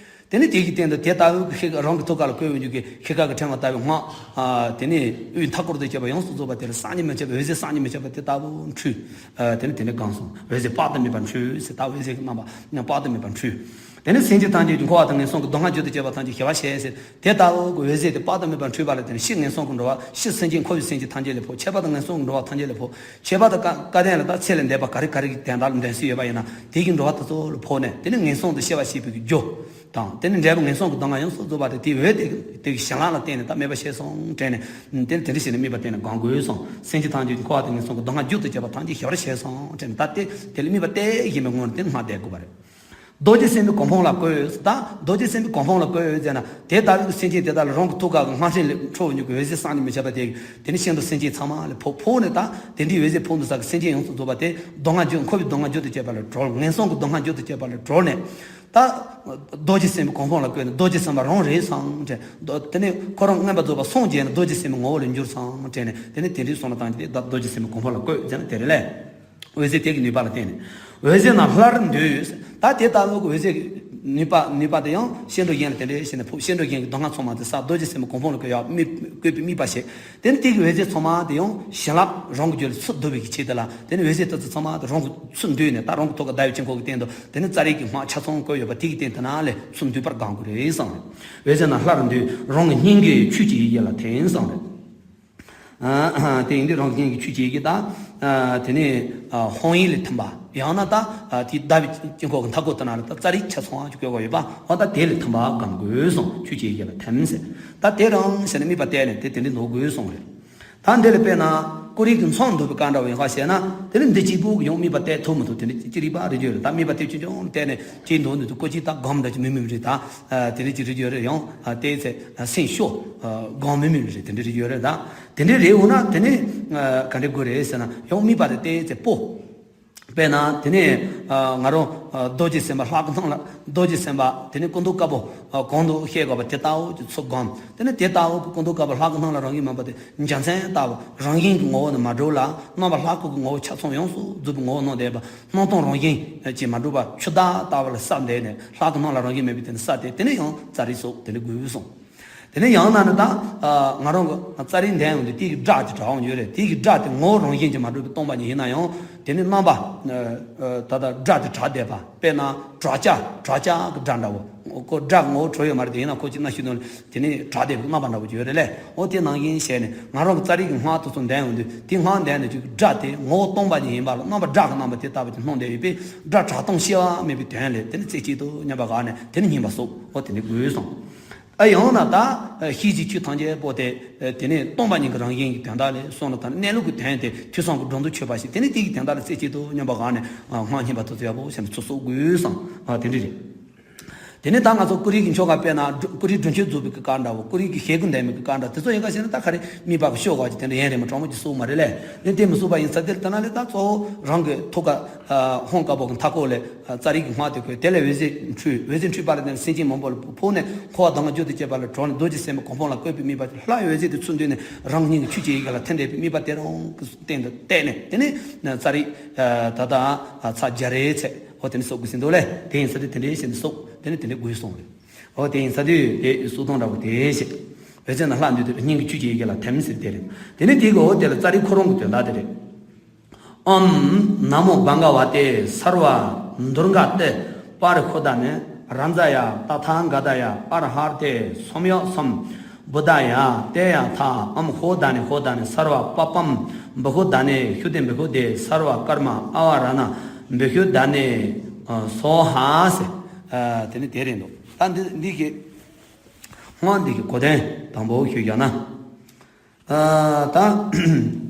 དེ་ནས་དེ་གི་སྟེང་དུ་དེ་ལྟ་བུའི་ཤེལ་རང་གི་ཐུགས་ཀ་ལ་བཀོད་འོང་རྒྱུ་གི་ཤེལ་དཀར་གྱི་ཕྲེང་བ་ལྟ་བུའི་སྔགས། ཨ་དེ་ནས་དབུས་མཐའ་སྐོར་དུ་བྱས་པ་ཡོངས་སུ་རྫོགས་པ་དེ་ལ་བསམ་གྱིས་མི་ཁྱབ་པ་འོད་ཟེར་བསམ་གྱིས་མི་ཁྱབ་པ་དེ་ལྟ་བུ་འཕྲོས། ཨ་དེ་ནས་དེ་ནས་གང་སོང་འོད་ཟེར་དཔག་ཏུ་མེད་པ་འཕྲོས་ཟེར་ད་འོད་ཟེར་གྱི་རྣམ་པ་དཔག་ཏུ་མེད་པ་འཕྲོས། དེ་ནས་སེམས་ཅན་ཐམས་ཅད་ཀྱི་འཁོར་བ་དང་ངན་སོང་གི་སྡུག་བསྔལ་མྱུར་དུ་སྐྱོབ་པ་ཐམས་ཅད་ཞི་བར་བྱེད་ཟེར། དེ་ལྟ་བུ་གི་འོད་ཟེར་དེ་དཔག་ཏུ་མེད་པར་འཕྲོས་པ་ལ་བརྟེན་ནས་ཕྱི་ངན་སོང་གི་འགྲོ་བ་ཕྱི་སེམས་ཅན་འཁོར་བའི་སེམས་ཅན་ཐམས་ཅད་ལ་ཕོག་ཁྱད་པར་དུ་ངན་སོང་གི་འགྲོ་བ་ཐམས་ཅད་ལ་ཕོག་ཁྱད་པར་དུ་སྐལ་ལྡན་ལ་དང་ཚེ་ལས་འདས་པ་ག་རེ་ག་རེ་གི་དོན་དག་ལ་འདོན་སྲིད་ཡོད་པ་ཡིན་ན་དེ་གི་འགྲོ་བ་དེ་ཚོ་ལ་ཕོག་ནས་དེ་ནི་ངན་སོང་དུ་སྐྱེ་བ་བྱེད་པའི་གི་རྒྱུ་དང་དེ་ནི་འབྲས་བུ་ངན་སོང་གི་སྡུག་བསྔལ་ཡོངས་སུ་རྫོགས་པ་དེ་དེའི་འོད་དེ་དེ་གི་བྱིན་རླབས་ལ་བརྟེན་ནས་ད་མེད་པ་ཤེས་སོང་དྲན་ནས་དེ་ནི་དེ་འདྲ་བྱས་ནས་དམིགས་པ་བཏོན་ནས་སྒོམ་དགོས་སོང་། སེམས་ཅན་ཐམས་ཅད་ཀྱི་འཁོར་བ་དང་ངན་སོང་གི་སྡུག་བསྔལ་མྱུར་དུ་སྐྱོབ་པ་ཐམས་ཅད་ཞི་བར་བྱས་སོང་དྲན་ནས་ད་དེ་དེ་ལ་དམིགས་པ་གཏད་བཞིན་པའི་ངང་ནས་དེ་ནི་སྔགས་བཟླས་དགོས་པ་རེད། རྡོ་རྗེ་སེམས་དཔའི་གོ་འཕང་ལ་བཀོད། ད་རྡོ་རྗེ་སེམས་དཔའི་གོ་འཕང་ལ་བཀོད་ཡོད་ཟེར་ན་དེ་ལྟ་བུའི་སེམས་ཅན་དེ་དག་ལ་རང་གི་ཐུགས་ཀ་གི་སྔགས་ཕྲེང་ལས་འཕྲོ་བ་མྱུར་གྱི་འོད་ཟེར་བསམ་གྱིས་མི་ཁྱབ་པ་དེ་དེ་ནི་ཤིན་ཏུ་སེམས་ཅན་ཚང་མ་ལ་ཕོག་ཕོག་ནས་ད་དེ་འདྲའི་འོད་ཟེར་ཕོག་འདུག་ས་གི་སེམས་ཅན་ཡོངས་སུ་རྫོགས་པ་དེ་སྡུག་བསྔལ་རྒྱུ་འཁོར་བའི་སྡུག་བསྔལ་མྱུར་དུ་སྐྱོབ་པ་ལས་གྲོལ། ངན་སོང་གི་སྡུག་བསྔལ་མྱུར་དུ་སྐྱོབ་པ་ལས་གྲོལ་ནས་ད་རྡོ་རྗེ་སེམས་དཔའི་གོ་འཕང་ལ་བཀོད་ནས་རྡོ་རྗེ་སེམས་དཔའ་རང་རེད་སོང་དྲན། དེ་ནས་ཁོ་རང་མངོན་པར་རྫོགས་པ་སངས་རྒྱས་ནས་རྡོ་རྗེ་སེམས་དཔའི་ངོ་བོ་ལ་འགྱུར་སོང་དྲན་ནས་དེ་ནས་དེ་འདྲའི་སོང་ལ་བཏང་རྒྱུ་དེ་ད་རྡོ་རྗེ་སེམས་དཔའི་གོ་འཕང་ལ་བཀོད་ཟེར་ན་དེ་རེད་ལས། འོད་ཟེར་དེ་གི་ནུས་པ་ལ་བརྟེན་ནས། འོད་ཟེར་རྣམས་ལྷར་འདུས། ད་དེ་ལྟ་བུ་གི་འོད་ཟེར་གྱི་ནུས་པ་ནུས་པ་དེ་ཡང་ཤེལ་སྒྲོན་གཞན་ལ་དེ་འདྲའི་བྱས་ནས་ཕོག་ཤེལ་སྒྲོན་གཞན་གྱི་སྡུག་བསྔལ་ཚང་མ་དེ་བསལ། རྡོ་རྗེ་སེམས་དཔའི་གོ་འཕང་ལ་བཀོད་ཡག་དམིགས་བཀོད་པའི་དམིགས་པ་བྱས། དེ་ནི་དེ་གི་འོད་ཟེར་ཚང་མ་དེ་ཡང་བྱིན་རླབས་རང་གི་རྒྱུད་ལ་ཚུར་བསྡུ་བའི་གི་ཆེད་དུ་ལ་དེ་ནི་འོད་ཟེར་དེ་ཚོ་ཚང་མ་དེ་རང་གི་ཚུར་འདུས་ནས་ད་རང་གི་ཐུགས་ཀ་ཟླ་བའི་དཀྱིལ་འཁོར་གྱི་སྟེང་དུ་དེ་ནི་ཙཱ་རི་གི་སྔགས་ཆ་ཚང་བཀོད་ཡོད་པ་དེ་གི་སྟེང་དེ་ན་ལས་ཚུར་འདུས་པར་བསྒོམ་དགོས་རེད་གསུངས་རེད། འོད་ཟེར་རྣམས་ལྷར་འདུས་རང་གི་སྙིང་གའི་ཆོས་ཀྱི་ཡི་གེ་ལ་ཐིམ་གསུངས་རེད། ཨ་དེ་ཡིན་དུས་རང་བཞིན་གྱི་ཆོས་ཀྱི་ཡི་གེ་དང་། ཨ་དེ་ནས་ཨ་ཧཱུྃ་ཡིག་ལས་ཐིམ་པ། ཡང་ན་ད་ཨ་དེའི་ཟླ་བའི་དཀྱིལ་འཁོར་གྱི་མཐའ་སྐོར་དེ་ན་ལ་ད་ཙཱ་རི་ཆ་ཚང་བ་ཅིག་བཀོད་དགོས་ཡོད་པ། འོ་ད་དེ་ལས་ཐིམ་པ་བསྒོམ་དགོས་གསུངས། ཆོས་ཀྱི་ཡི་གེ་ལ་ཐིམ་ཟེར། ད་དེ་རང་ཟེར་ནས་དམིགས་པ་གཏད་ནས་དེ་དེ་འདྲ་འདུག་དགོས་གསུངས་རེད། ད་འདི་ལ་དཔེར་ན་ཀོ་རི་གི་མཚམས་འདུག་པའི་སྐབས་འདྲ་བོ་ཡིན་པ་བྱས་ན་དེ་ནི་འདི་གཅིག་པུ་གི་ཡང་དམིགས་པ་གཏད་ཐུབ་མི་ཐུབ་དེ་འདྲ་ཅི་རིགས་པ་རེ་ཡོད་རེད། ད་དམིགས་པ་དེ་ཆུང་ཆུང་གཏད་ནས་ཅི་འདུག་འདུག་ཀོ་ཅི་ད་སྒོམ་འདྲ་ཅིག་མི་མི་རེད། ད་དེ་འདྲ་ཅི་རེ་ཡོད་རེད། ཡང་དེ་ཚེ་སེམས་ཤོར་སྒོམ་མི་མི་རེད། དེ་འདྲ་རེ་ཡོད་རེད། ད་དེ་འདྲ་རེད་འོང་ན་དེ་ནི་ག་འདྲ་དགོས་རེད་ཟེར་ན་ཡང་དམིགས་པ་དེ་དེ་ཚེ་སྤོ། དཔེར་ན་དེ་ནས་ང་རང་རྡོ་རྗེ་སེམས་དཔའ་ལྷ་གི་སྣང་ལ་རྡོ་རྗེ་སེམས་དཔའ་དེ་ནས་སྐུ་མདོག་དཀར་པོ་གོང་དུ་བཤད་དགོས་པ་དེ་ལྟ་བུ་ཅིག་ཚུར་བསྒོམ། དེ་ནས་དེ་ལྟ་བུ་གི་སྐུ་མདོག་དཀར་པོ་ལྷ་གི་སྣང་ལ་རང་བཞིན་མེད་པ་དེ་འཇའ་ཚོན་ལྟ་བུ་རང་བཞིན་གྱི་ངོ་བོ་ནས་མ་གྲུབ་ལ་རྣམ་པ་ལྷ་སྐུ་གི་ངོ་བོ་ཆ་ཚང་ཡོངས་སུ་རྫོགས་པའི་ངོ་བོ་སྣང་བསྡད་པ་སྣང་སྟོང་རང་བཞིན་གྱིས་མ་གྲུབ་པ་ཆུ་ཟླ་ལྟ་བུ་ལ་བསམ་བསྡད་ནས་ལྷ་གི་སྣང་ལ་རང་བཞིན་མེད་པའི་དེ་ནས་བསམ་སྟེ་དེ་ནས་ཡང་ཙཱ་རི་སོགས་དེ་འདྲ་དགོས་གསུངས། དེ་ནས་ཡང་ན་ནི་ད་ང་རང་གི་ཙཱ་རི་འདོན་ཡོང་དུས་དེ་གི་སྒྲ་དེ་གྲགས་ཡོང་ཡོད་རེད། དེ་གི་སྒྲ་དེ་ངོ་བོ་རང་བཞིན་གྱིས་མ་གྲུབ་པའི་སྟོང་པ་ཉིད་ཡིན་ན་ཡང་དེ་ནི་རྣམ་པ་ད་ལྟ་སྒྲ་དེ་གྲགས་བསྡད་པ་དཔེར་ན་བྲག་ཅ་བྲག་ཅ་གི་སྒྲ་འདྲ་བོ་ཁོ་སྒྲ་ངོ་བོ་གྲུབ་ཡོད་མ་རེད། དེ་ཡིན་ན་ཁོ་ཅིག་ན་ཤི་དོན་དེ་ནི་གྲགས་བསྡད་པའི་རྣམ་པ་འདྲ་བོ་ཅིག་ཡོད་རེད་ལས། འོ་དེ་ནང་བཞིན་བྱས་ནས་ང་རང་གི་ཙཱ་རི་གི་སྔགས་དེ་ཚོ་འདོན་ཡོང་དུས་དེ་སྔགས་འདོན་ནས་ཅིག་སྒྲ་དེ་ངོ་བོ་སྟོང་པ་ཉིད་ཡིན་པ་ལ་རྣམ་པ་སྒྲ་གི་རྣམ་པ་དེ་ལྟ་བུ་ཅིག་སྣང་བསྡད་ཡོད་པས་སྒྲ་གྲགས་སྟངས་སྐྱེ་བ་མེད་པའི་དོན་ལས་དེ་ནི་རྩེ་གཅིག་ཏུ་མཉམ་པར་བཞག་ནས་དེ་ནི་ཉན་པ་སོགས་འོ་དེ་ནི་དགོས་སོང་། ཨ་ཡང་ན་ད་ཤེས་བྱའི་ཆོས་ཐམས་ཅད་པོ་དེ་དེ་ནས་སྟོང་པ་ཉིད་ཀྱི་རང་བཞིན་གྱི་དོན་དག་ལས་གསུངས་ལ་ད་གནས་ལུགས་ཀྱི་དོན་དེ་ཐོས་བསམ་གྱི་སྒྲོ་འདོགས་ཆོད་པ་ཞིག་དེ་ནས་དེ་ཡི་དོན་དག་ལ་རྩེ་གཅིག་ཏུ་མཉམ་པར་བཞག་ནས་སྔགས་སྙན་པ་ཐོབ་ཚུལ་ཡག་པོ་བྱས་ནས་ཚུར་གསོག་དགོས་སམ་དེ་འདྲ་རེད། དེ་ནས་ད་ང་ཚོ་ཀུ་རེ་གི་ཆོ་ག་དཔེར་ན་སྒྲུ་ཀུ་རེ་སྒྲུབ་མཆོད་རྫོགས་པའི་གི་སྐབས་འདྲ་བོ། ཀུ་རེ་གི་ཞལ་དགུ་འདོན་མི་གི་སྐབས་འདྲ། དེ་ཚོ་ཡིན་ག་ཞེ་ན་ད་ག་རེ་དམིགས་པ་གི་ཤོ་ག་ཅིག་དེ་འདྲ་ཡིན་རེད་མ། དྲང་མོ་ཅིག་སོགས་མ་རེད་ལས། ནི་དེ་མི་སོགས་པ་ཡིན་ས་དེ་ལ་དེ་ན་ལས་ད་གཙོ་བོ་རང་གི་ཐུགས་ཀ་ཧོང་དཀར་པོ་གི་མཐའ་སྐོར་ལས་ཙཱ་རི་གི་སྔགས་དེ་འཁོད། དེ་ལས་འོད་ཟེར་འཕྲོས། འོད་ཟེར་འཕྲོས་པ་ལ་དེ་ནས་སེམས་ཅན་མང་པོ་ལ་ཕོག་ནས་འཁོར་བ་སྡུག་བསྔལ་རྒྱུ་དང་བཅས་པ་ལས་གྲོལ་ནས་རྡོ་རྗེ་སེམས་དཔའི་གོ་འཕང་ལ་བཀོད་པའི་དམིགས་པ་དེ་ལྷ་འོད་ཟེར་དེ་ཚུར་འདུས་ནས་རང་སྙིང་གི་ཆུ་སྐྱེས་ཡི་གེ་ལ་ཐིམ་འདྲེས་པའི་དམིགས་པ་དེ་རང་གི་སྟེང་དུ་གཏད་ནས། དེ་ནས་ཙཱ་རི་ད་ལྟ་ཚར་བརྒྱ་རེ་ཚད། འོ་དེ་ནས་སོགས་དགོས་ཟིན་འདུག་ལས། དེ་ཡིན་ས་དེ་དེ་འདྲའི་བྱས་ནས་སོགས། དེ་ནས་དེ་འདྲའི་དགོས་གསུངས་རེད། འོ་དེ་ཡིན་ས་དེ་དེ་སོགས་དང་འདྲ་བོ་དེ་བྱས། འོད་ཟེར་ན་ལྷ་འདུས་དེ་སྙིང་གི་ཆུ་སྐྱེས་ཡི་གེ་ལ་ཐིམ་ཟེར་དེ་རེད། དེ་ནས་དེ་གི་འོ་དེ་ལ་ཙཱ་རི་ཁོ་རང་གི་དོན་དག་དེ་རེད། ཨོཾ། ན་མོ་བྷ་ག་ཝ་ཏེ་སརྦ་དུརྒ་ཏེ་པ་རི་ཤོ་དྷ་ནི་རཱ་ཛཱ་ཡ་ཏ་ཐཱ་ག་ཏཱ་ཡ་ཨར་ཧ་ཏེ་སོམ་ཡོ་སོམ་བུདྡྷཱ་ཡ་ཏེ་ཡ་ཐཱ། ཨོཾ་ཤོ་དྷ་ནི་ཤོ་དྷ་ནི་སརྦ་པ་པཾ་བི་ཤོ་དྷ་ནི་ཤུ་ཏེ་བི་ཤོ་དྷེ་སརྦ་ཀརྨ་ཨ་བ་ར་ཎ་བི་ཤོ་དྷ་ནི་སྭཱ་ཧཱ་ཟེར། དེ་ནི་དེ་རེད་འདུག་ད་འདི་འདི་གི་སྔགས་འདི་གི་གོ་དོན་དང་པོ་ཞུས་བཞག་ན། ཨ་ད་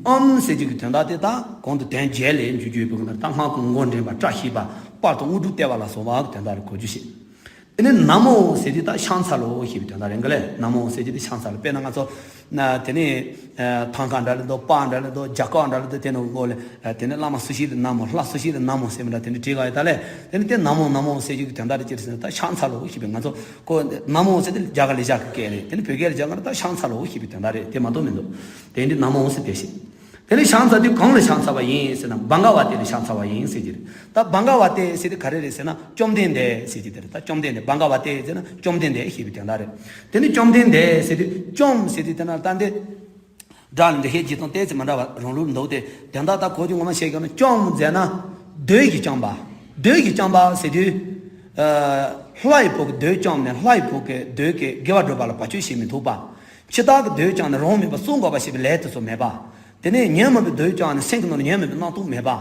ཨོཾ་ཟེར་རྒྱུ་གི་དོན་དག་དེ་ད་གོང་དུ་དོན་བརྒྱད་ལས་འཇུག་རྒྱུ་ཡོད་པའི་ནང་ད་སྔགས་ཀྱི་མགོ་འདྲེན་པ། བཀྲ་ཤིས་པ། དཔལ་དུ་དངོས་གྲུབ་སྟེར་བ་ལ་སོགས་པ་གི་དོན་དག་ལ་གོ་རྒྱུ་བྱེད། དེ་ནས་ན་མོ་ཟེར་དུས་ད་ཕྱག་འཚལ་ལོ་ཞེས་པའི་དོན་དག་རེད་འགའ་ལས། ན་མོ་ཟེར་དུས་ད་ཕྱག་འཚལ་ལོ། དཔེར་ན་ང་ཚོ་ན་དེ་ནས་ཐང་ཀ་འདྲ་ལ་འདུག་པ་འདྲ་ལ་འདུག་རྒྱ་གར་འདྲ་ལ་འདུག་དེ་ནས་མགོ་ལས་དེ་ནས་བླ་མ་སུ་ཞིག་ལ་ན་མོ། ལྷ་སུ་ཞིག་ལ་ན་མོ་ཟེར་མི་འདྲ་དེ་འདྲ་བྲིས་ག་ཡོད་ད་ལས། དེ་ནས་དེ་ན་མོ་ན་མོ་ཟེར་རྒྱུ་གི་དོན་དག་དེ་ཅི་རེད་ཟེར་ན། ད་ཕྱག་འཚལ་ལོ་ཞེས་པའི་ང་ཚོ་ཁོ་ན་མོ་ཟེར་དེ་རྒྱ་གར་ལ་བཞག་གི་སྐད་རེད། དེ་ནས་བོད་སྐད་ལ་བཞག་ན་ད་ཕྱག་འཚལ་ལོ་ཞེས་པའི་དོན་དག་རེད། དེ་མ་གཏོགས་མི་འདུག་དེ་འདི་ན་མོ་ཟེར་དེ་ཞིག་དེ་ནས་ཕྱག་འཚལ་དུས་གང་ལ་ཕྱག་འཚལ་བ་ཡིན་ཟེར་ན། བྷ་ག་ཝ་ཏེ་ལ་ཕྱག་འཚལ་བ་ཡིན་ཟེར་གྱི་རེད། ད་བྷ་ག་ཝ་ཏེ་ཟེར་དེ་ག་རེ་རེད་ཟེར་ན། བཅོམ་ལྡན་འདས་ཟེར་གྱི་དེ་རེད། ད་བཅོམ་ལྡན་འདས། བྷ་ག་ཝ་ཏེ་ཟེར་ན་བཅོམ་ལྡན་འདས་ཞེས་པའི་དོན་དག་རེད། དེ་ནས་བཅོམ་ལྡན་འདས་ཟེར་དུས་བཅོམ་ཟེར་དུས་དེ་ན་ད་འདི་སྒྲ་ལ་འགྲེལ་བཤད་བྱེད་སྟངས་ཏོག་ཙམ་མི་འདྲ་བ་རང་ལུགས་འདུག་སྟེ། དོན་དག་ད་གོ་རྒྱུ་ངོ་མ་བཤད་དགོས་ན། བཅོམ་ཟེར་ན་རྡོས་ཀྱིས་བཅོམ་པ། རྡོས་ཀྱིས་བཅོམ་པ་ཟེར་དུས། ཨ་ལྷ་ཡི་བུ་གིས་རྡོས་བཅོམ་ནས་ལྷ་ཡི་བུ་གིས་རྡོས་ཀྱིས་དགེ་བ་སྒྲུབ་པ་ལ་བར་ཆད་བྱེད་མི་ཐུབ་པ། འཆི་བདག་གིས་རྡོས་བཅོམ་ནས་རང་མིན་པ་སྲོག་འགོག་པ་བྱེད་པའི་ལས་དེ་ཚོ་མེད་པ། དེ་ནས་ཉོན་མོངས་པའི་རྡོས་བཅོམ་ནས་སེམས་ཀྱི་ནང་ལ་ཉོན་མོངས་པའི་རྣམ་རྟོག་མེད་པ།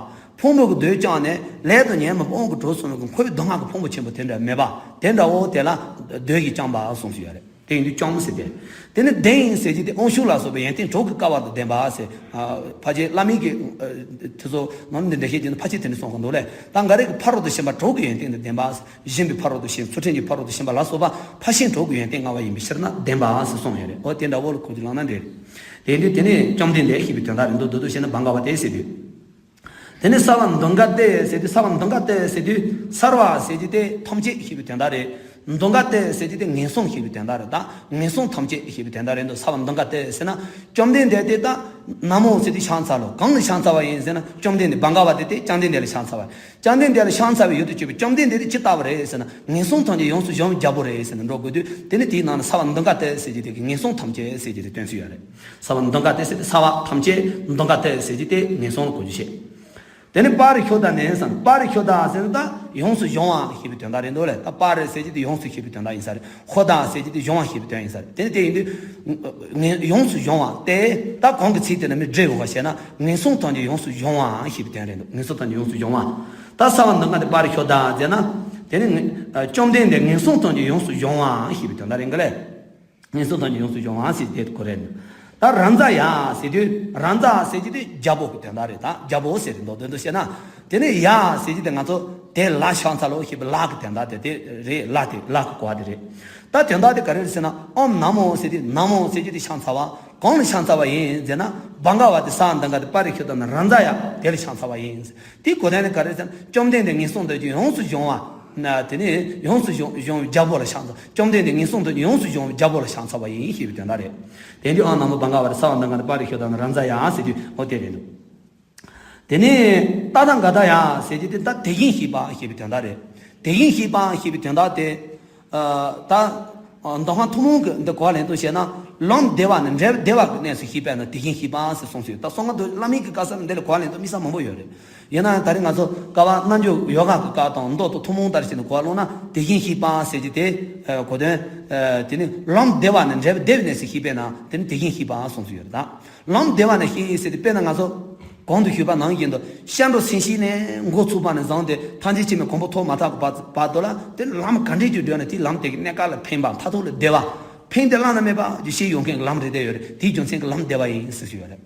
ཕུང་པོ་གི་རྡོས་བཅོམ་ནས་ལས་དང་ཉོན་མོངས་པའི་དབང་གིས་གྲོལ་སོང་བའི་འཁོར་བའི་སྡུག་བསྔལ་གྱི་ཕུང་པོ་ཆེན་པོ་དེ་འདྲ་མེད་པ། དེ་འདྲ་བོ་དེ་ལ་རྡོས་ཀྱིས་བཅོམ་པ་གསུངས་སུ་ཡོད་རེད། དེ་ཡིན་དུས་བཅོམ་ཟེར་ཏེ། དེ་ནི་ལྡན་ཟེར་གྱི་དེ་དབང་ཕྱུག་ལ་སོགས་པའི་ཡོན་ཏན་དྲུག་གི་དཀའ་བ་དང་ལྡན་པ་ཟེར། ཕལ་ཆེར་བླ་མའི་གི་དེ་ཚོ་ནང་འདི་འདྲ་བཤད་ཀྱི་འདུག་ཕལ་ཆེར་དེ་འདྲ་གསུང་གི་འདུག་ལས། ད་འགའ་རེ་གིས་ཕ་རོལ་ཏུ་ཕྱིན་པ་དྲུག་གི་ཡོན་ཏན་དང་ལྡན་པ། སྦྱིན་པའི་ཕ་རོལ་ཏུ་ཕྱིན། ཚུལ་ཁྲིམས་ཀྱི་ཕ་རོལ་ཏུ་ཕྱིན་པ་ལ་སོགས་པ་ཕར་ཕྱིན་དྲུག་གི་ཡོན་ཏན་མངའ་བ་ཡིན་པའི་ཕྱིར་ན་ལྡན་པ་ཟེར་གསུངས་ཡོད་རེད། འོ་དེ་འདྲ་བོ་ལ་གོ་རྒྱུ་བླངས་ན་འགྲིག་རེད། དེ་ཡིན་དུས་དེ་ནི་བཅོམ་ལྡན་འདས་ཞེས་པའི་དོན་དག་རེད་འདུག་འདུག་འདུག་བྱས་ན་བྷ་ག་ཝ་ཏེ་ཟེར་དུས། དེ་ནས་སརྦ་དུརྒ་ཏེ་ཟེར་དུས། སརྦ་དུརྒ་ཏེ་ཟེར་དུས་སརྦ་ཟེར་རྒྱུ་དེ་ཐམས་ཅད་ཞེས་པའི་དོན་དག་རེད། དུརྒ་ཏེ་ཟེར་རྒྱུ་དེ་ངན་སོང་ཞེས་པའི་དོན་དག་རེད། ད་ངན་སོང་ཐམས་ཅད་ཞེས་པའི་དོན་དག་རེད་འདུག་སརྦ་དུརྒ་ཏེ་ཟེར་ན། བཅོམ་ལྡན་འདས་དེ་ད་ན་མོ་ཟེར་དུས་ཕྱག་འཚལ་ལོ། གང་ལ་ཕྱག་འཚལ་བ་ཡིན་ཟེར་ན། བཅོམ་ལྡན་འདས། བྷ་ག་ཝ་ཏེ་དེ་བཅོམ་ལྡན་འདས་ལ་ཕྱག་འཚལ་བ། བཅོམ་ལྡན་འདས་ལ་ཕྱག་འཚལ་བའི་ཡུལ་དུ་གྱུར་པའི་བཅོམ་ལྡན་འདས་དེ་ཅི་ལྟ་བུ་རེད་ཟེར་ན། ངན་སོང་ཐམས་ཅད་ཡོངས་སུ་གཞོམ་པའི་རྒྱལ་པོ་རེད་ཟེར་ནས་འགྲོ་དགོས་དུས། དེ་ནི་དེའི་ནང་ནས་སརྦ་དུརྒ་ཏེ་ཟེར་རྒྱུ་དེ་གི་ངན་སོང་ཐམས་ཅད་ཟེར་རྒྱུ་དེ་སྟོན་སྲོལ་ཡོད་རེད། སརྦ་དུརྒ་ཏེ་ཟེར་ཏེ་སརྦ་ཐམས་ཅད། དུརྒ་ཏེ་ཟེར་རྒྱུ་དེ་ངན་སོང་ལ་གོ་རྒྱུ་བྱེད། དེ་ནས་པ་རི་ཤོ་དྷ་ནི་ཟེར། པ་རི་ཤོ་དྷ་ཟེར་ན་ད་ཡོངས་སུ་གཞོམ་པ་ཞེས་པའི་དོན་དག་རེད་འདུག་ལས། ད་པ་རི་ཟེར་རྒྱུ་དེ་ཡོངས་སུ་ཞེས་པའི་དོན་དག་ཡིན་ས་རེད། ཤོ་དྷ་ཟེར་རྒྱུ་དེ་གཞོམ་པ་ཞེས་པའི་དོན་ཡིན་ས་རེད། དེ་ནི་དེ་ཡིན་དུས་ངན་ཡོངས་སུ་གཞོམ་པ་དེ་ད་གོང་གི་ཚིག་དེ་ནས་མི་འགྲེལ་ཡོད་པ་བྱས་ན། ངན་སོང་ཐམས་ཅད་ཡོངས་སུ་གཞོམ་པ་ཞེས་པའི་དོན་རེད་འདུག་ངན་སོང་ཐམས་ཅད་ཡོངས་སུ་གཞོམ་པ། ད་སརྦ་དུརྒ་ཏེ་པ་རི་ཤོ་དྷ་ཟེར་ན། དེ་ནི་ངན་བཅོམ་ལྡན་འདས་ངན་སོང་ཐམས་ཅད་ཡོངས་སུ་གཞོམ་པ་ཞེས་པའི་དོན་དག་རེད་འགའ་ལས། ངན་སོང་ཐམས་ཅད་ཡོངས་སུ་གཞོམ་པ་ཟེར་དེ་གོ་རེད། ད་རཱ་ཛཱ་ཡ་ཟེར་དུས། རཱ་ཛཱ་ཟེར་རྒྱུ་དེ་རྒྱལ་པོ་གི་དོན་དག་རེད། ད་རྒྱལ་པོ་ཟེར་རེད་འདུག་དོན་དུ་བཤད་ན། དེ་ནས་ཡ་ཟེར་རྒྱུ་དེ་ང་ཚོ་དེ་ལ་ཕྱག་འཚལ་ལོ་ཞེས་པའི་ལ་གི་དོན་དག་དེ་དེ་རེད། ལ་དེ་ལ་གི་གོ་བ་དེ་རེད། ད་དོན་དག་དེ་ག་རེ་རེད་ཟེར་ན། ཨོཾ་ན་མོ་ཟེར་དུས་ན་མོ་ཟེར་རྒྱུ་དེ་ཕྱག་འཚལ་བ། གང་ལ་ཕྱག་འཚལ་བ་ཡིན་ཟེར་ན། བྷ་ག་ཝ་ཏེ་སརྦ་དུརྒ་ཏེ་པ་རི་ཤོ་དྷ་ནི་རཱ་ཛཱ་ཡ་དེ་ལ་ཕྱག་འཚལ་བ་ཡིན། དེའི་གོ་དོན་ནི་ག་རེ་ཟེར་ན། བཅོམ་ལྡན་འདས་ངན་སོང་ཐམས་ཅད་ཡོངས་སུ་གཞོམ་པ། ན་དེ་ནི་ཡོངས་སུ་གཞོམ་གཞོམ་པའི་རྒྱལ་པོ་ལ་ཕྱག་འཚལ། བཅོམ་ལྡན་འདས་ངན་སོང་ཐམས་ཅད་ཡོངས་སུ་གཞོམ་པའི་རྒྱལ་པོ་ལ་ཕྱག་འཚལ་བ་ཡིན་ཞེས་པའི་དོན་དག་རེད། དེ་འདི་ཨོཾ་ན་མོ་བྷ་ག་ཝ་ཏེ་སརྦ་དུརྒ་ཏེ་པ་རི་ཤོ་དྷ་ནི་རཱ་ཛཱ་ཡ་ཟེར་དུས་འོ་དེ་རེད་འདུག་དེ་ནས་ཏ་ཐཱ་ག་ཏཱ་ཡ་ཟེར་རྒྱུ་དེ་ད་དེ་བཞིན་གཤེགས་པ་ཞེས་པའི་དོན་དག་རེད། དེ་བཞིན་གཤེགས་པ་ཞེས་པའི་དོན་དག་དེ། ཨ་ད་མདོ་སྔགས་ཐུན་མོང་གི་འདི་གོ་བ་ལེན་སྟངས་བཤད་ན། ལམ་བདེ་བ་ནི་འབྲས་བུ་བདེ་བ་གི་གནས་སུ་གཤེགས་པས་ན་དེ་བཞིན་གཤེགས་པ་ཟེར་གསུངས་སོ། ད་གསང་སྔགས་འདི་བླ་མའི་གི་བཀའ་གསར་འདི་ལ་གོ་བ་ལེན་སྟངས་དམིགས་བསལ་མང་པོ་ཡོད་རེད། ཡིན་ན་ཡང་ད་རེས་ང་ཚོ་བསྐལ་པ་རྣལ་འབྱོར་ཡོ་ག་གི་བཀའ་དང་མདོ་དང་ཐུན་མོང་ལྟར་བྱས་ནས་གོ་བ་ལོན་ན། དེ་བཞིན་གཤེགས་པ་ཟེར་རྒྱུ་དེ་གོ་དོན། དེ་ནི་ལམ་བདེ་བ་ནི་འབྲས་བུ་བདེ་བའི་གནས་སུ་གཤེགས་པས་ན་དེ་ནི་དེ་བཞིན་གཤེགས་པ་གསུངས་སོ་ཡོད་རེད། ད་ལམ་བདེ་བ་ནི་གཤེགས་ཟེར་དུས་དཔེར་ན་ང་ཚོ་གོང་དུ་ཞུས་པ་ནང་བཞིན་དུ་སྐྱེ་འགྲོ་སེམས་ཤིང་ནས་འགོ་ཚུགས་པ་ནས་བཟུང་སྟེ་ཐམས་ཅད་མཁྱེན་པའི་གོ་འཕང་ཐོབ་མ་ཐག་གི་བར་དུ་ལ་དེ་ལམ་ག་འདྲས་ཀྱི་བགྲོད་ན་དེའི་ལམ་དེ་གི་གནས་སྐབས་ལ་ཕན་པ་མཐར་ཐུག་ལ་བདེ་བ། ཕན་བདེ་བླ་ན་མེད་པ་ཞིག་ཡོང་མཁན་གྱི་ལམ་རེ་བསྡད་ཡོད་རེད། དེའི་རྒྱུ་མཚན་གྱིས་ལམ་བདེ་བ་ཡིན་ཟེར་ཞུས་ཡོད་རེད།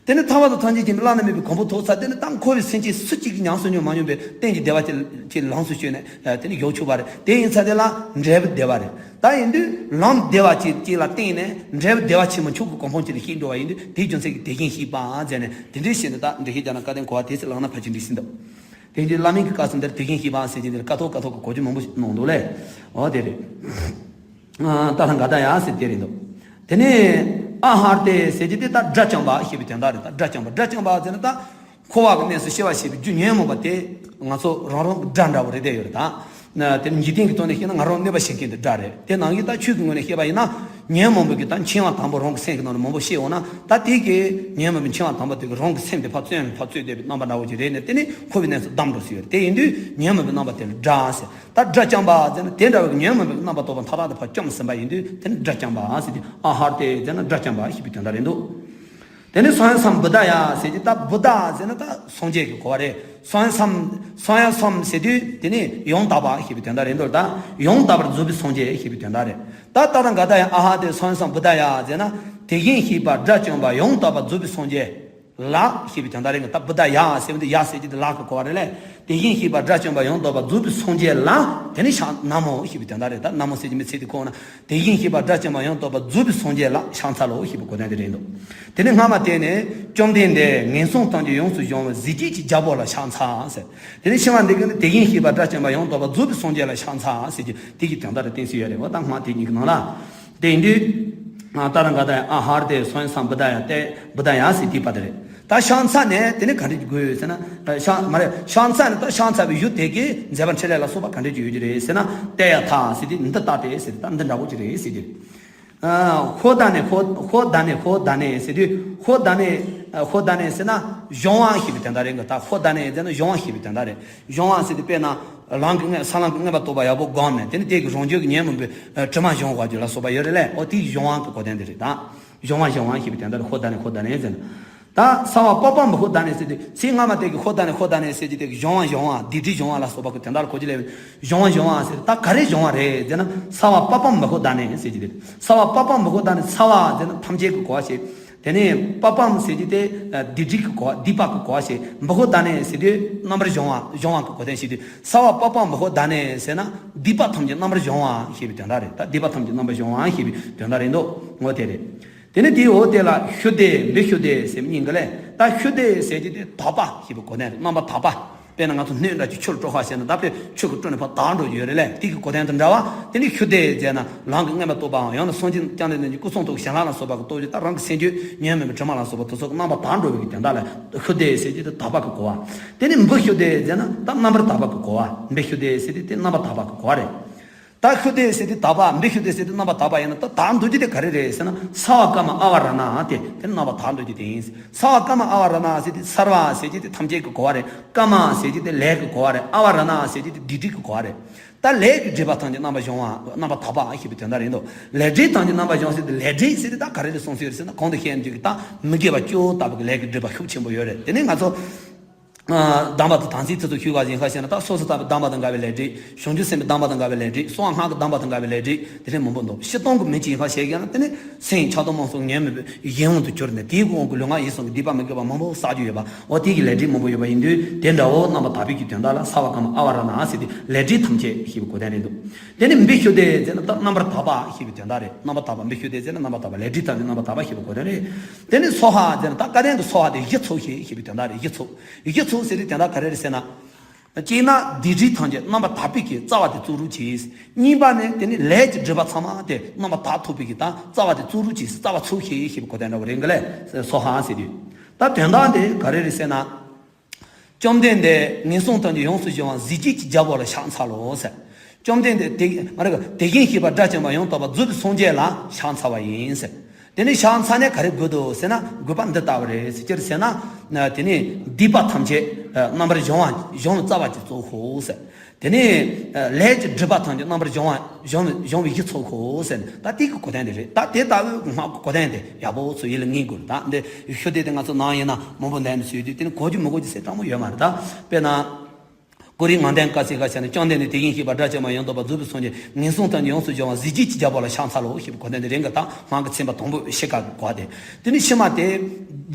དེ་ནི་ཐར་པ་དང་ཐམས་ཅད་མཁྱེན་པའི་བླ་ན་མེད་པའི་གོ་འཕང་ཐོབ་ཚར། དེ་ནི་ད་འཁོར་བའི་སེམས་ཅན་སུ་གཅིག་གིས་ཉམས་སུ་མྱོང་མ་མྱོང་པའི་གཏན་གྱི་བདེ་བ་ཅིག་ཅིག་ལོངས་སུ་སྤྱོད་ནས་དེ་ནི་ཡོད་ཆོག་པ་རེད། དེ་ཡིན་ཚར་དེ་ལ་འབྲས་བུ་བདེ་བ་རེད། ད་ཡིན་དུས་ལམ་བདེ་བ་ཅིག་ཅིག་ལ་བརྟེན་ནས་འབྲས་བུ་བདེ་བ་ཆེན་པོ་མཆོག་གི་གོ་འཕང་ཅིག་ལ་སྐྱེས་འགྲོ་བ་ཡིན་དུས་དེའི་རྒྱུ་མཚན་གྱིས་དེ་བཞིན་གཤེགས་པ་མཛད་ནས་དེ་འདྲའི་ཞེས་ནི་ད་འགྲེལ་བཤད་རྒྱག་ན་བཀའ་དྲིན་གོ་བ་དེ་ཚེ་ལག་ན་ཕར་ཕྱིན་འདྲི་ཟིན་འདུག་དེ་འདྲའི་བླ་མའི་གི་བཀའ་གསུང་དེར་དེ་བཞིན་གཤེགས་པ་ཟེར་གྱི་འདིར་ཀ་ཐོག་ཀ་ཐོག་གི་གོ་རྒྱུ་མང་པོ་ཞིག་གནང་འདུག་ལས། འོ་དེ་རེད། ཏཱ་ཐཱ་ག་ཏཱ་ཡ་ཟེར་དེ་རེད་འདུག་དེ་ནས་ཨ་ཧར་ཏེ་ཟེར་གྱི་དེ་ད་དགྲ་བཅོམ་པ་ཞེས་པའི་དོན་དག་རེད། ད་དགྲ་བཅོམ་པ། དགྲ་བཅོམ་པ་ཟེར་ན་ད་འཁོར་བ་གི་གནས་སུ་སྐྱེ་བ་ཞེས་པའི་རྒྱུ་ཉོན་མོངས་པ་དེ་ང་ཚོ་རང་རང་གི་དགྲ་འདྲ་བོ་རེད་བསྡད་ཡོད་རེད་ད། དེ་ནི་འཇིག་རྟེན་གྱི་ཐོག་ནས་བཤད་ན་ང་རང་གནོད་པ་བྱེད་མཁན་དེ་དགྲ་རེད། དེ་ནང་བཞིན་ད་ཆོས་ཀྱི་ངོས་ནས་བཤད་པ་ཡིན་ན་ཉོན་མོངས་པའི་གི་ད་འཆིང་བ་དང་པོ་རང་གི་སེམས་ཀྱི་ནང་ནས་མང་པོ་སྐྱེ་འོང་ན་ད་དེ་གི་ཉོན་མོངས་པའི་འཆིང་བ་དང་པོ་དེ་གི་རང་གི་སེམས་དེ་ཕར་བཙོན་ནས་ཕར་བཙོན་བསྡད་པའི་རྣམ་པ་འདྲ་བོ་ཅིག་རེད་ནས་དེ་ནི་འཁོར་བའི་གནས་སུ་བསྡམས་འགྲོ་སྲིད་ཡོད་རེད། དེ་ཡིན་དུས་ཉོན་མོངས་པའི་རྣམ་པ་དེ་ལ་དགྲ་ཟེར། ད་དགྲ་བཅོམ་པ་ཟེར་ན་དེ་འདྲ་བའི་ཉོན་མོངས་པའི་རྣམ་པ་རྟོག་པ་མཐའ་དག་དེ་ཕར་བཅོམ་ཟིན་པ་ཡིན་དུས་དེ་ནི་དགྲ་བཅོམ་པ་ཟེར་ཏེ། ཨ་ཧར་ཏེ་ཟེར་ན་དགྲ་བཅོམ་པ་ཞེས་པའི་དོན་དག་རེད་འདུག་དེ་ནི་སོང་ཡང་སམ་བུ་ད་ཡ་ཟེར་ཏེ། ད་བུ་ད་ཟེར་ན་ད་སངས་རྒྱས་ཀྱི་གོ་བ་རེད། སོང་ཡང་སམ། སོང་ཡང་སམ་ཟེར་དུས་དེ་ནི་ཡང་དག་པ་ཞེས་པའི་དོན་དག་རེད་འདུག་ད་ཡང་དག་པར་རྫོགས་པའི་སངས་རྒྱས་ཞེས་པའི་དོན་དག་རེད། ད་ཏཱ་ཐཱ་ག་ཏཱ་ཡ། ཨ་ཧར་ཏེ་སོང་ཡང་སམ་བུ་ད་ཡ་ཟེར་ན་དེ་བཞིན་གཤེགས་པ་དགྲ་བཅོམ་པ་ཡང་དག་པར་རྫོགས་པའི་སངས་རྒྱས་ལ་ཞེས་པའི་དོན་དག་རེད། ད་བུ་ད་ཡ་ཟེར་བ་འདི་ཡ་ཟེར་གྱི་འདི་ལ་གི་གོ་བ་རེད་ལས། དེ་བཞིན་གཤེགས་པ་དགྲ་བཅོམ་པ་ཡང་དག་པར་རྫོགས་པའི་སངས་རྒྱས་ལ་དེ་ནི་ཕྱག་ན་མོ་ཞེས་པའི་དོན་དག་རེད། ད་ན་མོ་ཟེར་གྱི་མི་ཚེ་འདི་ཁོ་ན་དེ་བཞིན་གཤེགས་པ་དགྲ་བཅོམ་པ་ཡང་དག་པར་རྫོགས་པའི་སངས་རྒྱས་ལ་ཕྱག་འཚལ་ལོ་ཞེས་པའི་གོ་དོན་དེ་རེད་འདུག་དེ་ནི་སྔ་མ་དེ་ནས་བཅོམ་ལྡན་འདས་ངན་སོང་གཏམ་གྱིས་ཡོངས་སུ་གཞོམ་པའི་གཟི་བརྗིད་ཀྱི་རྒྱལ་པོ་ལ་ཕྱག་འཚལ་ཟེར། དེ་ནི་ཕྱི་མ་འདི་གི་ནི་དེ་བཞིན་གཤེགས་པ་དགྲ་བཅོམ་པ་ཡང་དག་པར་རྫོགས་པའི་སངས་རྒྱས་ལ་ཕྱག་འཚལ་ཟེར་གྱི་དེ་གི་དོན་དག་རེད་བསྟན་སྲིད་ཡོད་རེད། འོ་ད་སྔ་དེ་གཉིས་ཀྱི་ནང་ལ། དེ་ཡིན་དུས། ཏཱ་ར་ག་ད་ཡ། ཨ་ཧར་ཏེ་སོན་སམ་བུ་ད་ཡ་སྟེ་བུ་ད་ཡ་སི་ཏི་པ་དེ་རེད། ད་ཕྱག་འཚལ་ནས་དེ་ནི་ག་འདྲ་དགོས་ཡོད་ཟེར་ན། ཕྱག་མ་རེད། ཕྱག་འཚལ་ནས་ད་ཕྱག་འཚལ་བའི་ཡུལ་དེ་གའི་མཛད་པ་འཕྲིན་ལས་ལ་སོགས་པ་ག་འདྲ་ཅིག་ཡོད་ཀྱི་རེད་ཟེར་ན། ཏདྱ་ཐཱ་ཟེར་དུས་འདི་ལྟ་སྟེ་ཟེར་དུས་ད་འདི་འདྲ་བོ་ཅིག་རེད་ཟེར་དུས། ཧོ་ད་ནེ་ཧོ་ཧོ་ད་ནེ་ཧོ་ད་ནེ་ཟེར་དུས་ཧོ་ད་ནེ། ཧོ་ད་ནེ་ཟེར་ན་གཞོམ་པ་ཞེས་པའི་དོན་དག་རེད་གི། ད་ཧོ་ད་ནེ་ཟེར་ན་གཞོམ་པ་ཞེས་པའི་དོན་དག་རེད། གཞོམ་པ་ཟེར་དུས་དཔེར་ན། ལམ་གྱི་མངོན་ས་ལམ་གྱི་མངོན་པར་རྟོགས་པ་ཡག་པོ་བསྒོམས་ནས་དེ་ནི་དེ་གི་རང་རྒྱུད་ཀྱི་ཉོན་མོངས་པའི་དྲི་མ་སྦྱོང་བ་ལ་སོགས་པ་ཡོད་རེད་ལས། འོ་དེ་གཞོམ་པ་གི་གོ་དོན་དེ་རེད་ད། གཞོམ་པ་གཞོམ་པ་ཞེས་པའི་དོན་དག་རེད། ཧོ་ད་ནེ་ཧོ་ད་ནེ་ཟེར་ན། ད་སརྦ་པཱ་པ་མུ་ཧོ་ད་ནེ་ཟེར་དུས་ཚིག་སྔ་མ་དེ་གི་ཧོ་ད་ནེ་ཧོ་ད་ནེ་ཟེར་གྱི་དེ་གི་གཞོམ་པ་གཞོམ་པ་སྡིག་སྒྲིབ་སྦྱོང་བ་ལ་སོགས་པ་གི་དོན་དག་ལ་གོ་རྒྱུ་ལས། གཞོམ་པ་གཞོམ་པ་ཟེར་ད་ག་རེ་གཞོམ་པ་རེད་ཟེར་ན་སརྦ་པཱ་པ་མུ་ཧོ་ད་ནེ་ཟེར་གྱི་དེ། སརྦ་པཱ་པ་མུ་ཧོ་ད་ནེ་སརྦ་ཟེར་ན་ཐམས་ཅད་ཀྱི་གོ་བ་ཞིག་དེ་ནས་པ་པམ་ཟེར་གྱི་དེ་སྡིག་སྒྲིབ་ཀྱི་གོ་བ། སྡིག་པ་གི་གོ་བ་ཞིག་མུ་ཧོ་ད་ནེ་ཟེར་དུས་རྣམ་པར་གཞོམ་པ་གཞོམ་པ་གི་གོ་དོན་ཞིག་དུས་སརྦ་པཱ་པ་མུ་ཧོ་ད་ནེ་ཟེར་ན་སྡིག་པ་ཐམས་ཅད་རྣམ་པར་གཞོམ་པ་ཞེས་པའི་དོན་དག་རེད། ད་སྡིག་པ་ཐམས་ཅད་རྣམ་པར་གཞོམ་པ་ཞེས་པའི་དོན་དག་རེད་འདུག་འོ་དེ་རེད། དེ་ནས་དེའི་འོ་དེ་ལ་ཤུ་དེ་འབུ་ཤུ་དེ་ཟེར་མི་གཉིས་ཀ་ལས་ད་ཤུ་དེ་ཟེར་གྱི་དེ་དག་པ་ཞེས་པའི་གོ་དོན་རེད། རྣམ་པར་དག་པ། དཔེར་ན་ང་ཚོ་སྣོད་འདྲ་ཅིག་ཆུར་དཀྲོལ་ཁ་བྱས་ན་ད་དཔེ་ཆུ་གིས་དཀྲོལ་ནས་ཕར་དག་འགྲོ་རྒྱུ་ཡོད་རེད་ལས། དེ་གི་གོ་དོན་དང་འདྲ་བ། དེ་ནི་ཤུ་དེ་ཟེར་ན་ལམ་གྱི་མངོན་པར་རྟོགས་པའམ་ཡང་ན་སངས་རྒྱས་བཅོམ་ལྡན་འདས་ཀྱི་སྐུ་གསུང་ཐུགས་གི་གཞན་ལམ་ལ་སོགས་པ་གི་རྟོགས་བརྗོད་ད་རང་གི་སེམས་རྒྱུད་ཉོན་མོངས་པའི་དྲི་མ་ལ་སོགས་པ་དེ་ཚོ་གི་རྣམ་པར་དག་འགྲོ་བའི་གི་དོན་དག་ལ་ཤུ་དེ་ཟེར་གྱི་དེ་དག་པ་གི་གོ་བ། དེ་ནི་འབུ་ཤུ་དེ་ཟེར་ན་ད་རྣམ་པར་དག་པ་གི་གོ་བ། འབུ་ཤུ་དེ་ཟེར་དེ་དེ་རྣམ་པར་དག་པ་གི་གོ་བ་རེད། ད་ཤུ་དེ་ཟེར་དེ་དག་པ། འབུ་ཤུ་དེ་ཟེར་དེ་རྣམ་པར་དག་པ་ཡིན་ན་ད་དག་འགྲོ་རྒྱུ་དེ་ག་རེ་རེད་ཟེར་ན་སརྦ་ཀརྨ་ཨ་ཝ་ར་ཎ་དེ་དེ་རྣམ་པར་དག་འགྲོ་རྒྱུ་དེ་ཡིན། སརྦ་ཀརྨ་ཨ་ཝ་ར་ཎ་ཟེར་དེ་སརྦ་ཟེར་གྱི་དེ་ཐམས་ཅད་ཀྱི་གོ་བ་རེད། ཀརྨ་ཟེར་གྱི་དེ་ལས་ཀྱི་གོ་བ་རེད། ཨ་ཝ་ར་ཎ་ཟེར་གྱི་དེ་སྡིག་སྒྲིབ་ཀྱི་གོ་བ་རེད། ད་ལས་ཀྱི་སྒྲིབ་པ་ཐམས་ཅད་རྣམ་པར་གཞོམ་པ་རྣམ་པར་དག་པ་ཞེས་པའི་དོན་དག་རེད་འདུག་ལས་སྒྲིབ་ཐམས་ཅད་རྣམ་པར་གཞོམ་ཟེར་དེ་ལས་སྒྲིབ་ཟེར་དེ་ད་ག་རེ་ལ་གསུངས་ཟེར་ཟེར་ན་གོང་དུ་བཤད་ཡོད་ཀྱི་ད་མི་དགེ་བ་བཅུ་ལྟ་བུ་གི་ལས་ཀྱི་སྒྲིབ་པ་ཤུགས་ཆེན་པོ་ཡོད་རེད། དེ་ནི་ང་ཚོ། ཨ། སྡོམ་པ་དང་དམ་ཚིག་དེ་ཚོ་ཞུ་བ་ཡིན་ཁ་ཤས་ན་ད་སོ་སོ་ལྟ་བུའི་སྡོམ་པ་དང་འགལ་བའི་ལས་སྒྲིབ། བྱང་ཆུབ་སེམས་དཔའི་སྡོམ་པ་དང་འགལ་བའི་ལས་སྒྲིབ། གསང་སྔགས་ཀྱི་སྡོམ་པ་དང་འགལ་བའི་ལས་སྒྲིབ་དེ་འདྲ་མང་པོ་འདུག་སྤྱིར་བཏང་གི་མི་གཅིག་ཡིན་ཁ་ཤས་ཀྱང་ན་དེ་ནི་སེམས་ཆགས་སྡང་རྨོངས་གསུམ་ཉོན་མོངས་པའི་གཞན་དབང་དུ་གྱུར་ནས་དེའི་དབང་གིས་ལུས་ངག་ཡིད་གསུམ་གྱི་སྡིག་པ་མི་དགེ་བ་མང་པོ་བསགས་རྒྱུ་ཡོད་པ། འོ་དེ་གི་ལས་སྒྲིབ་མང་པོ་ཡོད་པ་ཡིན་དུས་དེ་འདྲ་བོ་རྣམ་པར་དག་པའི་གི་དོན་དག་ལ་སརྦ་ཀརྨ་ཨ་ཝ་ར་ཎ་ཟེར་དེ་ལས་སྒྲིབ་ཐམས་ཅད་ཞེས་པའི་གོ་དོན་རེད་འདུག་དེ་ནི་འབུ་ཤུ་དེ་ཟེར་ན་ད་རྣམ་པར་དག་པ་ཞེས་པའི་དོན་དག་རེད། རྣམ་པར་དག་པ། འབུ་ཤུ་དེ་ཟེར་ན་རྣམ་པར་དག་པ། ལས་སྒྲིབ་ཐམས་ཅད་རྣམ་པར་དག་པ་ཞེས་པའི་གོ་དོན་རེད། དེ་ནི་སྭཱ་ཧཱ་ཟེར་ན་ད་སྐལ་ལྡན་གྱི་སྭཱ་ཧཱ་དེ་གཞི་ཚུགས་ཤིག་ཞེས་པའི་དོན་དག་རེད། གཞི་ཚུགས། གཞི་ཚུགས་ཟེར་དུས་དོན་དག་ག་རེ་རེད་ཟེར་ན། གཅིག་ན་སྡིག་སྒྲིབ་ཐམས་ཅད་རྣམ་པར་དག་པའི་གི་རྩ་བ་དེ་བཙུགས་རོགས་གྱིས། གཉིས་པ་ནི་དེ་ནི་ལས་ཀྱི་སྒྲིབ་པ་ཚང་མ་དེ་རྣམ་པར་དག་ཐུབ་པའི་གི་ད་རྩ་བ་དེ་བཙུགས་རོགས་གྱིས། རྩ་བ་ཚུགས་ཤིག་ཞེས་པའི་གོ་དོན་འདྲ་བོ་རེད་གི་ལས། སྭཱ་ཧཱ་ཟེར་དུས། ད་དོན་དག་དེ་ག་རེ་རེད་ཟེར་ན། བཅོམ་ལྡན་འདས་ངན་སོང་གཏམ་གྱིས་ཡོངས་སུ་གཞོམ་པའི་གཟི་བརྗིད་ཀྱི་རྒྱལ་པོ་ལ་ཕྱག་འཚལ་ལོ་ཟེར། བཅོམ་ལྡན་འདས་དེ་མ་རེད། དེ་བཞིན་གཤེགས་པ་དགྲ་བཅོམ་པ་ཡང་དག་པར་རྫོགས་པའི་སངས་རྒྱས་ལ་ཕྱག་འཚལ་བ་ཡིན་ཟེར། དེ་ནས་ཕྱག་འཚལ་ནས་ག་རེ་དགོས་འདུག་ཟེར་ན་དགོས་པ་འདི་ལྟ་བུ་རེད་ཟེར། ཅི་ཟེར་ན། དེ་ནས་སྡིག་པ་ཐམས་ཅད་རྣམ་པར་གཞོམ་པ་གཞོམ་པའི་རྩ་བ་ཅིག་བཙུགས་ཤོག་ཟེར། དེ་ནས་ལས་ཀྱི་སྒྲིབ་པ་ཐམས་ཅད་རྣམ་པར་གཞོམ་པ་གཞོམ་གཞོམ་པའི་གཞི་ཚུགས་ཤོག་ཟེར་ནས་ད་དེ་གི་གོ་དོན་དེ་རེད། ད་དེ་ལྟ་བུའི་སྔགས་ཀྱི་གོ་དོན་དེ་ཡག་པོ་ཚོ་ཡིད་ལ་ངེས་དགོས་རེད། ད་འདི་ཤོ་དེ་དེ་ང་ཚོ་ནང་ཡིན་ན་མང་པོ་འདོན་ནས་ཟེར་དུས་དེ་ནི་གོ་རྒྱུ་མི་གོ་རྒྱུ་ཟེར་དྲང་མོ་ཡོད་མ་རེད། ད་དཔེར་ན། ཀོ་རིའི་ངང་ལྡན་བཀའ་སྲིད་ཁ་ཤས་ནས། བཅོམ་ལྡན་འདས་དེ་བཞིན་གཤེགས་པ་དགྲ་བཅོམ་པ་ཡང་དག་པར་རྫོགས་པའི་སངས་རྒྱས་ངན་སོང་ཐམས་ཅད་ཡོངས་སུ་སྦྱོང་བ་གཟི་བརྗིད་ཀྱི་རྒྱལ་པོ་ལ་ཕྱག་འཚལ་ལོ་ཞེས་པའི་གོ་དོན་དེ་རེ་འགའ་དང་སྔགས་ཀྱི་ཚན་པ་དང་པོ་ཤེས་དཀའ་གི་གོ་སྟེ། དེ་ནས་ཕྱི་མ་དེ་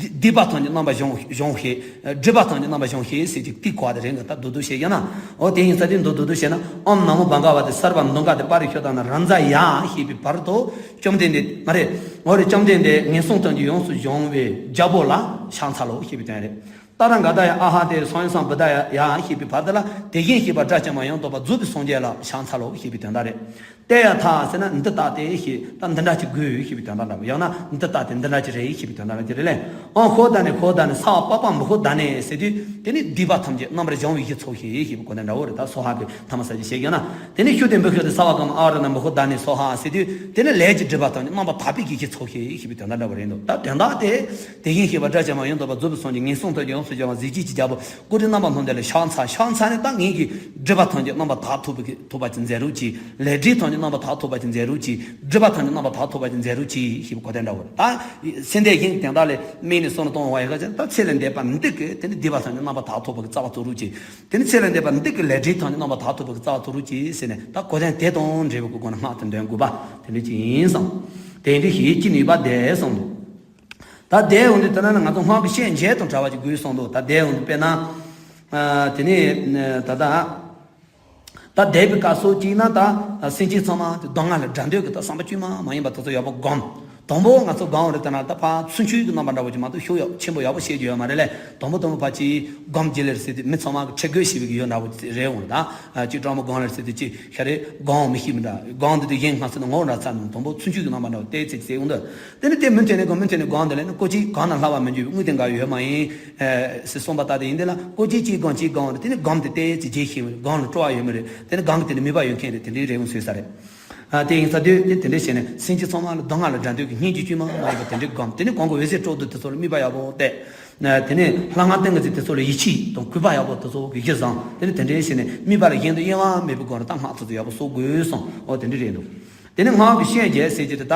སྡིག་པ་ཐམས་ཅད་རྣམ་པར་སྦྱོང་སྦྱོང་ཞེས། སྒྲིབ་པ་ཐམས་ཅད་རྣམ་པར་སྦྱོང་ཞེས་ཟེར་གྱི་དེ་གོ་དེ་རེ་འགའ་ད་མདོར་བསྡུས་བཤད་ཡོད་ན། འོ་དེ་ཡིན་ཙང་དེ་མདོར་མདོར་བསྡུས་བཤད་ན། ཨོཾ་ན་མོ་བྷ་ག་ཝ་ཏི་སརྦ་མདོ་འགའ་ཏེ་པ་རི་ཤོ་ད་ན་རཱ་ཛ་ཡ་ཞེས་པའི་བར་དུ་བཅོམ་ལྡན་འདས་མ་རེད། འོ་རེད། བཅོམ་ལྡན་འདས་ངན་སོང་ཐམས་ཅད་ཡོངས་སུ་སྦྱོང་བའི་རྒྱལ་པོ་ལ་ཕྱག་འཚལ་ལོ་ཞེས་པའི་དོན་རེད། ཏཱ་ར་ག་ཏ་ཡ་ཨ་ཧ་ཏེ་སང་ཡོ་སང་བུ་ད་ཡ་ཡ་ཞེས་པའི་བར་དེ་ལ། དེ་བཞིན་གཤེགས་པ་དགྲ་བཅོམ་པ་ཡང་དག་པར་རྫོགས་པའི་སངས་རྒྱས་ལ་ཕྱག་འཚལ་ལོ་ཞེས་པའི་དོན་དག་རེད། ཏདྱ་ཐཱ་ཟེར་ན་འདི་ལྟ་སྟེ་ཞེས་ད་འདི་འདྲ་ཅིག་དགོས་ཞེས་པའི་དོན་དག་འདྲ་བོ། ཡང་ན་འདི་ལྟ་སྟེ་འདི་འདྲ་ཅིག་རེད་ཞེས་པའི་དོན་དག་འདྲ་ཅིག་རེད་ལེ། ཨང་ཧོ་ད་ནི་ཧོ་ད་ནི་ས་བ་པ་པ་མི་ཧོ་ད་ནི་ཟེར་དུས། དེ་ནི་སྡིག་པ་ཐམས་ཅད་རྣམ་པར་སྦྱང་བའི་གཞི་ཚོགས་ཤིང་ཞེས་པའི་གོ་དོན་འདྲ་བོ་རེད། ད་སྭཱ་ཧཱ་གི་ཐ་མ་ས་ཅིག་བཤད་ཡོད་ན། དེ་ནི་ཤུ་དེ་འབུ་ཤུ་དེ་ས་བ་ག་མ་ཨ་ར་ན་མི་ཧོ་ད་ནི་སྭཱ་ཧཱ་ཟེར་དུས། དེ་ནི་ལས་ཀྱི་སྒྲིབ་པ་ཐམས་ཅད་རྣམ་པར་དག་པའི་གཞི་ཚོགས་ཤིང་ཞེས་པའི་དོན་དག་འདྲ་བོ་རེད་འདུག་ད་དོན་དག་དེ། དེ་བཞིན་གཤེགས་པ་དགྲ་བཅོམ་པ་ཡང་དག་པར་རྫོགས་པའི་སངས་རྒྱས་ངན་སོང་ཐམས་ཅད་ཡོངས་སུ་སྦྱོང་བ་གཟི་བརྗིད་ཀྱི་རྒྱལ་པོ་ཀོ་རི་རྣམ་པར་སྣང་མཛད་ལ་ཕྱག་འཚལ། ཕྱག་འཚལ་ནས་ད་ངེད་ཀྱི་སྒྲིབ་པ་ཐམས་ཅད་རྣམ་པར་དག་ཐུབ་པ་ཐུབ་པ་ཅིག་མཛད་རོགས་གྱིས། ལས་སྒྲིབ་ཐམས་ཅད་རྣམ་པར་དག་ཐུབ་པ་ཅིག་མཛད་རོགས་གྱིས། སྒྲིབ་པ་ཐམས་ཅད་རྣམ་པར་དག་ཐུབ་པ་ཅིག་མཛད་རོགས་གྱིས་ཞེས་པའི་གོ་དོན་འདྲ་བོ་རེད། ད་སེམས་དེ་བཞིན་དེ་དག་ལས་དམིགས་ནས་བསམ་བློ་གཏོང་བ་ཡི་ག་ཅན། ད་ཚེ་ལས་འདས་པ་འདི་གི་དེ་ནི་སྡིག་པ་ཐམས་ཅད་རྣམ་པར་དག་ཐུབ་པ་གི་རྩ་བ་ཚུགས་རོགས་གྱིས། དེ་ནི་ཚེ་ལས་འདས་པ་འདི་གི་ལས་སྒྲིབ་ཐམས་ཅད་རྣམ་པར་དག་ཐུབ་པ་གི་རྩ་བ་ཚུགས་རོགས་གྱིས་ཟེར་ནས། ད་གོ་དོན་དེ་དང་འབྲེལ་བའི་སྒོ་ནས་སྔགས་དེ་འདོན་དགོས་པ་དེ་འདྲ་ཅིག་ཡིན་བསམ། དེ་འདྲ་ཞིག་ཅི་ནུས་པ་བཟླས་གསུངས་འདུག་ད་བཟླས་འོང་དུས་དེ་ན་ནི་ང་ཚོ་སྔགས་ཀྱི་བཤད་འཇལ་དང་བྲལ་བ་ཅིག་དགོས་གསུངས་འདུག་ད་བཟླས་འོང་དུས་དཔེར་ན། ཨ་དེ་ནས་ད་ལྟ། ད་བཟླས་པའི་སྐབས་སུ་གཅིག་ན་ད་སེམས་ཅན་ཚང་མ་དེ་སྡུག་བསྔལ་ལས་བསྒྲལ་འདོད་ཀྱི་ད་བསམ་པ་བཅོས་མ་མ་ཡིན་པ་དེ་ཚོ་ཡག་པོ་སྒོམ། དང་པོ་ང་ཚོ་སྒོམ་རེད། དེ་ན་ད་ཕར་ཚུར་འཆོས་ཀྱི་རྣམ་པ་འདྲ་བོ་ཅིག་མ་གཏོགས་ཤུགས་ཡག་ཆེན་པོ་ཡག་པོ་བཤད་རྒྱུ་ཡོད་མ་རེད་ལས། དང་པོ་དང་པོ་ཕར་ཅིག་སྒོམ་རྒྱུ་ལེར་ཟེར་དུས་མི་ཚང་མ་གི་ཁྲེལ་དགོད་ཞིག་ཡོད་འདྲ་བོ་རེད་འོང་། ད་ཅིག་སྤྲང་པོ་སྒོམ་ལེར་ཟེར་དུས་ཅིག་ཤ་རེ་སྒོམ་མི་ཤེས་མི་འདྲ། སྒོམ་དེ་དུས་གཞན་སྔ་ཚོད་ནས་ངོ་ར་ཚ་ནས་དང་པོ་ཚུར་འཆོས་ཀྱི་རྣམ་པ་འདྲ་བོ་ཏོག་ཙམ་ཟེར་འོང་དུས། དེ་ནི་དེ་མུ་མཐུད་ནས་སྒོམ་མུ་མཐུད་ནས་སྒོམ་དེ་ལས་ནི་ཀོ་ཅིག་གང་ན་ལྷ་བ་མི་འགྱུར་བའི་དངོས་དེ་འགའ་ཡོད་མ་ཡིན། ཨེ་ཟེར་གསུངས་པ་ལྟར་དེ་ཡིན་དེ་ལ་ཀོ་ཅིག་ཅིག་སྒོམ་ཅིག་སྒོམ་རེད། དེ་ནི་སྒོམ་དེ་ཏོག་ཙམ་རྗེས་ཤེས་མི་རེད། སྒོམ་ལ་སྤྲོ་བ་ཡོད་མི་རེད། དེ་ནི་སྒོམ་གི་དེ་ནི་དམིགས་པ་ཡོད་མཁན་རེད། དེ་འདྲའི་རེ་བ་བཟོས་ས་རེད། ཨ་དེ་ཡིན་ས་དུས་དེ་དེ་འདྲའི་བྱས་ནས་སེམས་ཅན་ཚང་མ་ལ་སྡུག་བསྔལ་ལ་བསྒྲལ་འདོད་ཀྱི་སྙིང་རྗེ་བཅོས་མ་མ་ཡིན་པ་དེ་འདྲའི་སྒོམ། དེ་ནི་གང་གི་འོད་གསལ་སྤྲོ་བསྡུ་དེ་ཚོ་ལ་དམིགས་པ་ཡག་པོ་གཏད། དེ་ནས་ལྷ་སྔགས་ཏིང་ངེ་འཛིན་དེ་ཚོ་ལ་ཡིད་ཆེས་དང་གུས་པ་ཡག་པོ་དེ་ཚོ་གི་གཞི་བཟང་། དེ་ནི་དེ་འདྲའི་བྱས་ནས་དམིགས་པ་ལ་གཞན་དུ་གཡེང་བ་མེད་པའི་སྒོ་ནས་ད་སྔགས་ཚོ་ཚོ་ཡག་པོ་གསོག་དགོས་གསུངས། འོ་དེ་འདྲ་རེད་འདུག་དེ་ནས་སྔགས་ཀྱི་བཤད་རྒྱལ་ཟེར་གྱི་དེ་ད་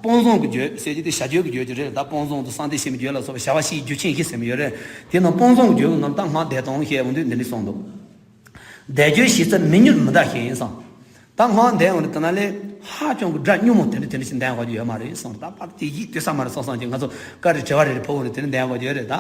དཔང་བཟང་གི་རྒྱུད་ཟེར་གྱི་དེ་བྱ་རྒྱུད་ཀྱི་རྒྱུད་ཀྱི་རེད། ད་དཔང་བཟང་དང་གསང་བདེ་ཆེན་པོའི་རྒྱུད་ལ་སོགས་པ་བྱ་བ་བཞིའི་རྒྱུད་ཆེན་བཞི་ཟེར་མི་ཡོད་རེད། དེ་ནང་དཔང་བཟང་གི་རྒྱུད་ཀྱི་ནང་ད་སྔགས་བཟླས་སྟངས་བཤད་འོང་དུས་འདི་འདྲ་གསུངས་འདུག་བཟླས་བརྗོད་བྱེད་ཚད་མི་མྱུར་མི་འདའ་ཞིང་བསམ། ད་སྔགས་བཟླས་འོང་དུས་དེ་ན་ལས་ཧ་ཅང་གི་སྒྲ་སྙན་མོ་དེ་འདྲ་དེ་འདྲ་ཞིག་འདོན་དགོས་ཀྱི་ཡོད་མ་རེད་གསུངས། ད་ཕར་དེ་ཡིད་དུ་ས་མ་རེད་བསམ་བསམ་གྱི་ང་ཚོ་ཀ་རེ་དྲི་བ་རེ་རེ་ཕོག་འོང་དུས་དེ་འདྲ་འདོན་དགོས་ཀྱི་ཡོད་རེད། ད་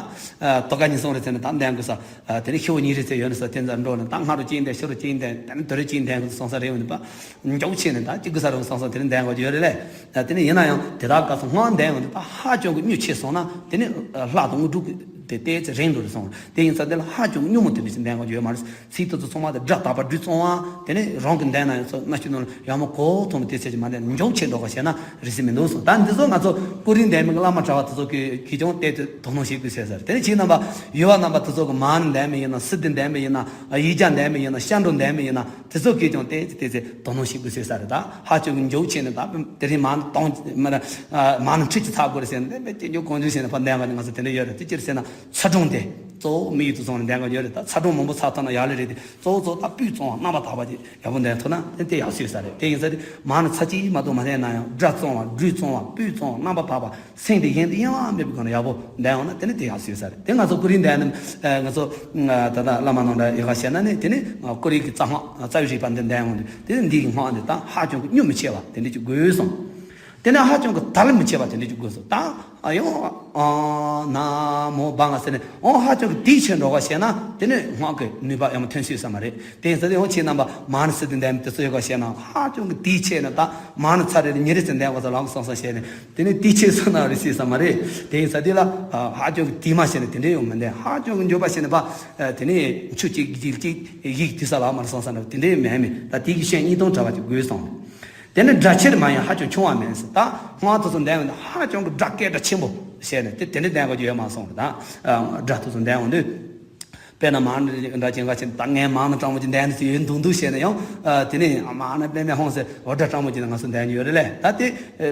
ཏོག་ཀ་གཉིས་གསུམ་རེ་ཚེ་ནས་ད་འདོན་དགོས་ས། ཨ་དེ་ནས་ཤི་བོ་ཉིན་རེ་ཚེ་ཡོད་ནས་ས་དེ་ཚོ་འགྲོ་ནས་ད་སྔ་རུ་གཅིག་འདོན། ཕྱི་རུ་གཅིག་འདོན། དེ་ནས་དེ་རུ་གཅིག་འདོན་གི་སོང་ས་རེད་འོང་དུས་པ། མགྱོགས་ཆེ་ནས་ད་གཅིག་དགོས་ས་རེད་སོང་ས་དེ་ནས་འདོན་དགོས་ཀྱི་ཡོད་རེད་ལས། ཨ་དེ་ནས་ཡིན་ན་ཡང་དེ་དག་སྐབས་སུ་སྔགས་འདོན་འོང་དུས་ད་ཧ་ཅང་གི་སྙུང་ཆེ་སོང་ན་དེ་ནས་ལྷ་དང་དངོས་གྲུབ་ཀྱི་དེ་ཏོག་ཙམ་རིང་འགྲོ་རེད་སོང་། དེ་ཡིན་ཙང་དེ་ལ་ཧ་ཅང་གི་སྙན་མོ་དེ་འདྲ་ཞིག་འདོན་དགོས་ཀྱི་ཡོད་མ་རེད། ཚིག་དེ་ཚོ་ཚང་མ་དེ་སྒྲ་དག་པ་སྦྲུལ་གཙང་བ། དེ་ནས་རང་གི་འདོན་ན་ཡང་ཚོ་སྣ་ཆུ་ནང་ལ་ཡག་མོ་གོ་ཐུབ་ནས་དེ་ཚད་ཀྱི་མ་འདོན་ན་མགྱོགས་ཆེ་འགྲོ་ག་བྱས་ན་རེ་སྲིད་མི་འདུག་གསུངས། ད་འདི་ཚོ་ང་ཚོ་ཀུན་རིག་འདོན་མི་གི་བླ་མ་གྲྭ་བ་དེ་ཚོ་གིས་གིས་ཀྱང་ཏོག་ཙམ་དོ་སྣང་བྱེད་དགོས་ཟེར་ས་རེད། དེ་ནས་ཁྱེད་རྣམ་པ་ཡུལ་བ་རྣམ་པ་དེ་ཚོ་གིས་མ་ཎི་འདོན་མི་ཡིན་ན། སིདྡྷི་འདོན་མི་ཡིན་ན། ཡིག་བརྒྱ་འདོན་མི་ཡིན་ན། སྐྱབས་འགྲོ་འདོན་མི་ཡིན་ན། དེ་ཚོ་གིས་ཀྱང་ཏོག་ཙམ་ཏོག་ཙམ་དོ་སྣང་བྱེད་དགོས་ཟེར་ས་རེད། ད་ཧ་ཅང་གི་མགྱོགས་ཆེ་ནས་ད་དེ་རིང་མ་ཎི་སྟོང་མ་རེད། མ་ཎི་ཁྲི་གཅིག་ཚར་དགོས་རེད་ཟེར་ནས་དེ་མེད་ཀྱི་མགྱོགས་གང་བྱུང་བྱས་ནས་ཕར་འདོན་པ་ནི་ང་ཚོ་དེ་འདྲ་ཡོད་རེད། དེ་ཅི་རེད་ཟེར་ན་ཚ་གྲང་དེ་གཙོ་བོ་དམིགས་ཡུལ་དུ་བཟུང་ནས་འདོན་དགོས་ཡོད་རེད། ད་ཚ་གྲང་མང་པོ་ཚར་ཐུབ་ན་ཡག་ལེ་རེད་དེ། གཙོ་བོ་གཙོ་བོ་ད་སྤུས་གཙང་བ་རྣམ་པར་དག་པ་ཅིག་ཡག་པོ་འདོན་ཐུབ་ན་དེ་དེ་ཡག་ཤོས་ས་རེད། དེ་ཡིན་ཙང་དེ་མ་ཎི་ཚར་གཅིག་མ་གཏོགས་མ་འདོན་ན་ཡང་སྒྲ་གཙང་བ། སྦྲུལ་གཙང་བ། སྤུས་གཙང་བ། རྣམ་པར་དག་པ། སེམས་དེ་གཞན་དུ་གཡེང་བ་མེད་པའི་སྒོ་ནས་ཡག་པོ་འདོན་འོང་ན་དེ་ནི་དེ་ཡག་ཤོས་ས་རེད། དེ་ང་ཚོ་ཀུན་རིག་འདོན་ནི་ང་ཚོ་ད་ལྟ་བླ་མ་ནང་འདྲ་ཡོད་ག་བཤད་ན་ནི་དེ་ནི་ཀུན་རིག་གི་རྩ་སྔགས་རྩ་བའི་རིག་པ་འདི་འདོན་འོང་དུས་དེ་ནི་འདི་གི་སྔགས་འདི་ད་ཧ་ཅང་གི་སྙུང་མི་ཆེ་བ་དེ་འདྲ་ཅིག་དགོས་གསུངས། དེ་ནས་ཧ་ཅང་གི་དལ་མི་ཆེ་བ་དེ་འདྲ་ཅིག་དགོས་སོ། ད་ཨ་ཡང་ཨ་ན་མོ་བྷ་ག་ཟེར་ནས་ཨོ་ཧ་ཅང་གི་དེའི་ཕྱིར་འགྲོ་བ་བྱས་ན་དེ་ནི་སྔགས་ཀྱི་ནུས་པ་ཡང་མ་ཐོན་སྲིད་ས་མ་རེད། དེ་ཡིན་ཙང་དེ་ཡང་ཁྱེད་རྣམ་པ་མ་ཎི་སིདྡྷི་འདོན་མི་དེ་ཚོ་ཡོད་ག་བྱས་ན་ཧ་ཅང་གི་དེའི་ཕྱིར་ནི་ད་མ་ཎི་ཚར་རེ་ཉིན་རེ་ཙམ་འདོན་དགོས་ས་ལམ་སང་སང་བྱས་ནས་དེ་ནི་དེའི་ཕྱིར་སོང་ན་རེ་སྲིད་ས་མ་རེད། དེ་ཡིན་ཙང་དེ་ལ་ཧ་ཅང་གི་དེ་མ་བྱས་ནས་དེ་འདྲའི་ཡང་མི་འདོན། ཧ་ཅང་གི་འགྱོད་པ་བྱས་ནས་པ་དེ་ནི་ཆུ་གཅིག་གཅིག་གཅིག་ཡིག་དེ་ས་ལམ་སང་སང་ན་དེ་འདྲའི་མེད་མེད། ད་དེ་གི་ཤན་གཉིས་དང་བྲལ་བ་ཅིག་དགོས་སོང་། དེ་ནི་སྒྲ་ཆེར་མ་ཡིན་ཧ་ཅང་ཆུང་བ་མིན་ཟེར། ད་སྔགས་དེ་ཚོ་འདོན་འོང་དུས་ཧ་ཅང་གི་སྒྲ་སྐད་སྒྲ་ཆེན་པོ་བྱས་ནས་དེ་དེ་འདྲ་འདོན་དགོས་ཀྱི་ཡོད་མ་སོང་རེད། ད་སྒྲ་དེ་ཚོ་འདོན་འོང་དུས་དཔེར་ན་མ་ཎི་འདྲ་ཅན་འགའ་ཅན་ད་ངས་མ་ཎི་སྤྲང་པོ་ཅིག་འདོན་ནས་ཡོད་འདུག་འདུག་བྱས་ནས་ཡང་དེ་ནས་མ་ཎི་པདྨེ་ཧཱུྃ་ཟེར་འོ་སྒྲ་སྤྲང་པོ་ཅིག་ནས་ང་ཚོ་འདོན་གྱི་ཡོད་རེད་ལས། ད་དེ་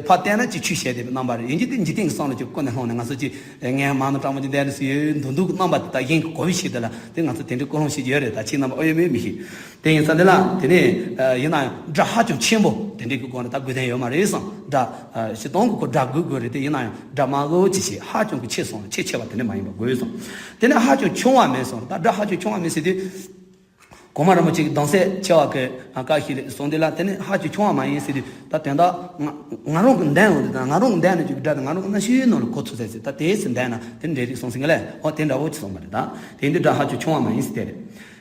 ཕར་བལྟས་ན་ཅིག་ཆོས་བཤད་བསྡད་པའི་རྣམ་པ་རེད། ཡིན་གྱི་དེ་འཇིག་རྟེན་གྱི་བསམ་བློ་ཅིག་ཀུན་ནས་ལྷུང་ནས་ང་ཚོ་ཅིག་ངས་མ་ཎི་སྤྲང་པོ་ཅིག་འདོན་ནས་ཡོད་འདུག་འདུག་གི་རྣམ་པ་དེ་ད་གཞན་གྱིས་གོ་བའི་ཆེད་དུ་ལ་དེ་ང་ཚོ་དེ་འདྲའི་ཀུན་སློང་བྱེད་ཀྱི་ཡོད་རེད། ད་ཁྱེད་རྣམ་པ་ཨོ་ཡོད་མེད་མི་ཤེས། དེ་ཡིན་ཙང་དེ་ལ་དེ་ནས་ཡིན་ན་ཡང་སྒྲ་ཧ་ཅང་ཆེན་པོ་དེ་འདྲའི་གི་སྒོ་ནས་ད་དགོས་དོན་ཡོད་མ་རེད་བསམ། སྒྲ་ཞིག་གཏོང་གི་གོ་སྒྲ་དགོས་དགོས་རེད། དེ་ཡིན་ན་ཡང་སྒྲ་མ་དགོས་ཅི་ཞིག་ཧ་ཅང་གི་ཆེ་སོང་ཆེ་ཆེ་བ་དེ་འདྲ་མ་ཡིན་པ་དགོས་སོང་། དེ་ནས་ཧ་ཅང་ཆུང་བ་མེད་སོང་། ད་སྒྲ་ཧ་ཅང་ཆུང་བ་མེད་ཟེར་དུས། གོང་མ་རིན་པོ་ཆེ་གི་གདུང་སྲས་ཆེ་བ་གི་བཀའ་བཞིན་རེད་གསུངས་དུས་ལ། དེ་ནི་ཧ་ཅང་ཆུང་བ་མ་ཡིན་ཟེར་དུས། ད་དོན་དག་ང་ང་རང་གི་འདོན་འོང་དུས་དང་། ང་རང་གི་འདོན་ནས་ཅིག་སྒྲ་དང་ང་རང་གི་རྣ་ཤེས་ནང་ལ་གོ་ཐུབ་ཚར་ཟེར། ད་དེའི་ཚེ་འདོན་ན་དེ་འདྲ་རེད་གསུངས་ཟིན་གི་ལས། འོ་དེ་འདྲ་བོ་ཅིག་གསུངས་པ་རེད། ད་དེ་འདི་སྒྲ་ཧ་ཅང་ཆུང་བ་མ་ཡིན་ཟེར་དེ་རེད།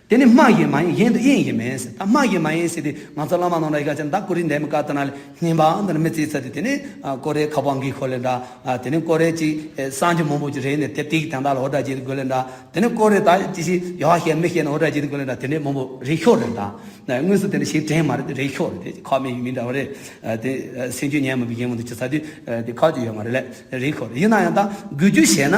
དེ་ནི་སྨྲ་ཞིང་མ་ཡིན་གཞན་དུ་དབྱིངས་ཀྱིས་མིན་ཟེར། ད་སྨྲ་ཞིང་མ་ཡིན་ཟེར་དུས། ང་ཚོ་བླ་མ་ནང་ལ་ཡི་ག་ཅན་ད་ཀོ་རིའི་འདོན་པའི་སྐབས་དེ་ན་ལ་སྙན་པ་འདི་ནི་མི་བརྩི་ཚར་དུས། དེ་ནི་ཀོ་རེ་ཁ་པར་འགི་ཁོ་ལེ་འདྲ། དེ་ནི་ཀོ་རེ་ཅིག་སང་ཅི་མང་པོ་ཅིག་རེད་ནས་དེབ་དེ་གི་དན་ད་ལ་འོ་འདྲ་བྱེད་དགོས་ལེ་འདྲ། དེ་ནི་ཀོ་རེ་ད་ཅི་ཞིག་ཡག་ཤེས་མི་ཤེས་ན་འོ་འདྲ་བྱེད་དགོས་ལེ་འདྲ། དེ་ནི་མང་པོ་རེད་ཤོག་རེད་ད། དངོས་སུ་དེ་ནི་ཞིག་དྲན་མ་རེད། རེད་ཤོག་རེད། དེ་ཁ་མི་མི་འདྲ་བ་རེད། དེ་སེམས་རྒྱུད་ཉན་མི་བི་ཡན་མོ་དུ་ཅི་ཚ་དུས་དེ་ཁ་ཅིག་ཡོད་མ་རེད་ལེ། རེད་ཤོག་རེད། ཡིན་ན་ཡང་ད་དགོས་རྒྱུ་བྱས་ན་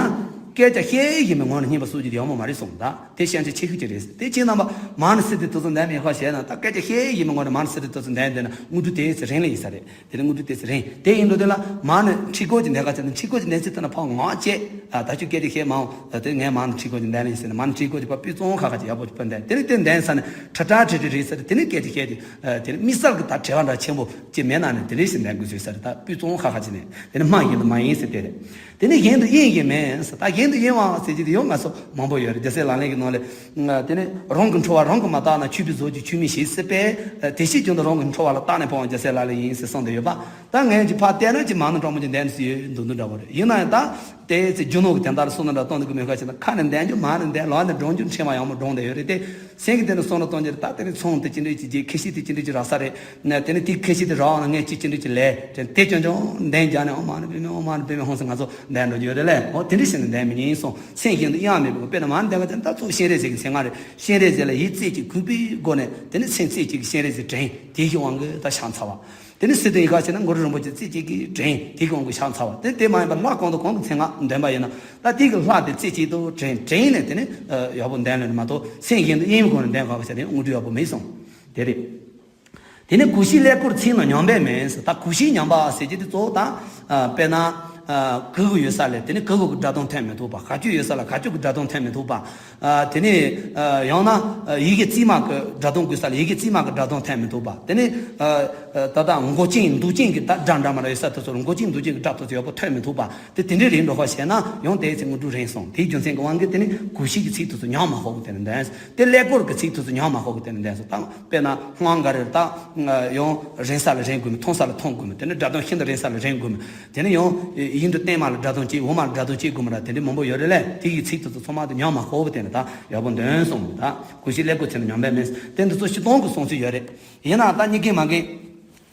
སྐད་ཆ་བཤད་ཡིན་མི་ངོ་ནས་སྙན་པ་སོགས་ཀྱི་ཡོང་མོ་མ་རེད་གསུངས། ད་དེ་ཤན་ཆེ་ཆེ་ཤོས་ཅིག་རེད། དེ་ཁྱེད་རྣམ་པ་མ་ཎི་སི་ཏི་དུ་ཚོ་འདོན་མེད་ཁ་བཤད་ན། ད་སྐད་ཆ་བཤད་ཡིན་མི་ངོ་ནས་མ་ཎི་སི་ཏི་དུ་ཚོ་འདོན་བསྡད་ན་དངོས་གྲུབ་དེ་ཚེ་རིང་ལ་ཡིན་ས་རེད། དེ་ནི་དངོས་གྲུབ་དེ་ཚེ་རིང་དེ་ཡིན་འགྲོ་དེ་ལ་མ་ཎི་ཁྲི་སྐོར་གྱི་འདོན་ཁ་བྱས་ན། ཁྲི་སྐོར་གྱི་འདོན་ཚེ་དེ་ན་ཕར་ངག་བཅད། ཨ་ད་ཁྱོད་སྐད་ཆ་བཤད་མ་འོང་། ད་དེ་ངས་མ་ཎི་ཁྲི་སྐོར་གྱི་འདོན་ལ་ཡིན་ཟེར་ན། མ་ཎི་ཁྲི་སྐོར་གྱི་ཕར་སྤུས་གཙང་ཁ་ཁ་ཅིག་ཡག་པོ་ཅིག་ཕར་འདོན། དེ་ནི་དེ་འདོན་ས་ནས་ཁྲ་ཁྲ་ཁྲི་ཁྲི་རེད་ཟེར། དེ་ནི་སྐད་ཆ་བཤད་དུས་དེ་ནི་དམིགས་བསལ་གྱི་ད་བྲེལ་བ་འདྲ་ཆེན་པོ་ཅིག་མེད་ན་ནི་དེ་འདྲ་ཞིག་འདོན་དགོས་ཟེར་ས་རེད། ད་སྤུས་གཙང་ཁ་ཁ་ཅིག་ནས། དེ་ནི་སྨྲ་ཞིང་དུ་མ་ཡིན་ཟེར་དེ་རེད། དེ་ནི་གཞན་དུ་དབྱིངས་ཀྱིས་མིན་ཟེར། ད་གཞན་དུ་དབྱིངས་པ་ཟེར་གྱི་དེ་ཡང་ང་ཚོ་མང་པོ་ཡོད་རེད། རྒྱལ་སྲས་ལག་ལེན་གྱི་ནང་ལས། དེ་ནི་རང་གི་འཁྲུལ་བ་རང་གིས་མ་བརྟགས་ན། ཆོས་པའི་གཟུགས་ཀྱིས་ཆོས་མིན་ཞེས་སྲིད་པས། དེ་ཕྱིར་ཀུན་ཏུ་རང་གི་འཁྲུལ་བ་ལ་བརྟགས་ནས་སྤོང་བ་རྒྱལ་སྲས་ལག་ལེན་ཡིན་ཟེར་གསུངས་ཏེ་ཡོད་པ། ད་ངས་ཅིག་ཕར་བལྟས་ན་ཅིག་མ་ཎི་སྤྲང་པོ་ཅིག་འདོན་ནས་སུ་ཡོད་འདུག་འདུག་འདྲ་པོ་རེད། ཡིན་ན་ཡང་ད་དེ་ཚེ་རྒྱུ་ནོར་གྱི་དོན་དག་ལ་སོང་ན་འདྲ་གཏོང་འདུག་གི་མོས་ཁ་བྱས་ན། ཁ་ནས་འདོན་རྒྱུ་མ་ཎི་འདོན། ལག་ནས་སྒྲུང་རྒྱུ་ཕྲེང་བ་ཡང་མོ་སྒྲུང་བསྡད་ཡོད་རེད་དེ། སེམས་ཀྱི་དེ་ནས་སོང་ན་གཏོང་རྒྱུ་རེད། ད་དེ་ནས་ཚོང་དེ་ཅི་འདྲ་ཅིག་རྒྱག་ཁ་ཤས་དེ་ཅི་འདྲ་ཅིག་རག་ས་རེད། ན་དེ་ནས་དེ་ཁ་ཤས་དེ་རག་ན་ངས་ཅི་ཅི་འདྲ་ཅིག་ལས་དྲན་དེ་སྐྱོན་སྐྱོན་འདོན་རྒྱག་ནས། ཨོ་མ་ཎི་པདྨེ་ཧཱུྃ། ཨོ་མ་ཎི་པདྨེ་ཧཱུྃ་ཟེར་ང་ཚོ་འདོན་འགྲོ་རྒྱུ་ཡོད་རེད་ལས། ཨོ་དེ་འདྲ་ཞིག་ནས་འདོན་མི་ཉན་གསུངས། སེམས་གཞན་དུ་དབྱིངས་མེད་པའི་སྒོ། དཔེར་ན་མ་ཎི་འདོན་པ་དེ་ད་གཙོ་བོ་སྤྱན་རས་གཟིགས་ཀྱི་མཚན་སྔགས་རེད། སྤྱན་རས་གཟིགས་ལ་ཡིད་རྩེ་གཅིག་གུས་པའི་སྒོ་ནས་དེ་ནས་སེམས་རྩེ་གཅིག་གིས་སྤྱན་རས་གཟིགས་དྲན། དེ་ཞིག་དབང་གིས་ད་ཕྱག་འཚལ་བ། དེ་ནས་སི་ཏུ་ཡི་ག་བྱས་ན་གུ་རུ་རིན་པོ་ཆེ་རྩེ་གཅིག་གིས་དྲན། དེ་གི་དབང་གིས་ཕྱག་འཚལ་བ། དེ་དེ་མ་ཡིན་པར་ལྷ་གང་དང་གང་གི་མཚན་སྔགས་འདོན་པ་ཡིན་ན། ད་དེ་གི་ལྷ་དེ་རྩེ་གཅིག་ཏུ་དྲན། དྲན་ནས་དེ་ནས་ཡག་པོ་འདོན་ལེན་མ་གཏོགས། སེམས་གཞན་དུ་དབྱིངས་སྒོ་ནས་འདོན་ག་བ་ཟེར་ན་དངོས་གྲུབ་ཡག་པོ་མེད་གསུངས། དེ་རེད། དེ་ནས་གུས་ཤིང་ཀླད་ཀོར་ཚིག་རྣམས་ཉམས་པས་མིན་ཟེར། ད་གུས་ཤིང་ཉམས་པ་ཟེར་གྱི་དེ་གཙོ་བོ་ད་དཔེར་ན་གུས་ཀྱི་ཡོད་ས་ལས་དེ་ནས་གུས་ཀྱི་སྒྲ་དོན་ཐོན་མི་ཐུབ་པ། ཤ་ཅུ་ཡོད་ས་ལ་ཤ་ཅུ་གི་སྒྲ་དོན་ཐོན་མི་ཐུབ་པ། དེ་ནས་ཡང་ན་ཡི་གེ་རྩིས་མ་གི་སྒྲ་དོན་དགོས་ས་ལ་ཡི་གེ་རྩིས་མ་གི་སྒྲ་དོན་ཐོན་མི་ཐུབ་པ། དེ་ནས་ད་ལྟ་མགོ་ཅན་འདུག་ཅན་གྱི་ད་སྒྲ་འདྲ་མ་འདྲ་ཡོད་ས་དེ་ཚོར་མགོ་ཅན་འདུག་ཅན་གྱི་སྒྲ་དེ་ཚོ་ཡག་པོ་ཐོན་མི་ཐུབ་པ། དེ་དེ་འདྲའི་རིགས་འགྲོ་ཁ་བྱས་ན་ཡང་དེའི་ཚེ་དངོས་གྲུབ་རན་སོང་། དེའི་རྒྱུ་མཚན་གྱི་དབང་གིས་དེ་ནི་གུས་ཤིང་གི་ཚིག་དེ་ཚོ་ཉམས་མ་ཤོག་གི་དེ་ནི་འདོན། དེ་ཀླད་ཀོར་གྱི་ཚིག་དེ་ཚོ་ཉམས་མ་ཤོག་གི་དེ་ནི་འདོན་སོང་། ད་དཔེར་ན་སྔགས་འགའ་རེར་ད་ཡང་རན་ས་ལ་རན་དགོས་མི། ཐུང་ས་ལ་ཐུང་དགོས་མི། དེ་ནི་སྒྲ་དོན་ཤིན་ཏུ་རན་ས་ལ་རན་དགོས་མི། དེ་ནི་ཡང་ཡིག་འབྲུ་བརྟན་མ་ལ་སྒྲ་དོན་གཅིག་འོག་མ་ལ་སྒྲ་དོན་གཅིག་དགོས་མི་ར། དེ་འདྲའི་མང་པོ་ཡོད་རེད་ལས། དེ་ཡི་ཚིག་དེ་ཚོ་ཚང་མ་དེ་ཉམས་མ་ཤོག་གི་དེ་ནི་ད་ཡག་པོ་འདོན་སོང་། ད་གུས་ཤིང་ཀླད་ཀོར་ཚིག་རྣམས་ཉམས་པས་མིན། དེ་འདི་ཚོ་སྤྱིར་བཏང་གི་གསུང་ཚུལ་ཡོད་རེད། ཡིན་ན་ད་གཉིས་ཀའི་མ་གི་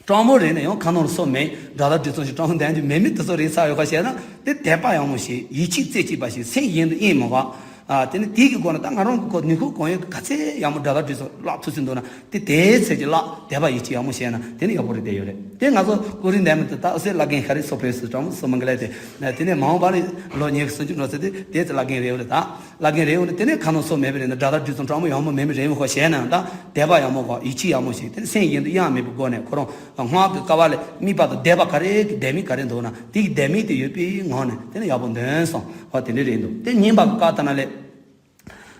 སྤྲང་པོ་རེད་ན་ཡང་ཁ་ནང་ལ་སོ་མེད། སྒྲ་དག་དྲི་ཚོང་ཞིག་སྤྲང་པོ་འདོན་རྒྱུ་མེད་མི་དེ་ཚོ་རེད་ཚར་ཡོད་ཁ་བཤད་ན། དེ་དད་པ་ཡག་མོ་ཞིག་ཡིད་ཆེས་རྩེ་གཅིག་པ་ཞིག་སེམས་གཞན་དུ་དབྱིངས་མི་དགོས། ཨ་དེ་ནི་དེའི་གི་སྒོ་ནས་ད་ང་རང་གི་ཁོ་ནུས་ཁུངས་གང་ཡོད་ག་ཚད་ཡག་མོ་སྒྲ་དག་དྲི་ཚོང་བཀླག་ཐུབ་ས་འདུག་ན། དེ་དེའི་ཚད་ཀྱི་བཀླག་དད་པ་ཡིད་ཆེས་ཡག་མོ་བྱས་ན་དེ་ནི་ཡག་པོ་རེད་བསྡད་ཡོད་རེད། དེ་ང་ཚོ་ཀོ་རི་འདན་མི་དེ་ད་ཨ་སེ་བླ་རྒན་ཤ་རི་སོ་ཕེ་སི་སྤྲང་པོ་སོ་མང་གི་ལས་དེ། དེ་ནས་མ་འོངས་པ་ལ་ལོ་ཉི་ཤུ་སུམ་ཅུ་འགྲོ་ཚེ་དེ་དེ་ཚེ་བླ་རྒན་རེད་བ་རེད་ད། བླ་རྒན་རེད་འོང་ནས་དེ་ནས་ཁ་ནང་སོ་མེད་པ་རེད་ན། སྒྲ་དག་དྲི་ཚོང་སྤྲང་པོ་ཡག་མོ་མེད་མི་རེད་འོང་ཁོ་བྱས་ན་ཡང་ད་དད་པ་ཡག་མོ་དགོས། ཡིད་ཆེས་ཡག་མོ་ཞིག་དེ་ནས་སེམས་གཞན་དུ་དབྱིངས་མེད་པའི་སྒོ་ནས་ཁོ་རང་སྔགས་ཀྱི་ཀ་བ་ལས་དམིགས་པ་དང་བཟླས་པ་ག་རེ་གི་བཟླས་དམིགས་ག་རེ་འདུག་ན་དེ་གི་བཟླས་དམིགས་དེ་ཡོད་པའི་ངང་ནས་དེ་ནས་ཡག་པོ་འདོན་སོང་བ་དེ་འདྲ་རེད་འདུག་དེ་ཉན་པ་གི་བཀའ་ལྟར་ན་ལས།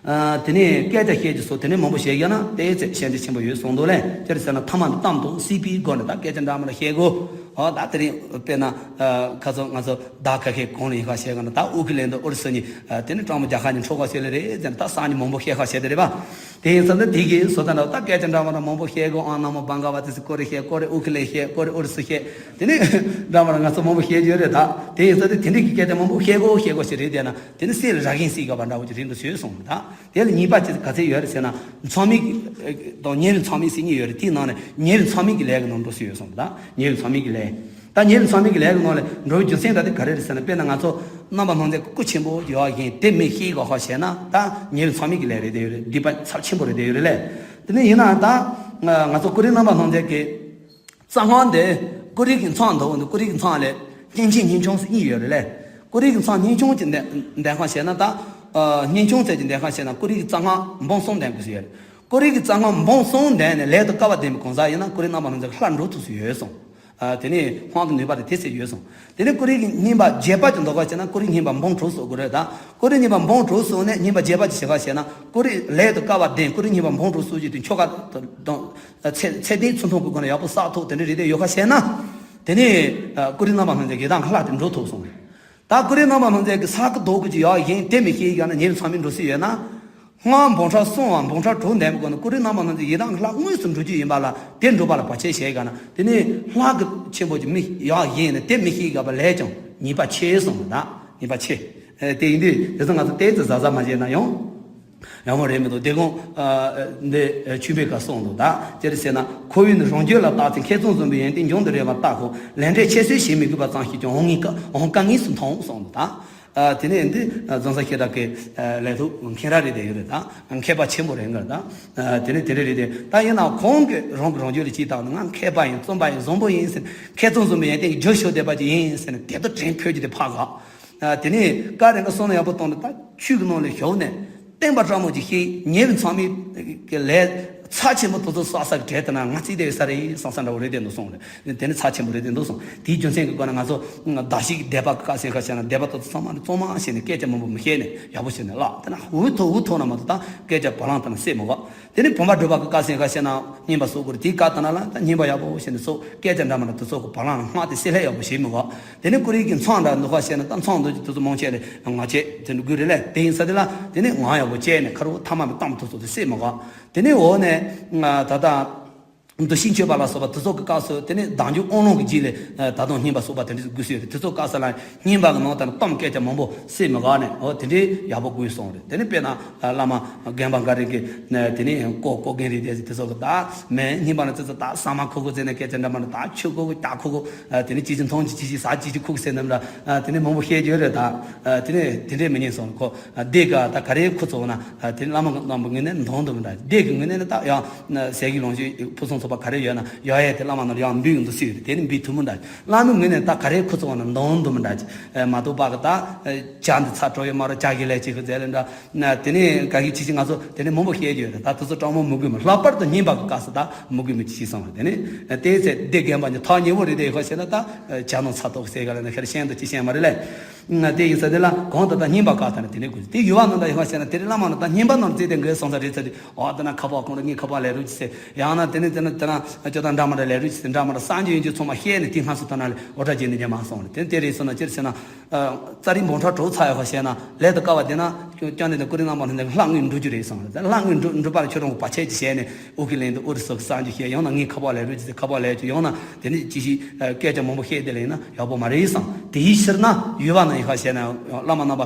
ཨ་དེ་ནས་སྐད་ཆ་བཤད་ཀྱི་སོ་དེ་ནས་མང་པོ་བཤད་ཡོད་ན་དེའི་ཚེ་ཤན་འབྱེད་ཆེན་པོ་ཡོད་གསུངས་འདུག་ལས། དེར་ཟེར་ན་ཐ་མ་འདི་གཏམ་དང་སྲིད་པའི་སྒོ་ནས་ད་སྐད་ཆ་འདྲ་མི་འདྲ་བཤད་དགོས། ཨོ་ད་དེ་རིང་དཔེར་ན་ཨ་ཁ་སང་ང་ཚོ་ད་ཁ་ཤས་གོང་ལ་ཡིན་ཁ་བཤད་ག་ན་ད་ཨུ་ཁི་ལན་དང་ཨུ་རུ་སུ་གཉིས། ཨ་དེ་ནི་སྤྲང་པོ་རྒྱ་གར་གཉིས་འཕྲོག་ག་བྱེད་ལེ་རེད་ཟེར་ན་ད་སང་ཉིན་མང་པོ་བཤད་ཁ་བཤད་དེ་རེད་པ། དེ་ཡིན་ཙང་ད་དེ་གི་བཟོ་ལྟ་འདྲ་བོ་ད་སྐད་ཆ་འདྲ་མི་འདྲ་མང་པོ་བཤད་དགོས། ཨང་ན་མོ་བང་ག་བ་དེ་སི་ཀོ་རེ་བཤད། ཀོ་རེ་ཨུ་ཁི་ལན་བཤད། ཀོ་རེ་ཨུ་རུ་སུ་བཤད། དེ་ནི་འདྲ་མི་འདྲ་ང་ཚོ་མང་པོ་བཤད་ཡོད་རེད་ད། དེ་ཡིན་ཙང་ད་དེ་འདྲ་གི་སྐད་ཆ་མང་པོ་བཤད་དགོས་བཤད་དགོས་ཞིག་རེད་བསྡད་ན། དེ་ནི་སྲས་ལ་ར་གན་སྲིད་ག་བ་འདྲ་བོ་ཅིག་རེད་འདུག་ཟེར་གསུངས་ད། དེ་ལ་གཉིས་པ་ཅིག་ག་ཚད་ཡོད་རེད་ཟེར་ན། མཚམས་མེད་ཀྱི་དང་ཉེ་བའི་མཚམས་མེད་ཟེར་གཉིས་ཡོད་རེད། དེའི་ནང་ནས་ཉེ་བའི་མཚམས་མེད་ཀྱི་ལས་ཀྱི་ནང་འགྲོ་སྲིད་ཡོད་གསུངས་ད། ཉེ་བའི་མཚམས་མེད་ཀྱི་ལས། ད་ཉེ་བའི་མཚམས་མེད་ཀྱི་ལས་ཀྱི་ནང་ལ་འགྲོ་བའི་རྒྱུ་མཚན་ད་དེ་ག་རེ་རེད་ཟེར་ན། དཔེར་ན་ང་ཚོ་རྣམ་པར་སྣང་མཛད་ཀྱི་སྐུ་ཆེན་པོ་ཡོད་བཞིན་དེ་མི་ཤེས་ག་ཁ་བཤད་ན་ད་ཉེ་བའི་མཚམས་མེད་ཀྱི་ལས་རེད་བསྡད་ཡོད་རེད། སྡིག་པ་ཚབས་ཆེན་པོ་རེད་བསྡད་ཡོད་རེད་ལས། དེ་ནས་ཡིན་ནའང་ད་ང་ཚོ་ཀོ་རི་རྣམ་པར་སྣང་མཛད་ཀྱི་རྩ་སྔགས་འདི་ཀོ་རི་གི་མཚམས་འདུག་འདི་ཀོ་རི་གི་མཚམས་ལས་སྙན་ཆེན་སྙན་ཆུང་ཟེར་གཉིས་ཡོད་རེད་ལས། ཀོ་རི་གི་མཚམས་སྙན་ཆུང་གི་འདོན་འདོན་ཁ་བྱས་ན་ད། ཨ་སྙན་ཆུང་ཚད་ཀྱི་འདོན་ཁ་བྱས་ན་ཀོ་རི་གི་རྩ་སྔགས་འབུམ་གསུམ་འདོན་དགོས་ཟེར་ཡོད་རེད། ཀོ་རི་གི་རྩ་སྔགས་འབུམ་གསུམ་འདོན་ནས་ལས་དང་སྐལ་བ་ལྡན་པའི་གང་ཟག་ཡིན་ན་ཀོ་རི་རྣམ་པར་སྣང་མཛད་ཀྱི་ལྷ་འགྲོ་ཐུབ་ས་ཡོད་གསུངས། ཨ་དེ་ནས་དབང་གི་ནུས་པ་དེ་དེ་ཚད་ཡོད་གསུངས། དེ་ནས་ཀོ་རི་གི་བསྙེན་པ་རྒྱས་པ་ཅིག་འདོན་ཁ་བྱས་ན་ཀོ་རི་བསྙེན་པ་འབུམ་དྲུག་སོགས་དགོས་རེད་ད། ཀོ་རི་བསྙེན་པ་འབུམ་དྲུག་སོགས་ནས་བསྙེན་པ་རྒྱས་པ་ཅིག་བྱེད་ཁ་བྱས་ན་ཀོ་རི་ལས་དང་སྐལ་བ་ལྡན་ཀོ་རི་བསྙེན་པ་འབུམ་དྲུག་སོགས་ཀྱི་དེ་ཆོ་ག་དང་། ཚད་ཚད་ལྡན་ཚུལ་མཐུན་གྱི་སྒོ་ནས་ཡག་པོ་བསགས་ཐུབ་དེ་འདྲ་རེད་དེ་ཡོད་ཁ་བཤད་ན། དེ་ནས་ཀུ་རི་རྣམ་པར་སྣང་མཛད་ཀྱི་དང་ཁ་ལག་དེ་འགྲོ་ཐུབ་སོང་། ད་ཀུ་རི་རྣམ་པར་སྣང་མཛད་ཀྱི་ས་ཀི་རྡོ་ཀི་ཅིག་ཡག་ཡིན་དེ་མི་ཤེས་ཡག་ན་ཉེ་བའི་མཚམས་མེད་འགྲོ་སྲིད་ཡོད་ན། སྔགས་འབུམ་ཕྲག་གསུམ་བ་འབུམ་ཕྲག་དྲུག་འདོན་པའི་སྒོ་ནས་ཀུ་རེ་རྣམ་པ་སྣ་ཚོགས་ཡི་དམ་གྱི་ལྷ་དངོས་སུ་འགྲུབ་རྒྱུ་ཡིན་པ་ལ་དེ་འགྲུབ་པ་ལ་བར་ཆད་བྱེད་དགོས་ན། དེ་ནི་ལྷ་གི་ཆེན་པོ་གྱི་མི་ཡག་ཡིན་ནས་དེ་མི་ཤེས་དགོས་པ་ལས་ཀྱང་ཉེས་པ་ཆེ་གསུངས་པ་དང་ཉེས་པ་ཆེ། དེ་ཡིན་དུས་དེ་ཚོ་ང་ཚོ་ཏོག་ཙམ་གཟབ་གཟབ་མ་བྱས་ན་ཡང་ཡག་པོ་རེད་མི་འདུག་དེ་གོང་འདི་ཆོས་འཕེལ་ག་གསུངས་འདུག་ད་ཅི་རེད་ཟེར་ན། ཁོ་བོས་ནི་རང་རྒྱུད་ལ་བརྟགས་ཚེ། མཁས་བཙུན་བཟུམ་པའི་ཡོན་ཏན་འབྱུང་དུ་རེ་བ་བརྟག་གོ། ལས་འབྲས་ཁྱད་གསོད་བྱེད་མི་དགོས་པ་ཙམ་ཞིག་ཀྱང་འོང་ངེས་ཀ་འོང་དཀའ་ངལ་སུ་མཐོང་གསུངས་འདུག་ད། ཨ། དེ་ནས་འདི་རྫོང་སར་ཤེས་རབ་ཀྱི་ལས་ཐོག་མཁན་རབ་རེ་དེ་ཡོད་རེད་ད། མཁས་པ་ཆེན་པོ་རེད་འགར་ད། དེ་ནས་དེ་འདྲ་རེད་དེ། ད་ཡིན་ནའང་ཁོང་གིས་རང་གི་རང་རྒྱུད་ལ་ཅིག་བལྟས་ན་ང་མཁས་པ་ཡིན། བཙུན་པ་ཡིན། བཟང་པོ་ཡིན་ཟེར། མཁས་བཙུན་བཟུམ་པའི་ཡོན་ཏན་གྱི་རྒྱུ་ཤོག་བསྡད་པ་ཅིག་ཡིན་ཟེར་ནས་དེབ་ཏུ་དྲན་ཕོད་ཀྱི་དེ་ཕ་ག་ཨ། དེ་ནས་བཀའ་རེ་འགའ་གསུང་ན་ཡག་པོ་གཏོང་ནས་ད་ཆོས་ཀྱི་ནང་ལ་ཞུགས་ནས་བསྟན་པ་སྤྲང་མོ་ཅིག་ཤེས། ཉེ་བའི་ཚང་མའི་གི་ལས་ཚབས་ཆེན་པོ་དེ་ཚོ་བསགས་ས་གི་གྲས་དེ་ན་ང་རྩིས་དེ་ཡོད་ས་རེད་བསམ་ས་འདྲ་བོ་རེད་དེ་འདུག་སོང་རེད། དེ་ནི་ཚབས་ཆེན་པོ་རེད་དེ་འདུག་སོང་། དེའི་རྒྱུ་མཚན་གྱི་སྒོ་ནས་ང་ཚོ་བདག་ཤི་གི་སྡེ་པ་གི་བཀའ་སེང་ཁ་བཤད་ན་སྡེ་པ་དེ་ཚོ་ཚང་མ་ནི་གཙང་མ་ནི་གཙང་མ་བྱས་ནས་སྐད་ཆ་མང་པོ་མི་བཤད་ནས་ཡག་པོ་བྱས་ནས་ལགས། དེ་ན་འུ་ཐུག་འུ་ཐུག་ན་མ་གཏོགས་ད་སྐད་ཆ་བ་ལང་དེ་ན་བསད་མི་དགོས། དེ་ནས་བུམ་པ་སྒྲུབ་པ་གི་བཀའ་སེང་ཁ་བཤད་ན་བསྙེན་པ་གསོག་དགོས་རེད། དེའི་བཀའ་ལྟར་ན་ལ་ད་བསྙེན་པ་ཡག་པོ་བྱས་ནས་གསོག་སྐད་ཆ་འདྲ་མ་འདྲ་དེ་ཚོ་གི་བ་ལང་ལ་སྔགས་དེ་བསད་ལྷད་ཡག་པོ་བྱེད་མི་དགོས། དེ་ནས་ཀུ་རེ་གི་མཚམས་འདྲ་འདུག་ཁ་བཤད་ན་ད་མཚམས་འདུག་ཅིག་དེ་ཚོ་མང་ཆེ་ལས་ང་བྱེད་དེ་འདུག་དགོས་རེད་ལས། དེ་ཡིན་ས་དེ་ལ་དེ་ནས་ངང་ཡག་པོ་བྱས་ནས་ཁ་རུ་ཐ་མ་མི་གཏམ་དེ་ཚོ་དེ་བསད་མི་དགོས། དེ་ནས་འོག་ནས་ད་ལྟ་འདུ་ཤེས་འཆོས་པ་ལ་སོགས་པ་དེ་ཚོ་གི་སྐབས་སུ་དེ་ནས་བདག་འཇུག་དབང་ལུང་གི་རྗེས་ལས་ད་དུང་བསྙེན་པ་གསོག་པ་དེ་འདྲ་དགོས་སྲོལ་ཡོད་རེད། དེ་ཚོ་སྐབས་སུ་ལ་བསྙེན་པ་གི་ནང་དུ་གཏམ་སྐད་ཆ་མང་པོ་བསད་མི་དགོས་ནས་འོ་དེ་འདྲའི་ཡག་པོ་དགོས་གསུངས་རེད། དེ་ནས་དཔེར་ན་བླ་མ་རྒན་པ་འགའ་རེ་གི་དེ་ནས་ཀོ་ཀོ་རྒན་རེ་དེ་དེ་ཚོ་གི་ད་མེད་བསྙེན་པ་ལ་ཙི་ཙི་ད་ཟ་མ་ཁུག་ཁུག་བཙལ་ནས་སྐད་ཆ་འདྲ་མ་འདྲ་ད་ཆུ་ཁུག་ཁུག་རྒྱག་ཁུག་ཁུག་དེ་ནས་ཅི་ཞིག་འཐུང་ཅི་ཅི་ཞིག་ཟ་ཅི་ཞིག་ཁུག་ཟེར་ནམ་འདྲ་དེ་ནས་མང་པོ་བཤད་རྒྱུ་རེད་ད། དེ་ནས་དེ་འདྲས་མི་ཉན་སོང་ཁོ། སྡེ་ག་ད་ག་རེ་ཁུ་ཚོགས་ན། དེ་བླ་མ་རྣམ་པ་ངོས་ནས་འདང་དུ་མི་འདྲ། སྡེ་གི་ངོས་ནས་ནི་ད་ཡང་ཟས་ཀྱི་ལོངས་སྤྱོད་ཕུན་སུམ་ཚོགས་པ་ག་རེ་ཡོད་ན་ཡ་ཡ་དེ་བླ་མ་ནང་ཡང་འབུལ་ཡོང་དུ་སྲིད་ཡོད་དེ་ནི་འབུལ་ཐུབ་མི་འདྲ། བླ་མའི་ངོས་ནས་ད་ག་རེ་ཁུ་ཚོགས་ན་འདང་དུ་མི་འདྲ། མ་གཏོགས་པ་གི་ད་ཇ་འདི་ཚ་དྲོ་ཡོད་མ་རོ་ཇ་གི་ལས་ཅིག་གི་རྫས་ལས་འདྲ། དེ་ནས་ག་གི་ཅི་ཅི་ང་ཚོ་དེ་ནས་མང་པོ་བཤད་རྒྱུ་ཡོད་རེད། ད་དེ་ཚོ་སྤྲང་མོ་མི་དགོས་མོད་ལྷག་པར་དུ་བསྙེན་པ་གི་སྐབས་སུ་ད་མི་དགོས་མོད་ཅི་ཞིག་སོང་རེད། དེ་ནས་དེའི་ཚེ་སྡེ་རྒན་པ་ཉིད་ཐག་ཉེ་བོ་རེད་དེ་ཡོད་ཁ་བཤད་ན་ད་ཇ་ནང་ཚ་ཏོག་ཟེར་ག་ལ་ན་ཁེར་ཤེས་འདུག་ཅི་ཤེས་མ་རེད་ལས། དེ་ཡིན་ས་དེ་ལ་གང་ད་ལྟ་བསྙེན་པ་བཀའ་ལྟར་ན་དེ་ནས་དགོས། དེ་ཡུལ་བ་ནང་ད་ཡོད་ཁ་བཤད་ན་དེ་རིང་བླ་མ་ནང་ད་བསྙེན་པ་ནང་བརྩིས་ཏེ་འགོས་སོང་ས་རེད་ཚ་དུས་ཨ་ད་ན་ཁ་པ་ཁོང་ར་ངའི་ཁ་པ་ལས་རུ་ཅི་ཟེར། ཡང་ན་དེ་ནས་དེ་ན་དེ་ན་ཅོ་ད་འདྲ་མ་འདྲ་ལས་རུ་ཅི་ཟེར་འདྲ་མ་འདྲ་སངས་རྒྱས་ཡོན་ཅིག་ཚང་མ་བཤད་ནས་དེ་སྔ་སུ་ད་ན་ལས་འོ་དྲ་བྱེད་ནས་ཉན་མ་སོང་རེད། དེ་དེ་རེད་སོང་ན་ཅིར་ཟེར་ན། རྩ་རིག་འབུམ་ཕྲག་དྲུག་ཚར་ཡོད་ཁ་བཤད་ན་ལས་དུ་དཀའ་བ་དེ་ན་སྐྱོན་ནས་ཀུ་རེ་རྣམ་པ་ལྷན་ལྷ་དངོས་འགྲུབ་རྒྱུ་རེད་སོང་རེད། ལྷ་དངོས་འགྲུབ་འགྲུབ་པ་ལ་ཁྱོད་རང་གི་བར་ཆད་ཅིག་བྱས་ནས་ཨོ་ཁི་ལེན་དུ་ཨོ་རི་སོགས་སངས་རྒྱས་བཤད་ཡང་ན་ངའི་ཁ་པ་ལས་རུ་ཅི་ཟེར་ཁ་པ་ལས་ཅི་ཡང་ན་དེ་ནས་ཅི་ཞིག་སྐད་ཆ་མང་པོ་བཤད་དེ་ལས་ན་ཡག་པོ་མ་རེད་བསམ། དེའི་ཕྱིར་ན་ཡུལ་བ་ནང་ཡིན་ཁ་བཤད་ན་བླ་མ་རྣམ་པ་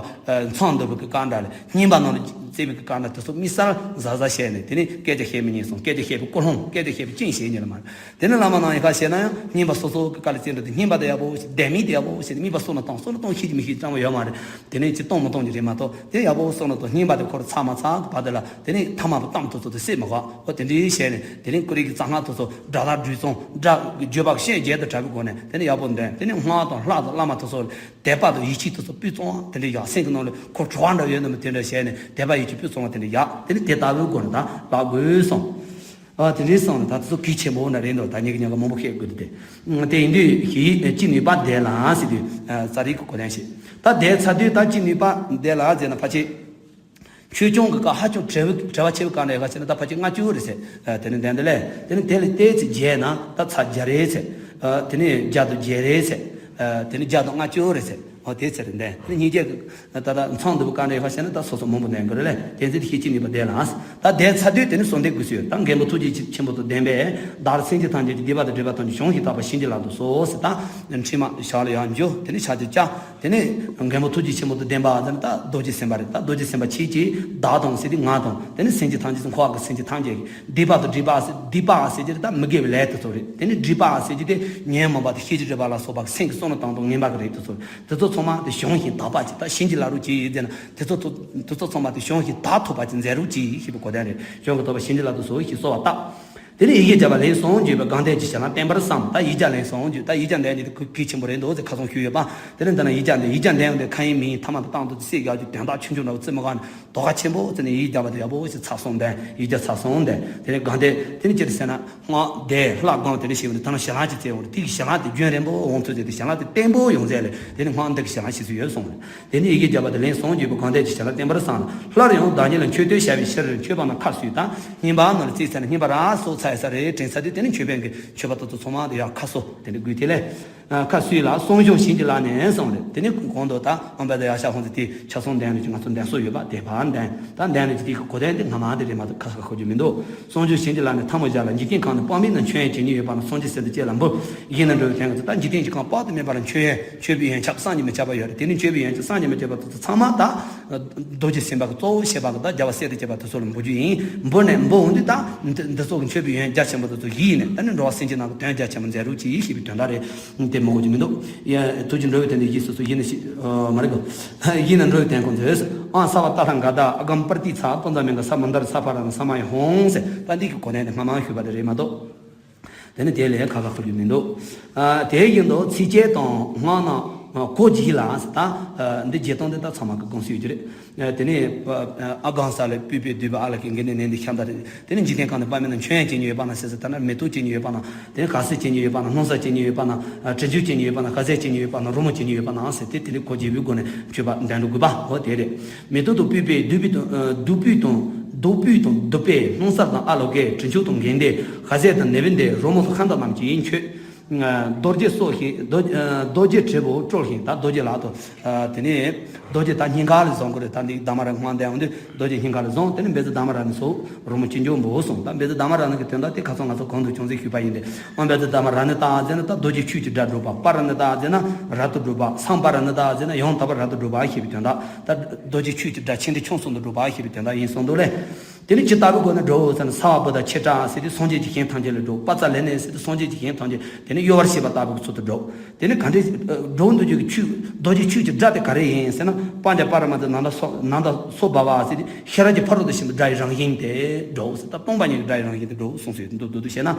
མཚམས་འདུལ་བའི་གི་བཀའ་འདྲ་ལས་བསྙེན་པ་ནང་ལ་བརྩེ་བའི་གི་བཀའ་འདྲ་དེ་ཚོ་དམིགས་བསལ་གཟབ་གཟབ་བཤད་ནས་དེ་ནས་སྐད་ཆ་བཤད་མི་ཉན་སོང་། སྐད་ཆ་བཤད་པའི་ཀུན་སློང་སྐད་ཆ་བཤད་པའི་རྐྱེན་བཤད་ཉན་ལ་མ་རེད། དེ་ནས་བླ་མ་ནང་ཡིན་ཁ་བཤད་ན་ཡང་བསྙེན་པ་སོ་སོ་གི་བཀའ་ལ་བརྩོན་འགྲུས་དེ་བསྙེན་པ་དེ་ཡག་པོ་བཤད་བདེན་མིན་དེ་ཡག་པོ་བཤད་དམིགས་པ་སོ་ན་བཏང་སོ་ན་གཏོང་ཤེས་ཀྱི་མི་ཤེས་ཀྱི་ཙམ་པ་ཡོད་མ་རེད། དེ་ནས་ཅི་གཏོང་མི་གཏོང་གི་རེད་མ་གཏོགས་དེ་ཡག་པོ་སོ་ན་གཏོང་བསྙེན་པ་དེ་ཁོ་ར་ཚར་མ་ཚར་གི་བར་དེ་ལ་དེ་ནས་ཐ་མ་བུ་གཏམ་དེ་ཚོ་དེ་བསད་མི་དགོས། ཨོ་དེ་འདྲའི་བཤད་ནས་དེ་ནས་ཀུ་རེ་གི་གཙང་སྔགས་དེ་ཚོ་སྒྲ་དག་སྦྲུལ་ཚོང་སྒྲ་བརྗོད་པ་ཤེས་བརྒྱད་དུ་གྲགས་པའི་སྒོ་ནས་དེ་ནས་ཡག་པོ་འདོན། དེ་ནས་སྔགས་དང་ལྷ་དང་བླ་མ་དེ་ཚོ་དད་པ་དང་ཡིད་ཆེས་དེ་ཚོ་སྤུས་གཙང་བ་དེ་འདྲ་ཡག་སེམས་ཀྱི་ནང་ལ་ཁོ་བྲོ་བ་འདྲ་ཡོད་ནམ་དེ་འདྲ་བྱས་ནས་དད་པ་ཡིད་ཆེས་སྤུས་གཙང་བ་དེ་འདྲ་ཡག་དེ་ནས་དེ་ལྟ་བུའི་སྒོ་ནས་ད་ལག་དགོས་སོང་། ཨ་དེ་འདྲའི་སོང་ནས་ད་དེ་ཚོ་གལ་ཆེན་པོ་འདྲ་རེད་འདུག་ད་ཉིན་གྱི་ཉིན་ག་མང་པོ་བཤད་དགོས་འདུག་དེ། དེ་ཡིན་དུས་ཞི་བའི་ཅི་ནུས་པ་ལྡན་ལ་ཟེར་དུས་རྩ་རིག་གི་གོ་དོན་བཤད། ད་དེ་ཚར་དུས་ད་ཅི་ནུས་པ་ལྡན་ལ་ཟེར་ན་ཕལ་ཆེར་ཆོས་སྐྱོང་གི་སྐབས་ཧ་ཅང་བྲེལ་བ་བྲེལ་བ་ཆེ་བའི་སྐབས་འདྲ་ཡོད་ཁ་བྱས་ན་ད་ཕལ་ཆེར་ལྔ་བཅུ་རེད་ཟེར། དེ་ནས་ལྡན་དེ་ལས་དེ་ནས་དེ་ལས་ཏོག་ཙམ་བརྒྱབ་ན་ད་ཚར་བརྒྱ་རེད་ཟེར། དེ་ནས་བརྒྱ་དང་བརྒྱད་རེད་ཟེར། དེ་ནས་བརྒྱ་དང་ལྔ་བཅུ་རེད་ཟེར། ཨོ་དེ་ཚེ་རེད་འདས་དེ་ནས་ཉིན་བརྒྱད་ཀྱི། ད་ལྟ་མཚམས་འདུལ་བའི་བཀའ་འདྲ་ཡོད་ཁ་བཤད་ན་ད་སོ་སོ་མང་པོ་ལྡན་དགོས་རེད་ལས་དེ་ཚེ་དེ་ཤེས་ཀྱི་ནུས་པ་ལྡན་ལ། ད་དེ་ཚར་དུས་དེ་ནི་གསོལ་འདེབས་དགོས་སུ་ཡོད། ད་མགོན་པོ་ཐུགས་རྗེ་ཆེན་པོ་དང་ལྡན་པས་བདག་ལ་སེམས་ཅན་ཐམས་ཅད་ཀྱི་སྡིག་པ་དང་སྒྲིབ་པ་ཐམས་ཅད་བྱང་ཞིང་དག་པར་བྱིན་གྱིས་བརླབ་ཏུ་གསོལ་ཟེར། ད་འཕྲིན་མ་ཞག་ལ་ཡང་འཇུ་དེ་ནི་ཕྱག་རྒྱ་བཅག་དེ་ནི་མགོན་པོ་ཐུགས་རྗེ་ཆེན་པོ་དང་ལྡན་པ་ཟེར་ན་ད་རྡོ་རྗེ་སེམས་དཔའ་རེད། ད་རྡོ་རྗེ་སེམས་དཔའ་ཆེ་ཆེ་བདག་དང་ཟེར་དུས་ང་དང་དེ་ནི་སེམས་ཅན་ཐམས་ཅད་འཁོར་བ་གི་སེམས་ཅན་ཐམས་ཅད་ཀྱི་སྡིག་པ་དང་སྒྲིབ་པ་ཟེར་སྡིག་པ་ཟེར་གྱི་རེད། ད་མི་དགེ་བའི་ལས་དེ་ཚོ་རེད། དེ་ནི་སྒྲིབ་པ་ཟེར་གྱི་དེ་ཉོན་མོངས་པ་དང་ཤེས་བྱའི་སྒྲིབ་པ་ལ་སོགས་པ་སེམས་ཀྱི་བསོད་ནམས་དང་དང་ངན་པ་གི་རིགས་དེ་ཚོ་རེད། དེ་ཚོ་ཚང་མ་དེ་བྱང་ཞིང་དག་པ་ཅིག་ད་བྱིན་གྱིས་བརླབ་རོགས་གྱིས་ཟེར་ན་དེ་ཚོ་དེ་ཚོ་ཚང་མ་དེ་བྱང་ཞིང་དག་ཐུབ་པ་ཅིག་མཛད་རོགས་གྱིས་ཞེས་པའི་གོ་དོན་རེད། བྱང་གི་ཐོབ་པ་བྱིན་གྱིས་བརླབ་ཏུ་གསོལ་ཞེས་གསོལ་བ་བཏབ། དེ་ནས་ཡི་གེ་བརྒྱ་པ་ལན་གསུམ་བརྗོད་པའི་དགའ་ལྡན་གྱི་ཞལ་ལག་བསྟན་པར་བསམ། ད་ཡིག་བརྒྱ་ལན་གསུམ་བརྗོད། ད་ཡིག་བརྒྱ་ལན་འདི་གལ་ཆེན་པོ་རེད་འདུག་ཟེར་ཁ་སང་ཞུས་ཡོད་པ། དེ་ནས་འདི་ན་ཡིག་བརྒྱ་འདི་ཡིག་བརྒྱ་འདི་ཡང་འདི་ཁ་ཡིན་མིན་ཐ་མ་དང་སྟངས་དུ་ཚིག་རྒྱག་རྒྱུ་དོན་དག་ཆུང་ཆུང་འདྲ་བོ་བརྩི་མི་དགོས་ནས་དོ་ཁ་ཆེན་པོ་བརྩི་ནས་ཡིག་བརྒྱ་པ་དེ་ཡག་པོ་ཞིག་ཚར་སོང་དེ་ཡིག་བརྒྱ་ཚར་སོང་དེ། དེ་ནས་དགའ་ལྡན་དེ་ནས་ཅི་རེད་ཟེར་ན། སྔགས་བཟླས་ལྷ་བསྐང་དེ་འདྲ་བྱས་པ་དེ་ད་ནང་ཞལ་ལག་ཅིག་བཙལ་འོང་རེད། དེ་གི་ཞལ་ལག་དེ་རྒྱུན་རིང་པོ་འོང་ཚུལ་དེ་དེ་ཞལ་ལག་དེ་བརྟན་པོ་ཡོང་ཚད་ལས་དེ་ནི་སྔགས་འདི་གི་ཞལ་ལག་ཞིག་སུ་ཡོད་གསུངས་རེད། དེ་ནི་ཡི་གེ་བརྒྱ་པ་དེ་ལན་གསུམ་བརྗོད་པའི་དགའ་ལྡན་གྱི་ཞལ་ལག་བསྟན་པར་བསམ་ལ། སླར་ཡང་བདག་ཉིད་ལ་མཆོད་བསྟོད་བྱ་བའི་ཕྱིར་མཆོད་པ་ན་ཁ་གསོས་དང་བསྙེན་པ་ནང་ལ་བརྩིས་ཚར་ནས་བསྙེན་པ་ར་སོགས་ཚར་ཡོད་ས་རེད་དྲན་ཚར་དུས་དེ་ནི་མཆོད་པའི་གི་མཆོད་པ་དེ་ཚོ་ཚང་མ་དེ་ཡང་ཁ་གསོ་དེ་འདྲ་དགོས་དེ་ལས། ཁ་སུས་ལ་གསུང་གཞུང་བྱིན་གྱིས་བརླབས་ནས་གསུངས་རེད། དེ་ནས་གོང་དུ་ད་ཨམ་བན་དང་ཡ་ཤ་ཧོང་ཟེར་དེ་ཆ་ཚང་འདོན་ནས་ང་ཚོ་འདོན་སྲོལ་ཡོད་པ་དེ་བར་འདོན་ད་འདོན་ནས་དེ་གི་གོ་དོན་དེ་ངོ་མ་དེ་རེད་མ་གཏོགས་ཁ་ཁ་ཁ་རྒྱུ་མི་འདུག་གསུང་གཞུང་བྱིན་གྱིས་བརླབས་ནས་ཐལ་མོ་སྦྱར་ལ། འཇིག་རྟེན་གང་ན་དཔག་མེད་རྣམས་མཆོད་ཡོན་བྱེད་ཉིད་ཡོད་པ་ན། སངས་རྒྱས་སྲས་དང་བཅས་ལ་འབུལ། ཡིད་ནི་འགྲོ་བའི་དོན་གྱི་ཚུལ། ད་འཇིག་རྟེན་གྱི་ཁམས་དཔག་ཏུ་མེད་པ་ལ་མཆོད་ཡོན་མཆོད་པའི་ཡོན་ཆབ་བསམ་གྱིས་མི་ཁྱབ་པ་ཡོད་རེད། དེ་ནི་མཆོད་པའི་ཡོན་ཆབ་བསམ་གྱིས་མི་ཁྱབ་པ་དེ་ཚོ་ཚང་མ་ད་རྡོ་རྗེ་སེམས་དཔའ་གི་གཙོ་བོ་བྱེད་པ་གི་ད་རྒྱལ་བ་སྲས་དང་བཅས་པ་དེ་ཚོ་ལ་འབུལ་རྒྱུ་ཡིན། འབུལ་ནས་འབུལ་འོང་དུས་ད་འདི་འདི་ཚོ་གི་མཆོད་པའི་ཡོན་རྒྱ་ཆེན་པོ་དེ་ཚོ་ཡིད་ནས་ད་ནི་འགྲོ་བ་སེམས་ཅན་རྣམས་ཀྱི་དོན་རྒྱ་ཆེན་པོ་མཛད་རོགས་གྱིས་ཞེས་པའི་དོན་དག་རེད། དེ་མང་པོ་ཅིག་མི་འདུག་ཡ། ཐུགས་ཀྱི་འགྲོ་བའི་དོན་དེ་ཡིད་སོ་སོ་ཡིད་ནས་ཤེས། ཨ། མ་རེད་གོ། ཡིད་ནས་འགྲོ་བའི་དོན་ཁོང་མཛོད། ཨང་ས་བ་ཏ་ལྷ་ག་ད་ཨ་གམ་པར་ཏི་ཚ་པོ་ཛ་མེ་ག་ས་མ་འདར་ས་ཕ་ར་ན་ས་མ་ཡ་ཧོང་ཟེར། ད་འདི་གི་གོ་གནས་དེ་སྔ་མ་ཞུས་པ་དེ་རེད་མ་གཏོགས། དེ་ནི་དེ་ལས་ཁ་ཁ་ཁུར་རྒྱུ་མི་འདུག་ཨ། དེ་ཡིན་དུ་ཚིགས་བཅད་དང་སྔགས་ནང་གོ་བགྱིས་ལ་ཟེར། ད་འདི་བརྒྱད་སྟོང་དེ་ད་ཚང་མ་གི་དགོངས་སུ་ཡོད་རྒྱུ་རེད། དེ་ནས་ཨ་གང་ས་ལས་སྤུས་པའི་བསྡུས་པ་ཨ་ལ་ཀེ་འགན་ནས་ནན་ཏེ་ཤམ་ད་རེད། དེ་ནས་འཇིག་རྟེན་གང་ན་དཔག་མེད་རྣམས་མཆོད་ཡོན་བྱེད་ཉིད་ཡོད་པ་ན་ཟེར་ཟེར། ད་ན་མེ་ཏོག་བྱེད་ཉིད་ཡོད་པ་ན། དེ་ནས་ག་སེར་བྱེད་ཉིད་ཡོད་པ་ན། སྣང་གསལ་བྱེད་ཉིད་ཡོད་པ་ན། དྲི་ཆུ་བྱེད་ཉིད་ཡོད་པ་ན། ཤ་ཟས་བྱེད་ཉིད་ཡོད་པ་ན། རོལ་མོ་བྱེད་ཉིད་ཡོད་པ་ན་ཟེར་ཏེ་དེ་ནས་གོ་བརྗེ་བའི་སྒོ་ནས་མཆོད་པ་འདོན་འགྲོ་དགོས་པ་འོ་དེ་རེད། མེ་ཏོག་དང་སྤུས་པའི་བསྡུས་པའི་དང་བསྡུས་པའི་དང་བསྡུས་པའི་དང་བསྡུས་པའི་དང་སྣང་གསལ་དང་ཨ་ལོ་ཀེ། དྲི་ཆུ་དང་གན་དེ། ཤ་ཟས་དང་ནེ་བི་དེ། རོལ་མོ་སོགས་ཁམས་དྭངས་རྣམས་ཀྱིས་མཆོད། རྡོ་རྗེ་སོགས་ཤིང་རྡོ་རྡོ་རྗེ་དྲིལ་བུ་དཀྲོལ་ཞིང་། ད་རྡོ་རྗེ་ལག་ཏུ། དེ་ནས་རྡོ་རྗེ་ད་སྙིང་ག་ལ་བཟུང་དགོས་རེད། ད་འདི་དྷརྨ་རཱ་ནི་དབང་ལྡན་འོང་དུས་རྡོ་རྗེ་སྙིང་ག་ལ་བཟུང་། དེ་ནས་བཛྲ་དྷརྨ་རཱ་ནི་སོགས་རོལ་མོ་ཅི་འབྱོར་འབུལ་གསུངས། ད་བཛྲ་དྷརྨ་རཱ་ནི་གི་དོན་དག་དེ་ཁ་སང་ང་ཚོ་གོང་དུ་ཅུང་ཟད་ཞུས་པ་ཡིན་ཏེ། ཨང་བཛྲ་དྷརྨ་རཱ་ནི་ཏ་ཟེར་ན་ད་རྡོ་རྗེ་ཆོས་ཀྱི་སྒྲ་སྒྲོག་པ། པ་ར་ནི་ཏ་ཟེར་ན་རབ་ཏུ་སྒྲོག་པ། སཾ་པ་ར་ནི་ཏ་ཟེར་ན་ཡང་དག་པར་རབ་ཏུ་སྒྲོག་པ་ཞེས་པའི་དོན་དག་ད་རྡོ་རྗེ་ཆོས་ཀྱི་སྒྲ་ཆེ་འབྲིང་ཆུང་གསུམ་དུ་སྒྲོག་པ་ཞེས་པའི་དོན་དག་ཡིན་གསུངས་འདུག་ལེ། དེ་ནི་ཇི་ལྟ་བུའི་སྒོ་ནས་སྒྲོག་ཟེར་ན། ས་བ་བུ་ད་ཆེ་ཏྲ་ཟེར་དུས་སངས་རྒྱས་ཀྱི་ཞིང་ཐམས་ཅད་ལ་སྒྲོག་པ་ཙ་ལེ་ནེ་ཟེར་དུས་སངས་རྒྱས་ཀྱི་ཞིང་ཐམས་ཅད་དེ་ནི་གཡོ་བར་བྱེད་པ་ལྟ་བུའི་ཚུལ་དུ་སྒྲོག་དེ་ནི་ག་འདྲའི་སྒྲོག་འདུག་རྒྱུ་གི་ཆོས་རྡོ་རྗེ་ཆོས་ཀྱི་སྒྲ་དེ་ག་རེ་ཡིན་ཟེར་ན། པཉྩ་པ་ར་མ་ཏི་ནནྡ་སོ་ནནྡ་སོ་བྷ་བ་ཟེར་དུས་ཤེས་རབ་ཀྱི་ཕ་རོལ་ཏུ་ཕྱིན་པའི་སྒྲ་ཡི་རང་བཞིན་དེ་སྒྲོག་ཟེར། ད་སྟོང་པ་ཉིད་ཀྱི་སྒྲ་ཡི་རང་བཞིན་དེ་སྒྲོག་གསུངས་སོ། འདུག་འདུག་འདུག་བྱས་ན།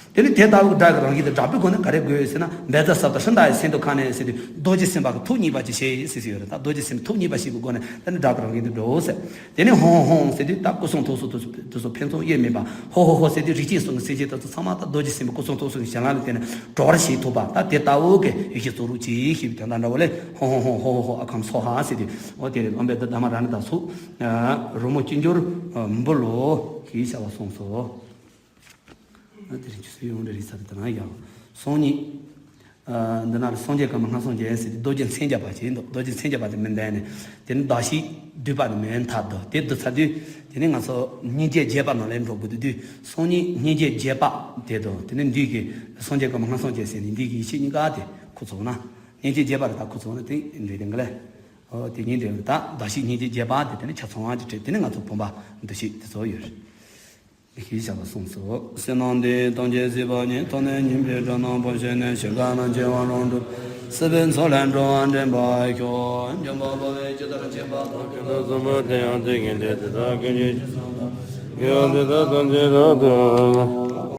དེ་ནི་དེ་ལྟ་བུའི་སྒྲ་གི་རང་བཞིན་དེ་སྒྲོག་པའི་སྒོ་ནས་ག་རེ་དགོས་ཟེར་ན། བཛྲ་ས་བཏུ་ཧྲྀ་ཏ་ཡ་སིནྡྷུ་ཁ་ནེ་ཟེར་དུས་རྡོ་རྗེ་སེམས་དཔའ་གི་ཐུགས་མཉེས་པ་ཅིག་བྱེད་ཟེར་ཟེར་ཡོད་རེད། ད་རྡོ་རྗེ་སེམས་ཐུགས་མཉེས་པ་ཞིག་གི་སྒོ་ནས་དེ་ནི་སྒྲ་གི་རང་བཞིན་དེ་སྒྲོག་ཟེར། དེ་ནི་ཧོང་ཧོང་ཟེར་དུས་ད་སྐུ་གསུང་ཐུགས་སུ་དུ་དུ་སོ་ཕན་ཚུན་དབྱེར་མེད་པ། ཧོ་ཧོ་ཧོ་ཟེར་དུས་རིགས་ཅན་གསུམ་གྱི་སེམས་ཅན་དེ་ཚོ་ཚང་མ་ད་རྡོ་རྗེ་སེམས་དཔའ་སྐུ་གསུང་ཐུགས་སུ་གཞན་ལ་ལ་བརྟེན་ནས་གྲོལ་བར་བྱེད་ཐུབ་པ། ད་དེ་ལྟ་བུ་གི་ཡེ་ཤེས་རྫོགས་རོགས་གྱིས་ཞེས་པའི་དོན་དག་འདྲ་བོ་ལས། ཧོང་ཧོང་ཧོང་ཧོ་ཧོ་ཧོ་ཨ་ཁམ་སོ་ཧ་ཟེར་དུས་འོ་དེ་རེད། ཨམ་བཛྲ་དྷརྨ་རཱ་ནི་ཏ་སོགས་རོལ་མོ་ཅི་འབྱོར་འབུལ་ལོ་ཞེས་བྱ་བ་གསུངས་སོ། དེ་རིང་ཆུ་ཚོད་ཡོངས་འབྲེལ་རེད་ས་དེ་ན་ཡང་སང་ཉིན། འདི་ན་སངས་རྒྱས་ཀརྨ་སྔགས་སངས་རྒྱས་ཟེར་ཏེ་རྡོ་རྗེ་མཚན་བརྒྱ་པ་ཞིག་འདུག་རྡོ་རྗེ་མཚན་བརྒྱ་པ་དེ་མི་འདན་ནས་དེ་ནི་གདགས་གཞི་བསྡུས་པ་ནི་མེད་མཐའ་འདུག་དེ་བསྡུ་ཚར་དུས་དེ་ནི་ང་ཚོ་སྙིང་རྗེ་རྒྱས་པ་ནང་ལས་འགྲོ་དགོས་དུས་དུས་སང་ཉིན་སྙིང་རྗེ་རྒྱས་པ་དེ་དང་དེ་ནི་འདི་གི་སངས་རྒྱས་ཀརྨ་སྔགས་སངས་རྒྱས་ཟེར་ནས་འདི་གི་ཡེ་ཤེས་གཉིས་ཀ་དེ་ཁུ་ཚུགས་ན་སྙིང་རྗེ་རྒྱས་པ་རེད། ད་ཁུ་ཚུགས་ན་དེ་འདྲའི་དེ་འགའ་ལས་ཨོ་དེ་གཉིས་འདྲ་ད་གདགས་གཞི་སྙིང་རྗེ་རྒྱས་པ་དེ་དེ་ནི་ཆ་ཚང་བ་གྱི་གྲས་དེ་ནི་ང་ཚོ་བུམ་པ་འདུ་ཤེས་དེ་ཚོ་ཡོད་རེད། ཞེས་བྱ་བ་གསུངས་སོ། བསོད་ནམས་འདི་ཡིས་ཐམས་ཅད་གཟིགས་པ་ཉིད། ཐོབ་ནས་ཉེས་པའི་དགྲ་རྣམས་ཕམ་བྱས་ནས། ཞིང་ཁམས་ན་སྐྱེ་བ་རང་གྲོལ། སྲིད་པའི་མཚོ་ལས་འགྲོ་བ་འདྲེན་པར་ཤོག་འཇམ་དཔལ་དཔའ་བོས་ཇི་ལྟར་མཁྱེན་པ་དང་། ཁྱེད་དང་སྲུང་མ་དེ་ཡང་དེ་བཞིན་ཏེ། དེ་དག་ཀུན་གྱི་རྗེས་སུ་བདག་སློབ་ཅིང་། དེ་དག་ཐམས་ཅད་རབ་ཏུ་